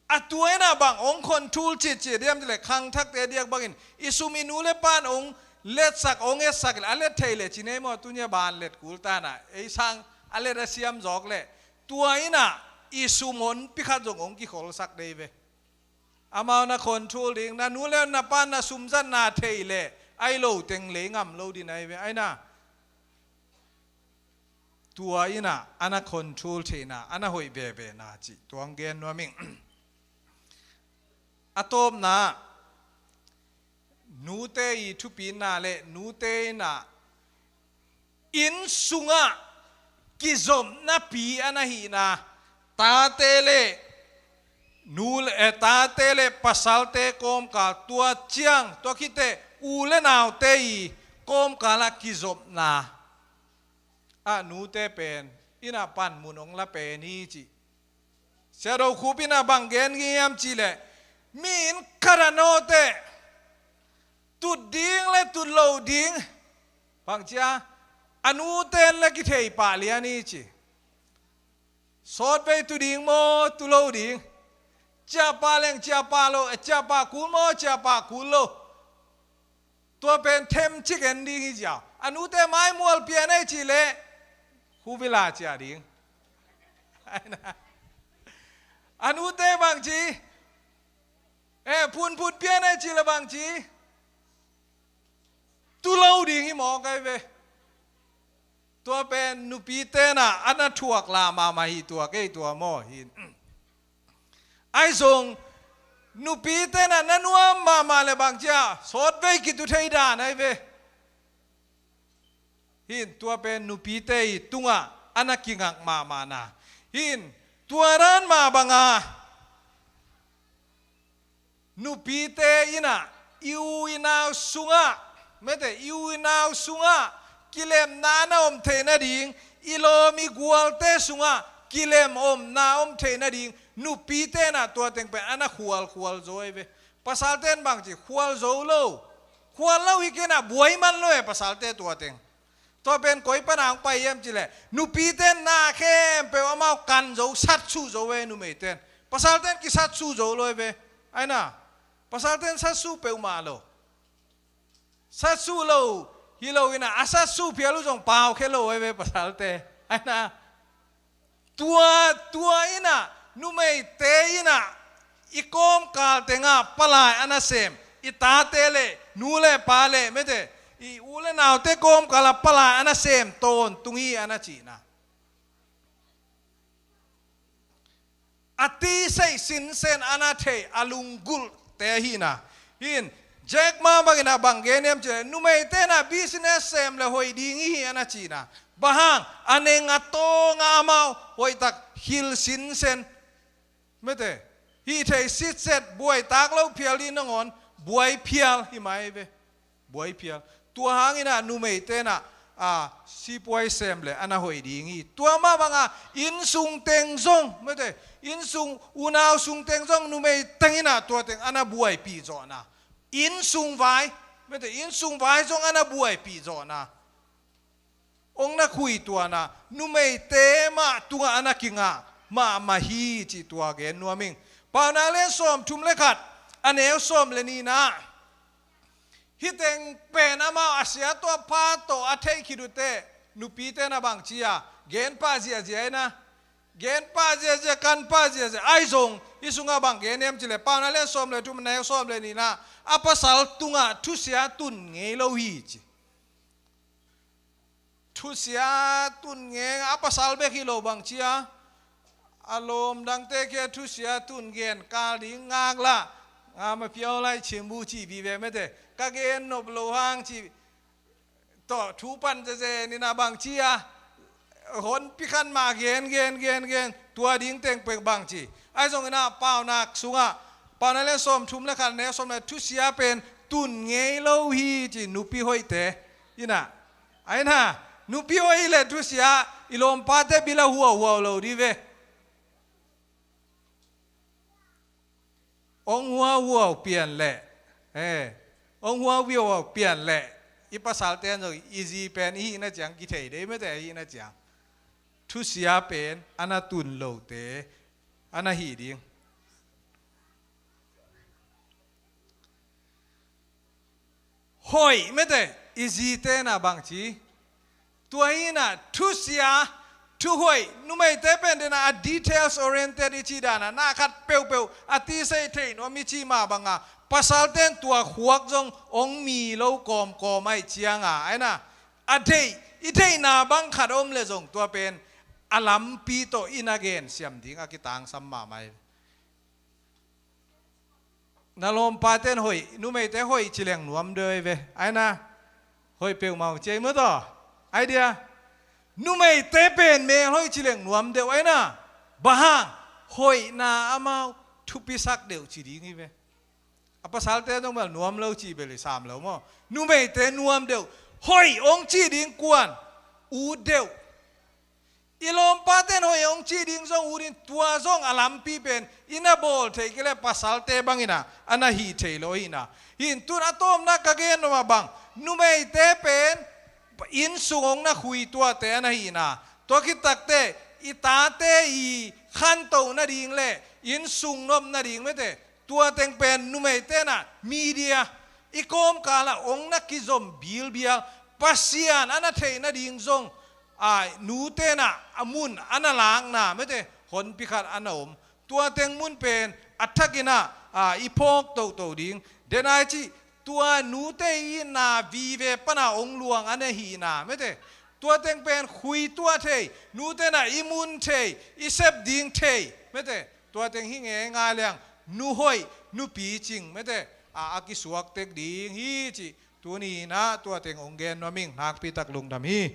A tua inah bang ong control citcit diam cih leh khangthakte diak bangin i sum i nu le pan ong letsak, ong etsak leh a let thei leh ci nei maw, tunia ban let kul tanah ei sang a let a siam zawk leh tua inah i sum honpi khat zong ong kikholsak dei ve. Amau na control ding, na nu le na pan na sum zatna thei leh ai lo teng lei ngam lo din ai ve, ai na. Tua inah a na control theihna, a na hoih vevena cih tuang gen nuam ing. A tawpna, Nute i thupina le nute in ah inn sungah kizopnapi a na hihna, tate le nu le, eh, tate le pasalte kawmkal, tua ciang, tua khit teh u le naute i kawmkal ah kizopna ah nute pen inn ah panmun hong la pen hi ci. Sia Do Khup in ah bang gen ngei hiam cih leh, mi inn khat a nawh teh tut ding le tut lo ding, bang ci a, a nute in le kithei pah lian hi ci. Sawtvei tu ding maw, tu lo ding? Ciahpah leng ciahpah lo, eh, ciahpah kul maw, ciahpah kul lo? Tua pen themcik en ding hi ziau. A nute maimual pian ei cih leh, huvila ciah ding. A nute bang ci, eh, phunphut pian ei cih leh bang ci, tu lo ding hi mawk ai ve. Tua pen nupite in ah a na thuak la mahmah hi, tua kei tua maw hi. Ahi zong nupite in ah na nuam mahmah le bang ci a, sawtvei kitu thei dan ai ve. Hin tua pen nupite i tungah a na kingak mahmahna. Hin tua dan mah banga nupite in ah i u i nau sungah, mete, i u i nau sungah kilemna na om theih nading, i lawm i gualte sungah kilem omna om theih nading, nupite in ah tua teng pen a na khualkhual zo ai ve. Pasalte in bang ci, khual zo lo. Khual lo hi kei in ah buai man lo e pasalte tua teng. Tua pen koi pan hong pai hiam cih leh, nupite in na khempeuh amau kan zo, satsuh zo ve, numeite in. Pasalte in kisatsuh zo lo e ve. Ai na, pasalte in satsuh peuhmah lo. Satsuh lo hi lo in ah, a satsuh phial uh zong pau khe lo e ve pasalte. Ai na, tua, tua in ah numeite in ah i kawmkal tengah palai a na sem, i tate le nu le pa le, mete, i u le naute kawmkal ah palai a na sem tawntung hi a na cihna. A tiseih sinsen a na thei a lunggulhte ahihna. Hin, Jack Ma bangin ah bang gen hiam cih leh, numeite in ah business sem le hoih ding hi a na cihna. Bang hang, a neng a tawng ah amau hoihtak hilh sinsen, mete, hih theih sitset, buaitak lo phial ding nangawn buai phial hi mai ve. Buai phial. Tua hangin ah numeite in ah, a, sipuai sem le a na hoih ding hi. Tua mah banga inn sung teng zong, mete, inn sung, unau sung teng zong numei teng in ah tua teng a na buaipih zawhna. Inn sung vai, mete, inn sung vai zong a na buaipih zawhna. Hong na khuituahna, numeite mah tungah a na kingah mahmah hi cih tua gen nuam ing. Paunak lian sawmthum le khat, a neu sawm le nihna. Hih teng pen amau a sia tawh a pha tawh a theih khit uh teh, nupite in ah bang ci a, gen pah ziahziah in ah. Gen pah ziahziah, kan pah ziahziah. Ahi zong, hih sungah bang gen hiam cih leh, Paunak lian sawm le thum, a neu sawm le nihna, a pasal tungah thusia tun ngei lo hi ci. Thusia tun ngei, a pasal bek hi lo, bang ci a, a lawm dangte kia thusia tun gen kal ding ngaklah, ngam a piau lai cim bu ci vive, mete, ka gen nop lo hang ci tawh thu pan zezen in ah bang ci a, honpi khat mah gen, gen, gen, gen, tua ding teng pek bang ci. Ahi zongin ah Paunak sungah, Paunak lian sawmthum le khat, neu sawm le, thusia pen tun ngei lo hi ci, nupi hoihte in ah. Ai na, nupi hoih hi leh thusia, i lawmpate bil ah huauhuau lo dih ve. Hong huauhuau pian leh, eh, hong huauhuau pian leh, i pasalte in zong i zi pen i hihna ciang kithei dei, mete, i hihna ciang. Thusia pen a na tun lote a na hih ding. Hoih, mete, i zite in ah bang ci. Tua hi in ah thusia, thuhoih, numeite pen den ah a details oriented i cih dan ah, na khat peuhpeuh a tiseih thei nuam i cih mah banga, pasalte in tua khuak zong hong mi lo kawmkawm ahih cianga, ai na, a theih, i theihna bang khat om leh zong tua pen a lampi tawh i na gensiam ding a kitangsam mahmah hi. Na lawmpate'n hoih, numeite hoih ci leng nuam deuh ei ve. Aina, hoih peuhmah hong ci ei maw taw. Ai dia, numeite pen mel hoih ci leng nuam deuh aina. Bang hang, hoihna amau thupisak deuh ci ding hi ve. A pasalte zong bel nuam lo ci bel i sam lo maw. Numeite nuam deuh, hoih hong ci ding kuan, ut deuh. I lawmpate'n hoih hong ci ding zong ut in, tua zong a lampi pen i na bawl theih kei leh pasalte bangin a, a na hih theih loh hi na. Hi in tun a tawpna ka gen nuam a bang, numeite pen inn sung hong na khui tuate a na hi na. Tua khit takteh i tate i khantoh nading leh inn sung nop nading mete, tua teng pen numeite'n a media i kawmkal ah hong na kizom bilbial, Pasian a na theih nading zong, a, nute'n a, a mun a na lakna mete, honpi khat a na om. Tua teng mun pen a thakin a, a, i phawk toto ding. Denai cih, tua nute i itna vive pan a hong luang a na hi na mete. Tua teng pen khui tuah thei, nute'n a i mun thei, i sep ding thei mete. Tua teng hi ngeingai leng, nu hoih, nu picing mete, a, a kisuak tek ding hi cih tuni in a tua teng hong gen nuam ing. Nakpi tak lungdam hi.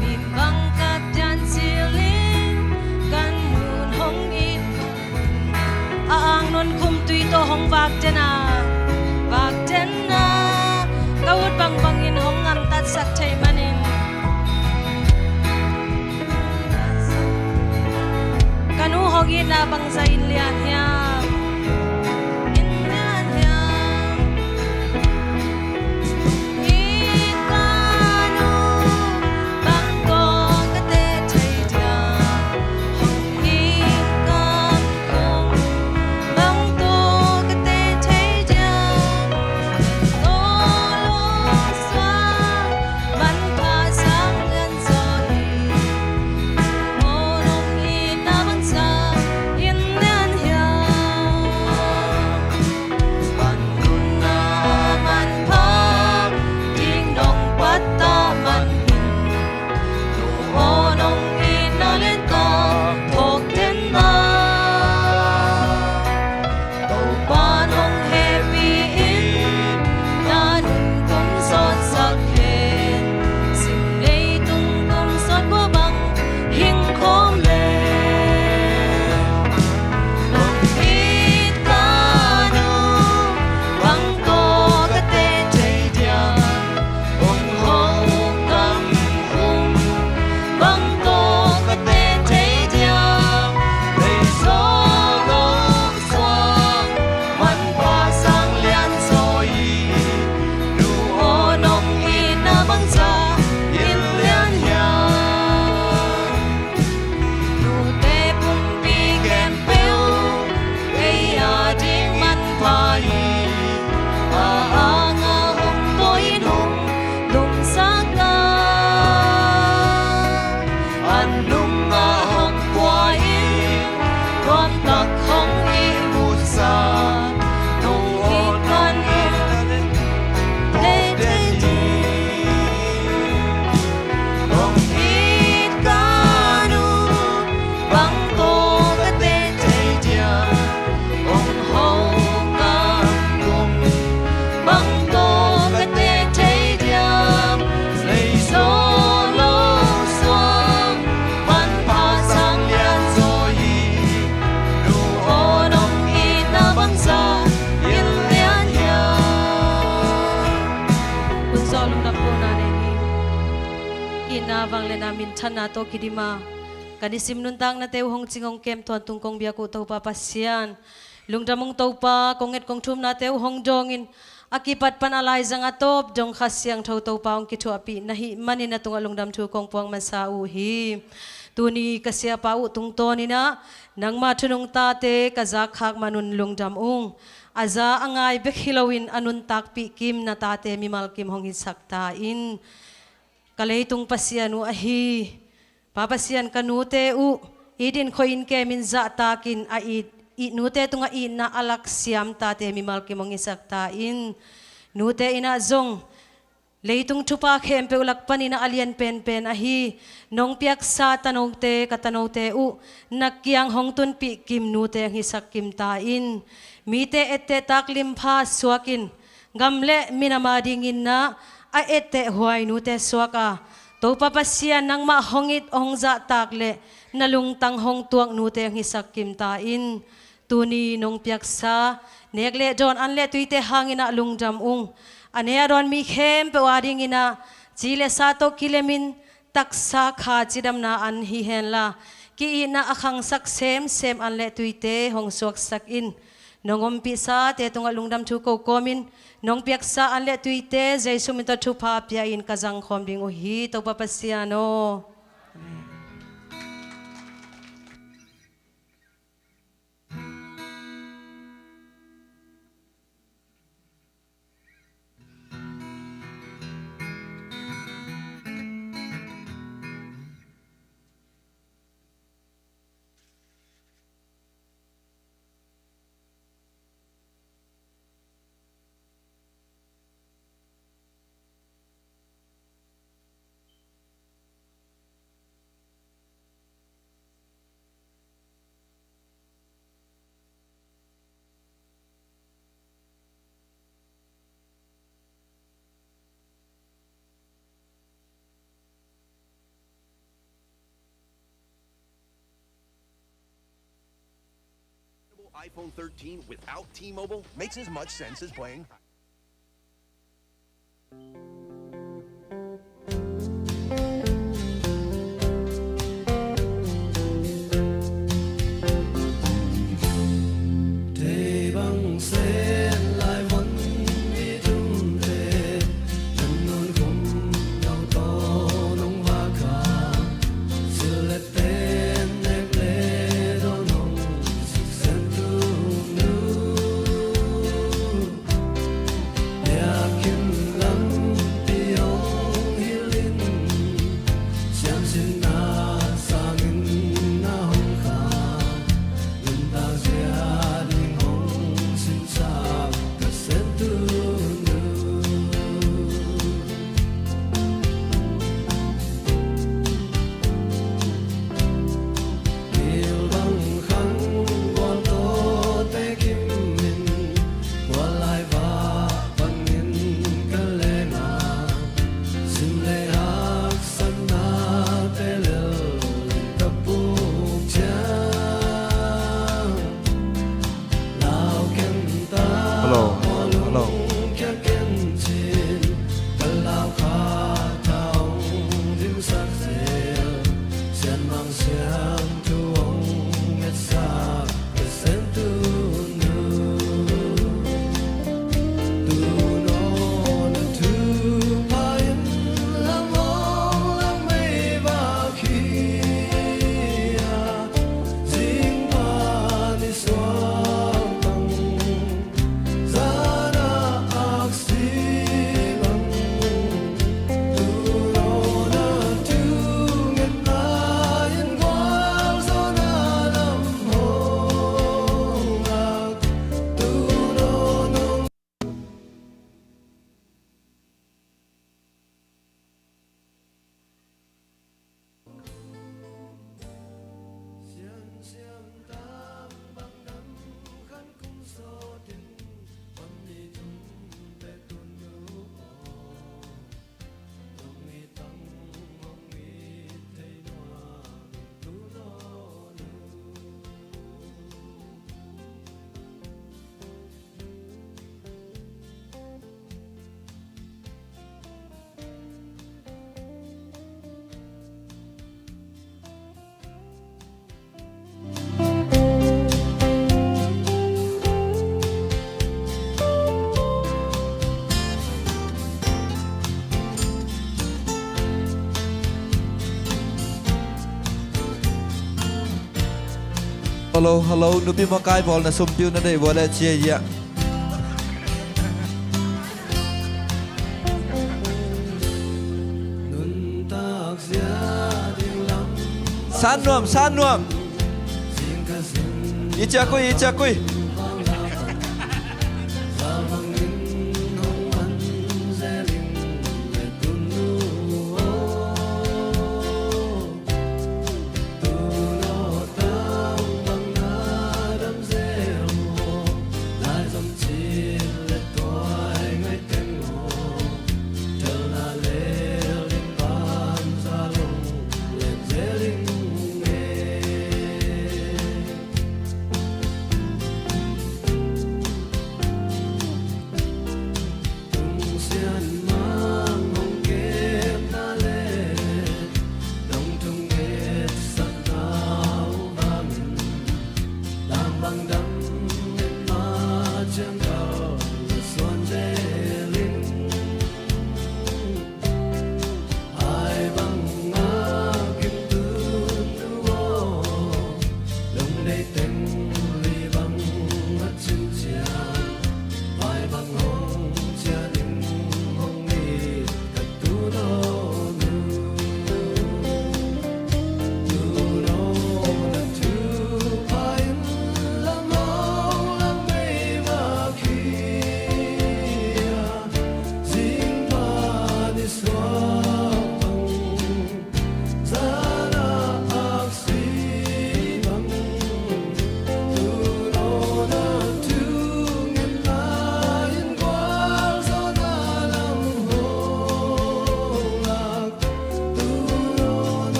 Min bang khat dan cilin kan nun hong it, a ang non khum tui tawh hong vak den a, vak den a, ka ut bangbangin hong ngamtatsak thei manin. Ka nu hong itna bangzah in lian hiam? In lian hiam? It ka nu bang tawh ka teh thei diam? Hong it ka nu bang tawh ka teh thei diam? Tawh lawng suak manpha sang lian zaw hi. Aw nong itna bangzah in lian hiam? An nunna manpha ding nong pattah manin, nu aw nong itna lian ka thawk den a. Topa nong hehpih in, na nunkum sawtsak hen. Sim leitung kum sawt kua bang hing khawm le, nong it ka nu bang tawh ka teh thei diam? Hong hong kam hum bang tawh ka teh thei diam? Lei zaw lawng suak manpha sang lian zaw hi. Nu aw nong itna bangzah in lian hiam? Nute pumpi khempeuh ei ading manpha hi. A anga hong tawi in hong lungsak a, an nungah hong pua in, tuamtak hong ihmusa. Nu aw nong itna lian ka thawk den hi. Hong it ka nu bang tawh ka teh thei diam? Hong hong kam hum bang tawh ka teh thei diam? Lei zaw lawng suak manpha sang lian zaw hi. Nu aw nong itna bangzah in lian hiam? Hun zaw lungdam kohna nei ni. Itna vangliatna minthanna tawh kidim a, Ka nisim nuntaknate uh hong cing hong kem tawntung kong biak uh Topa Pasian. Lungdam ung Topa, kong nget kong thumnate uh hong dawngin a kipat pan a laizang a tawp dong Kha Siangtho Topa hong kithuahpih na hih manin na tungah lungdam thu kong puang masa uh hi. Tuni ka siapa uh tungtawnin ah nangma thunung tate ka zakkhak manun lungdam ung. A za a ngai bek hi loin a nuntakpih kim na tate mimal kim hong hisak ta in. Ka leitung Pasian uh ahi Pa Pasian, ka nute uh it in khua in kemin zahtakin a it, it nute tungah itna a laksiam tate mimal kim hong hisak ta in. Nute in ah zong leitung thupha khempeuh lak panin ah a lian penpen ahi nong piaksa tanote, ka tanote uh na kiang hong tunpih kim nute hong hisak kim ta in. Mite etteh tak limpha suakin gam le minam a dingin ah a etteh huai nute suak a, Topa Pasian, nangmah hong it hong zahtak le na lungtang hong tuak nute hong hisak kim ta in. Tuni nong piaksa nek le dawn an le tuite hangin ah lungdam ung. A ne a dawn mi khempeuh a dingin ah ci le sa tawh kilemin taksa kha cidamna an hi henla, ki-itna a khangsak semsem an le tuite hong suaksak in. Nong ompihsate tungah lungdam thu ko kawmin nong piaksa an le tuite Jesu min tawh thupha pia-in ka zangkhawm ding uh hi, Topa Pasian aw. Amen. iPhone thirteen without T-Mobile makes as much sense as playing. Hello, hello, nupi makai bawl na sumpi uh na deih uh a leh chia ia. San nuam, san nuam. I ciak uh, i ciak uh.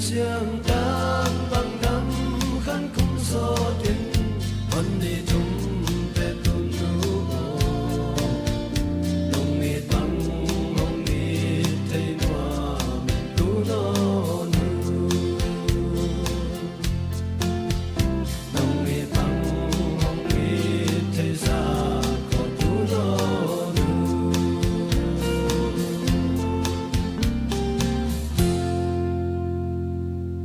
Siangtho